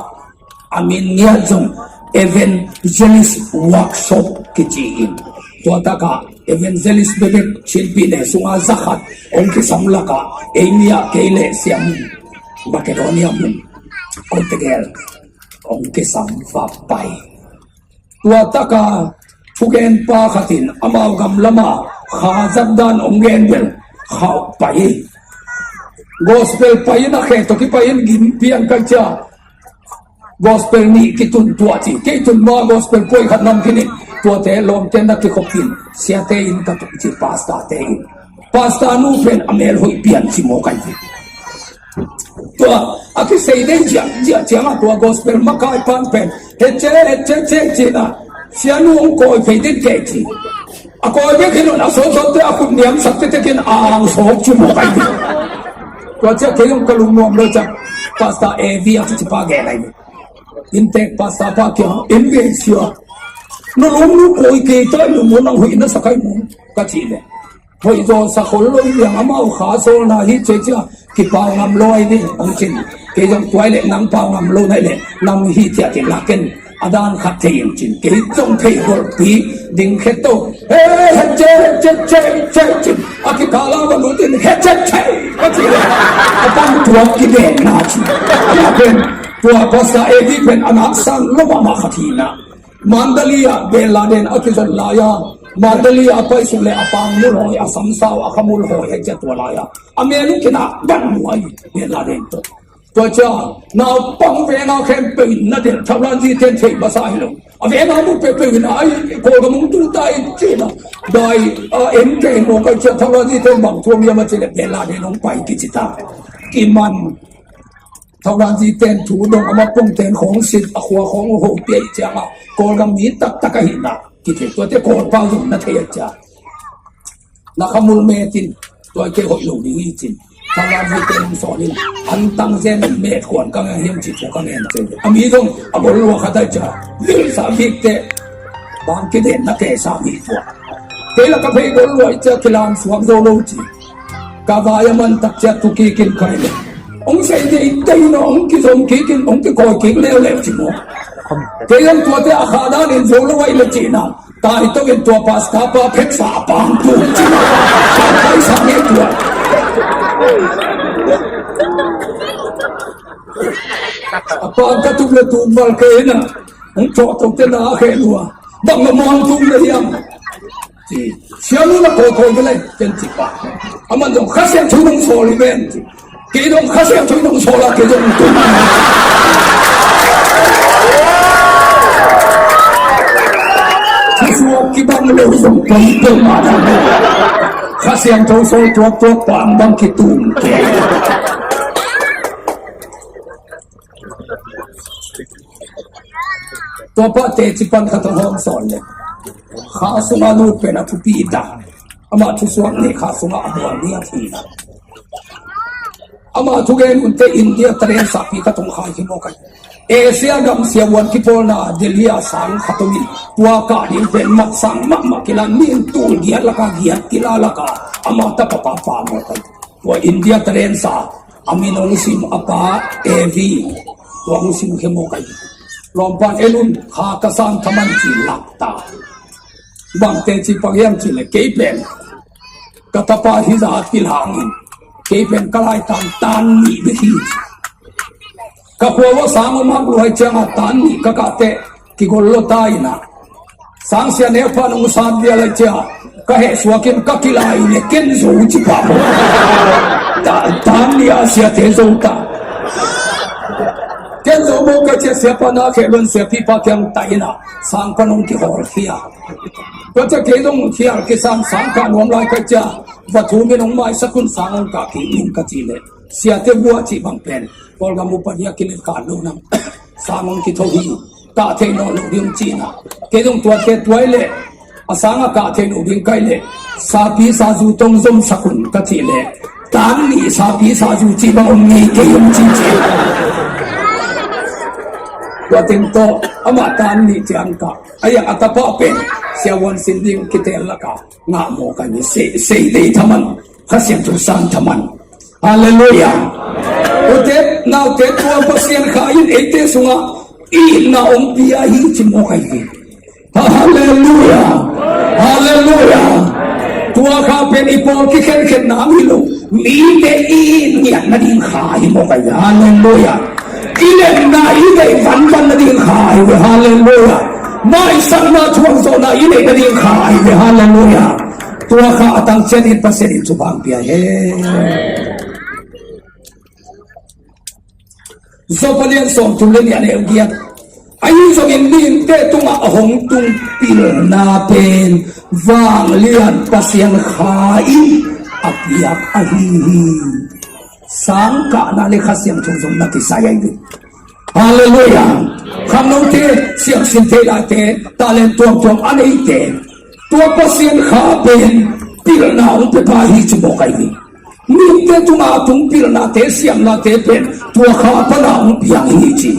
a min ngiat zong Evangelist Workshop kici in. Tua takah Evangelist bebek Chinpi ne sungah zakhat hong kisam lakah, ei mi ah kei leh Siam Macedonia mun, kote gel hong kisam va pai. Tua taka thugenpa khat in amau gam lamah kha zatdan hong gen bel khauh pai hi. Gospel pai-in a khe tawh kipai-in gim pian ka cia. Gospel nih kitun tua ci. Kei tun ma gospel puai khat nam kinin tuate lawmte na kikhop in siate in ka tuk ci, pastor te in. Pastor nu pen a mel hoih pian ci maw kai ci. Tua a kisei dei ciang, ciang, ciang a tua gospel makai pan pen hece, hece, hece cina. Sianu hong kawi phei den kei ci. A kawi bek hi lo in a sawtsawtte a khut niamsak tetekin a angsawk ci maw kai ci. Tua ciang kei hong ka lungnuam lo ciang Pastor A V a kici pa gen ai. Inntek pastor pa kiang in ve sia. Na lawm nu kawi kei ta, nu mu nang hoih na sa kai mu ka ci le. Hoih zaw sa khol lo liang amau kha sawlna hi ce cia kipau ngam lo ai ding hong cin. Kei zong tua ai leh nang pau ngam lo nai leh nang hi cia kin lakin a dan khat thei in cin. Kei zong thei golpi ding khet to. He, he, ce, ce, ce, ce, cin. A kikala va lut in he, ce, ce, ka ci leh a pan tuak kiden na ci. Tua pen tua pastor A V pen a nak sang lo mahmah khat hi na. Mandalay ah Bin Laden a kizon lai-a, Mandalay ah a paisuk le a pang mulhawi, a samsau a kha mulhawi hei cia tua lai-a a menu kina ban muai Bin Laden to. Tua cia naupang venga khempeuh in na del thaulanzi ten thei masa hi lo. A venga mu peuhpeuh in ai Kawlgam hong tu ta in cina. Dai a en kei maw kai cia thaulanzi ten bang thuam hiam a ci le Bin Laden hong pai kici ta. Kiman Thaulanzi ten thu dong a mapung ten khawng sit a khua khawng ho piai cianga Kawlgam mi taktak ahihna kithei tuate Kawlpau zong na thei a cia. Na khamul metin tua kei hoih lo ding hi cin. Thaulanzi ten hong sawl in an tang zen met kuan ka ngen hiam ci thu ka ngen cin. A mi zong a gol lua khat ai cia. Vilsa bikte bang kiden na kei sa mi tua. Kei la ka phei gol lua i cia kilam suak zo lo ci. Ka vai a man tak ciat tu kikin kai le. Hong sei dei dei no hong kizom kikin hong kikawi kik leuleu ci maw. Kei hong tuate a kha danin zo lo ai le cihna. Tai tawkin tua pastor pa pheksa a pang tu ci maw. Ka kai sa nge tua. A pang ka tuk le tuk mal kei na. Hong cawh to te na a khe lua. Bang na muang tuk le hiam. Ci, sianu na kawikawi ve lai ken ci pa. Aman zong Kha Siangtho nong sawl hi ven ci. Kei zong Kha Siangtho nong sawl a kei zong tung. Kha suak kibang lo zong poi poi ma na. Kha Siangtho sawl tuak tuak pa ang bang kitung kei. Tua pa teci pan khat hong hawm sawn le. Kha sungah lut pen a thupi ta. Amah thusuak ni kha sungah a buang ni a thina. Amah thugen unte India talen sapi khat hong khai hi mawk ai. Asia gam siavuan kipawlna Delhi a sang khat hong in. Tua kah ding pen mat sang mahmah kilan ni in tul giat laka giat kila laka. Amah tapa pa pa mawk ai. Tua India talen sa. A min hong sim a pa Evi. Tua hong sim khe mawk ai. Lawmpan en un kha ka sang thaman ci lak ta. Bangte ci pang hiam ci le kei pen. Ka tapa hi za kilhang in. Kei pen ka lai tan tan nih bek hi. Ka khua ua sang om hak luai cianga tan nih ka kah teh kigol lo ta ina. Sang sia nek pan hong sat vial ai cia ka heh suakin ka kilai le ken zo ci pa maw. Ta, tan nih a siate zo ta. Ken zo maw ka cia siapa na kheh luan siapipa kiang ta ina sang pan hong kihawl khia. Ka cia kei zong khial kisang sang kah nuam lai ka cia va thumin hong maisak un sang hong kah kik ning ka ci le. Siate vua cih bang pen Kawlgam upa dia kilet kah lo nang sang hong kitho hi. Kah thei nawn lo ding cihna. Kei zong tuate tuai le a sang a kah thei lo ding kai le sapi sazu tong zom sak un ka cih le tan nih sapi sazu cih bang om ngei kei om cih cih. Tua teng tawh amah tan nih ciang kah a iang a tapa pen siavuan sin ding kitel laka ngah maw ka ni sei, sei dei thaman. Kha Siangtho sang thaman. Halleluiah. Ute naute tua Pasian kha in eite sungah itna hong pia hi ci maw ka hi. Halleluiah. Halleluiah. Tua kha pen i pawl kikhenkhenna hi lo. Mite i ngiat nading kha hi maw ka hi. Halleluiah. I lemna i vei vanvan nading kha hi ve. Halleluiah. Maisakna thuakzawhna i neih nading kha hi ve. Halleluiah. Tua kha a tang ciatin Pasian in thupha hong pia hen. Job a lian sawmthum le nih, a neu giat. Ahi zongin mihingte tungah a hong tung pilna pen vanglian Pasian Kha in a piak ahi hi. Sangkahna le Kha Siangtho zong na kisai ahi hi. Halleluiah. Khangnote, siangsin thei laite, talent tuamtuam a neite, tua Pasian Kha pen pilna hong pia pa hi ci mawk ahi hi. Mihingte tungah a tung pilnate, siamnate pen tua Kha pan a hong piang hi ci.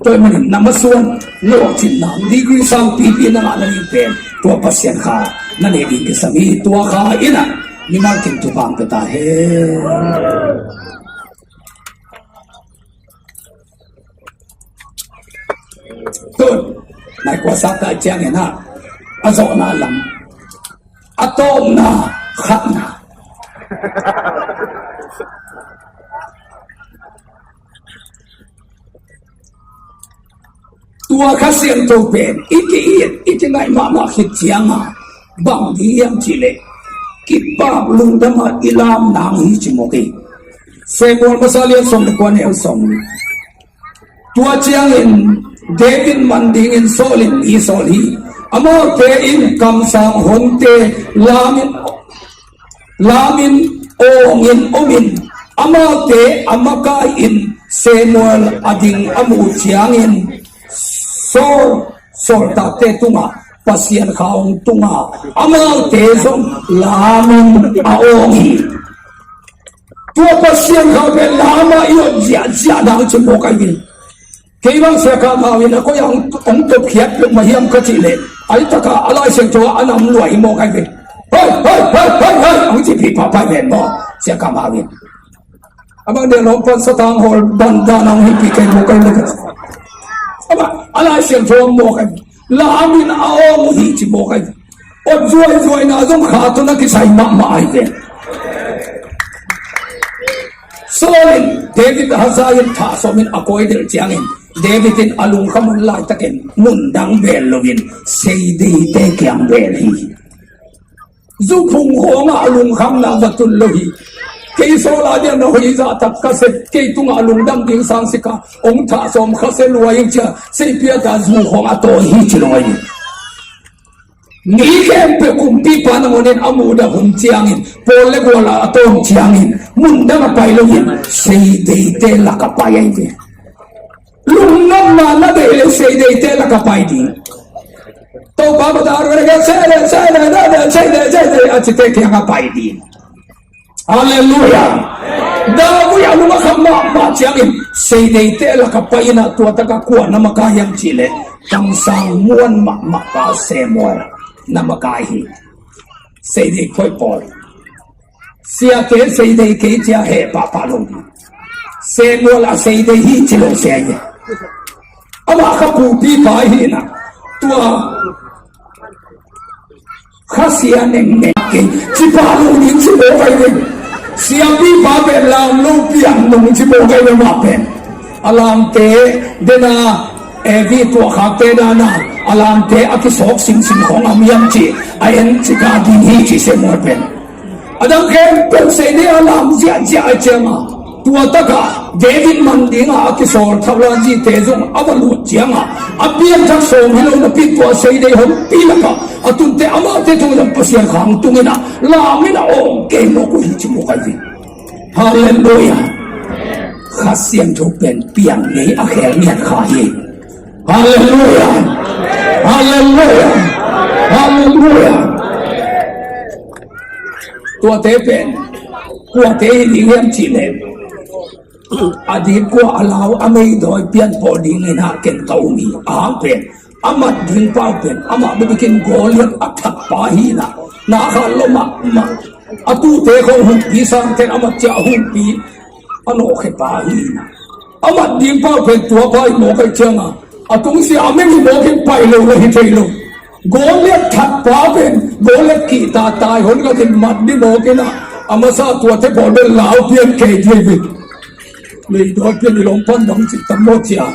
Tua ahih manin na masuan, lawhcinna, degree sangpipi na ngah nading pen tua Pasian Kha na nei ding kisam hi. Tua Kha in ah mimal kim thupha hong pia ta hen. Tun, nai kua sap ta ciangin ah, a zawhna lam, a tawpna, khatna. Tua Kha Siangtho pen i ki-it, i kingaih mahmah khit ciangin bang ding hiam cih leh, kipak lungdam a i lam nang hi ci mawk hi. Samuel masa lian sawm le kua, neu sawm. Tua ciangin David man dingin Saul in mi sawl hi. Amaute in kamsang honte lamin, lamin awngin omin, amaute a makai-in Samuel a ding a muh ciangin Saul, sawltakte tungah Pasian Kha hong tung a, amaute zong lamin a awng hi. Tua Pasian Kha pen lam a i awng ziahziah dang ci mawk ahi hi. Kei bang Sia Kam Hau in a koi ah hong, hong topkhiat peuhmah hiam ka cih leh, a hi tak a Lai Siangtho ah a nam lua hi mawk ahi hi. Hei, hei, hei, hei, hei, hong ci phipha pai ven maw, Sia Kam Hau in. A bang dia lawm pan satang hawl ban dan a hong hihpih kei mawk ahi hi. A bang, a Lai Siangtho ah mawk ahi hi. Lamin a awng uh hi ci mawk ahi hi. Awt zuaizuaina zong Kha tawh na kisai mahmah ahi hi. Saul in David a za-in thah sawmin a kawi delh ciangin, David in a lungkham hun laitakin mundang beel loin seideite kiang beel hi. Zuphung khawngah a lungkhamna va tun lo hi. Kei Saul a diam na hoih zahtak ka sep, kei tungah a lungdam ding sangsik a hong thah sawm kha se lua ing ci a, seipi a ta zu khawng a tawi hi ci lo ahi hi. Mi khempeuh kumpipa nangawnin a mudah hun ciangin, pawl le gual a tawm ciangin, mundang a pai loin seideite lak a pai ahi ve. Lungnopna na deih le seideite lak a pai ding. Topa bata a ruat a seide, seide, seide, seide a cite kiang a pai ding. Halleluiah. David a lung a kham mahmah ciangin seideite lak a pai in ah, tua tak a kua na makai hiam cih leh, kamsang muan mahmah pa Samuel na makai hi. Seidei khoih pawl. Siate seidei kei ci a heh pahpah lo ding. Samuel a seidei hi ci lo se ahi hi. Amah kha pupipa hi in ah, tua kha sia nengneng kei ci pah lo ding ci mawk ahi ve. Siapipa pen lam lo piang nung ci mawk ahi ve mah pen. A lamte dena, eh, Evi tuahkhakte dana a lamte a kisawk simsim khawng a miam ci a en ci ka ding hi ci Samuel pen. A dang khempeuh seidei a lam ziahziah a cianga, tua taka David man dinga a kisawl thakla zite zong a va lut cianga, a piangthak sawm hi lo napi tua seidei honpi laka a tunte amahte tungah zong Pasian Kha hong tung in ah, lamin a awng kei mawk uh hi ci mawk ahi hi. Halleluiah. Kha Siangtho pen piang ngei a khel ngiat kha hi. Halleluiah. Halleluiah. Halleluiah. Tuate pen kuate hi ding hiam cih leh, a dik kua a lau a meidawi pian pawl dingin ah ken ka um hi. A hang pen a mat ding pau pen amah bek bikin Goliath a thatpa hi in ah, na kha lo mahmah. A tuute khong humpi sangten a mat ciah a humpi a nawhkhepa hi in ah, a mat ding pau pen tuapa hi mawk ahi cianga, a tungsia a meng hi mawkin pai lo lo hi thei lo. Goliath thatpa pen Goliath kihta tai hon katin mat ding mawkin ah, a masa tuate pawl pen lau pian kei ding hi. Meidawi pian i lawm pan dang cih tam maw cia.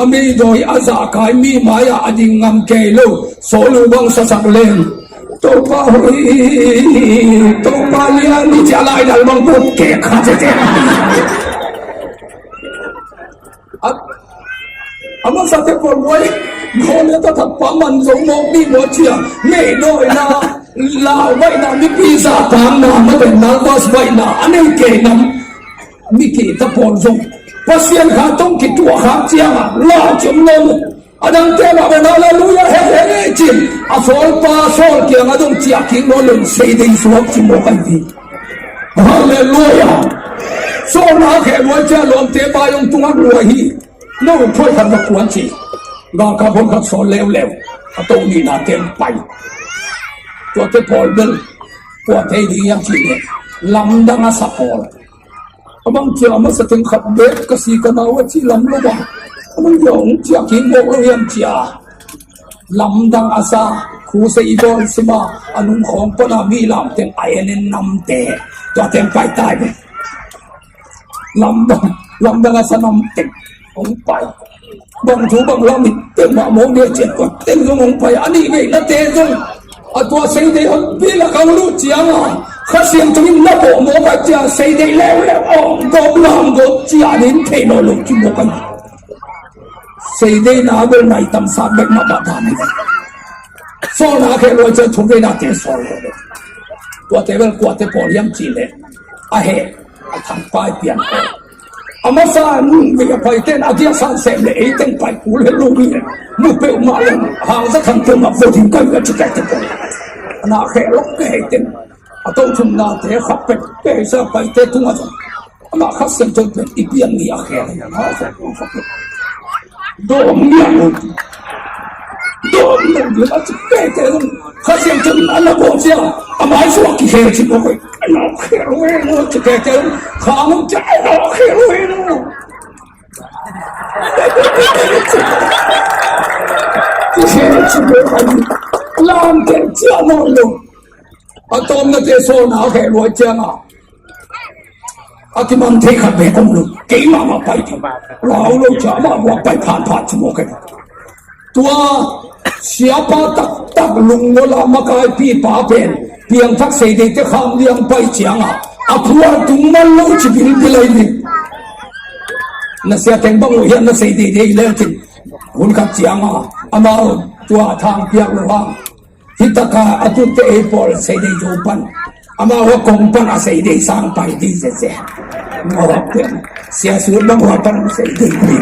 A meidawi a zahkai mi mai-ah a ding ngam kei lo. Saul uh bang sasak leng, Topa hoih, Topa lian hi ci a laidal bang buk kek kha tete. A, a masate pawl buai, gawle ta thak pa man zo mawk ni maw cia, ngeih dawina, lau baihna, mipi zahtakna, mate nervous baihna a nei kei nam, mi kihta pawl zong Pasian kha tawh kituah khak ciangah lau ciam lo. A dangte mah pen halleluiah, he he cin, a sawlpa sawl kiangah dong ciah kik lo leng Seidei suak ci mawk ahi hi. Halleluiah. Sawlna kheh luai cia lawmte bai hong tungah luai hi. No hong phuai khat va kuan ci. Galkap hong khat sawl leuleu. A to nihna ten pai. Tuate pawl bel puate ding hiam cih leh lamdang a sa pawl. A bang cia a masa teng khat bek ka si ka nau a ci lam lo ba. A bang cia hong cia kik mawk lo hiam cia. Lamdang a sa, khusei i bawl sima, a nung khawng pana mi lamteng a en en namte, tua teng pai tai ve. Lamdang, lamdang a sa namteng hong pai. Bang thu bang lam in teng mah mawk dia cian kua teng zong hong pai. A nih veina te zong a tua Seidei hong pi lak a hong lut cianga Kha Siangtho in na bawh mawk a cia Seidei leuleu awng gawp lam gawp cia nin thei nawn lo ci mawk a. Seidei na bel nai tamsat bek mah bah dan hi. Sawlna kheh luai cian thum veina te sawl lo. Tuate bel kuate pawl hiam cih leh a heh a thangpai pian pawl. A masa nung vei a paiten a diasan sem le eiteng pai kul he lo hi. Mu peuhmah leng hangza thang peuhmah vo ding kai ka ci kaite pawl. A na kheh lok ke heiteng a to thumnate kha pek pek sa paite tungah zong amah Kha Siangtho pen i pian ni a khel hi. Dawm ni a ngawt. Dawm ni a ngawt a ci pek te zong Kha Siangtho in a na bawm cia a mai suak kikhel ci mawk hi. A na khel uh hi lo ci pek te zong khang uh cia a na khel uh hi lo. Kikhel ci mawk hi. Lam ken cia nawn lo. A tawmnate sawlna a kheh luai cianga a kimang thei khat bek om lo. Keimah mah pai thei. Lau lo cia mah mah pai phan phan ci mawk hi. Tua siapa taktak lungngol a makaipipa pen piangthak Seideite kham liang pai cianga a phual tung man lo ci bilbil ahi ding. Na sia teng bang uh hian na Seidei dei leu cin. Hun khat cianga amau tua thang piak lo hang. Hi taka a tutte ei pawl Seidei zo pan. Amau a kong pan a Seidei sang pai di zeze. Ngawh pen sia sut bang hua pan Seidei pi.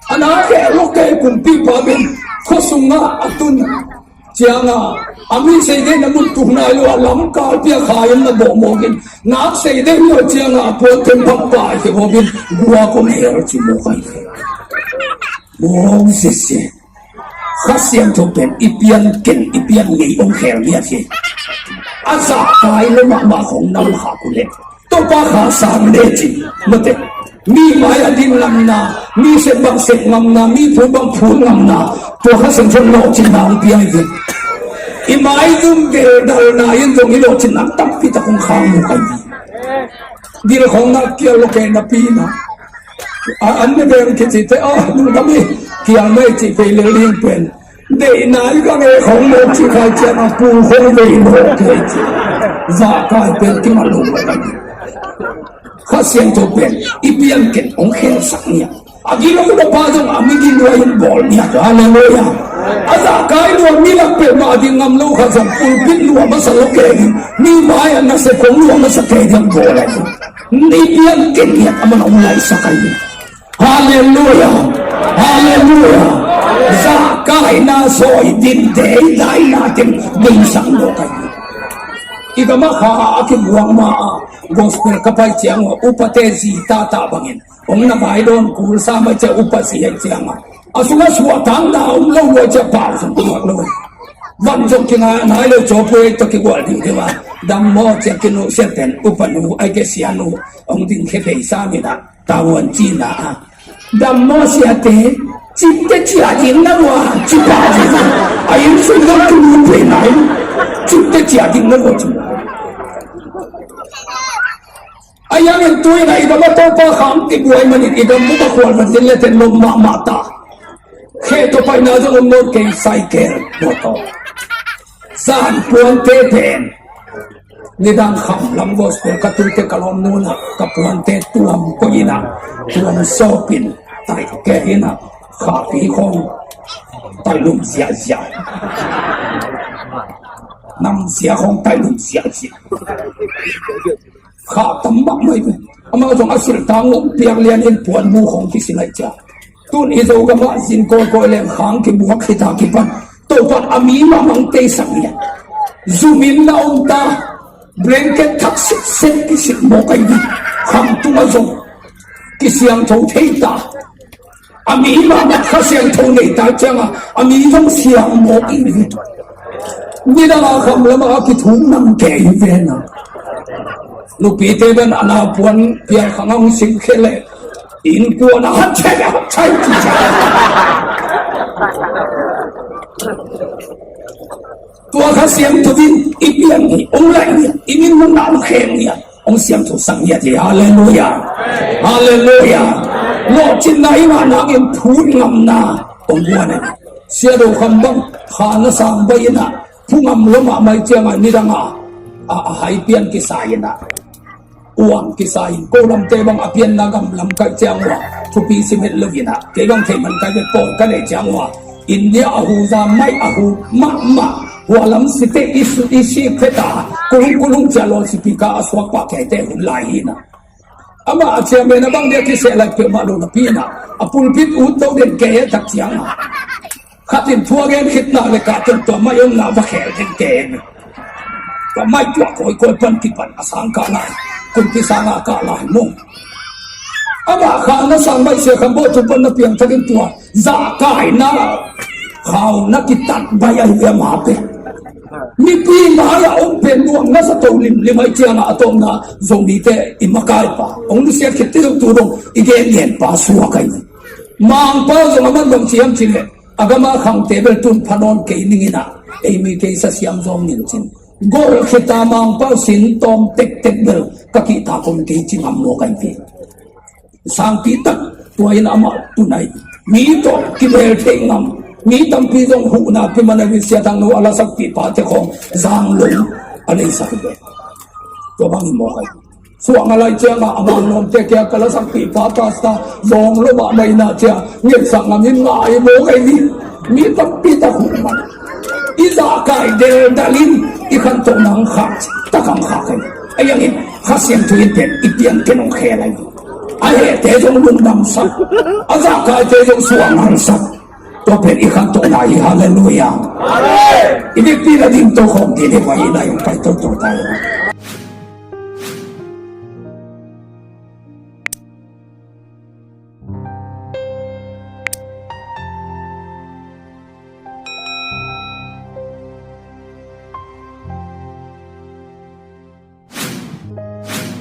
A na keh lok kei kumpipa min khuasungah a tun cianga a mi Seidei na mun tuk nai lo a lamkal piak hai in na bawhmawk in nak Seidei lo cianga a puan teng bang pai khe bawk in guak om hel ci mawk ai. Mawk sese. Kha Siangtho pen i pian ken i pian ngei om khel miat hi. A zahkai lo mahmah khong nam khak uh leh Topa kha sang lecin mate. Mi mai a ding ngamna, mi sep bang sep ngamna, mi phut bang phut ngamna, tua Kha Siangtho lawhcinna hong pia hi. I mai zum veldalna in zong i lawhcinna tampi tak hong khang mu kai hi. Dil khong na kial lo kei na pi na. A an ne veng kici te a lungdam hi. Kial mai ci pei lel ding pen. Deihna i ka ngei khong mawk ci khai ciang a pu khong vei mawk kei ci. Zahkai pen kimal lo mawk a ni. Kha Siangtho pen i pian ken hong khelsak nia. A gilo lo pa zong a mi gilo in bawl nia. Halleluiah. A zahkai lo a mi lak peuhmah a ding ngam lo kha zong pulpit lo a masa lo kei ding. Mi mai a nasep khong lo a masa kei ding bawl a ni. I pian ken nia a man hong laisak a ni. Halleluiah. Halleluiah. Zahkaina sawi ding dei daina teng deisak lo kai. I gama kha a kibuang ma a gospel ka pai ciang uh a upate zi tata bangin hong na vai dawn kul sa mai cia upa si hei ciang a a sunga suah tangna om lo lua cia pau sung tuak lo. Van zong kingai nai lo caw pui to kigual ding ding a dam maw cia kinu sian ten upa nu ai ke sia nu hong ding khe pei sa mi na. Tavuan cina a dam maw siate cipte cia ding na lua cipa ding a inn sung dong tu nun pe nai cipte cia ding na lua cipa. A yang in tuina i dam a Topa khang i buai manin i dam mu ka khual man din le ten lom mahmah ta. Khe to paina zong om non kei cycle motor. San puante pen Nidang kham lam gospel ka tuite ka lawm nunah ka puante tuam koih inah, tuam sawpin taih keh inah, khahpi khawng taih lum ziahziah, namzia khawng taih lum ziahziah. Khah tam mahmah hi ve. Amah zong a silh tang uh piak lianin puanmu khawng kisil aih ciah. Tun i Zogamah zin kawikawi leng khang kibuak khita kipan Topan a mi mahmah teisak lian. Zumin na om ta. Blanket thak sitset kisilh mawk ahi hi. Kham tungah zong kisiangtho thei ta. A mi mahmah Kha Siangtho nei ta ciangah a mi zong siang mawk i hi. Nidang a kham lamah a kithum nang kei hi ve na. Nupite ban a na puan piang khang a hong singkhia leh innkuan a hat chai, a hat chai ci ciang. Tua Kha Siangtho in i piang hi, hong laih hi, i min hong na hong khem hi. Hong siangtho sak ngiat hi. Halleluiah. Halleluiah. Lawhcinna i ngah nangin phut ngamna hong guan hi. Sia Do Kham bang kha na sang bai inah, phu ngam lua mahmah ciangah nidangah a, a hai pian kisa inah, uang kisa in, ko lamte bang a pianna gam lam kaih ciang uh a thupi sim het lo inah, kei bang theih man kai vet pawi ka neih ciang uh a, India a hu za, maih a hu mahmah, hua lam site i su, i sik phet a, kulung kulung cia lawn sipika a suak pah kei te hun lai hi na. Amah a chairman a bang dia kiseh lai peuhmah lo napi na, a pulpit ut lo den kei he tak ciang a, khat in thu a gen khitna le kah teng tua maih omna va khel den kei he. Tua maih tuah kawikawi pan kipan a sang kah lai, kumpi sang a kah lai maw. Amah kha na sang baih sia kham bawh tu pan na piang thakin tua zahkaina khau na kitat baih ahi ve amah pen. Mipi mai a om pen nuam na sa to limlim ahi ciangah a tawpna Zomite i makaipa hong nusiat khit te zong tu dong i gen ngenpa suak ahi. Mangpa zong a man bang ciam ci leh a gama khangte bel tun pha nawn kei ning inah, ei mi kei sa siam zawng ning cin. Gol khita Mangpa sin tawm tektek bel ka kihtak om kei ci ngam mawk ahi ve. Sangpi tak tua in amah tun ahi. Mi tawh kibel thei ngam, mi tampi zong huhna kiman ahi ve. Sia Thang No a lasakpih pate khawng zang lo a leisak hi ve. Tua bang hi mawk ahi. Suang a lai ciangah a mang nuamte kia ka lasakpih pa pasta zawng lo mahmah inah cia ngetsak ngam in ngai mawk ahi hi. Mi tampi tak huh man. I zahkai deldal in i khantohna hong khak, tak hong khak ahi. A yangin Kha Siangtho in pen i pian ken hong khel ahi. A hehte zong lungdamsak, a zahkaite zong suanghalsak. Tua pen i khantohna hi. Halleluiah. Amen. I vekpi la ding to khawm dih hi vai lai hong pai toto ta hi.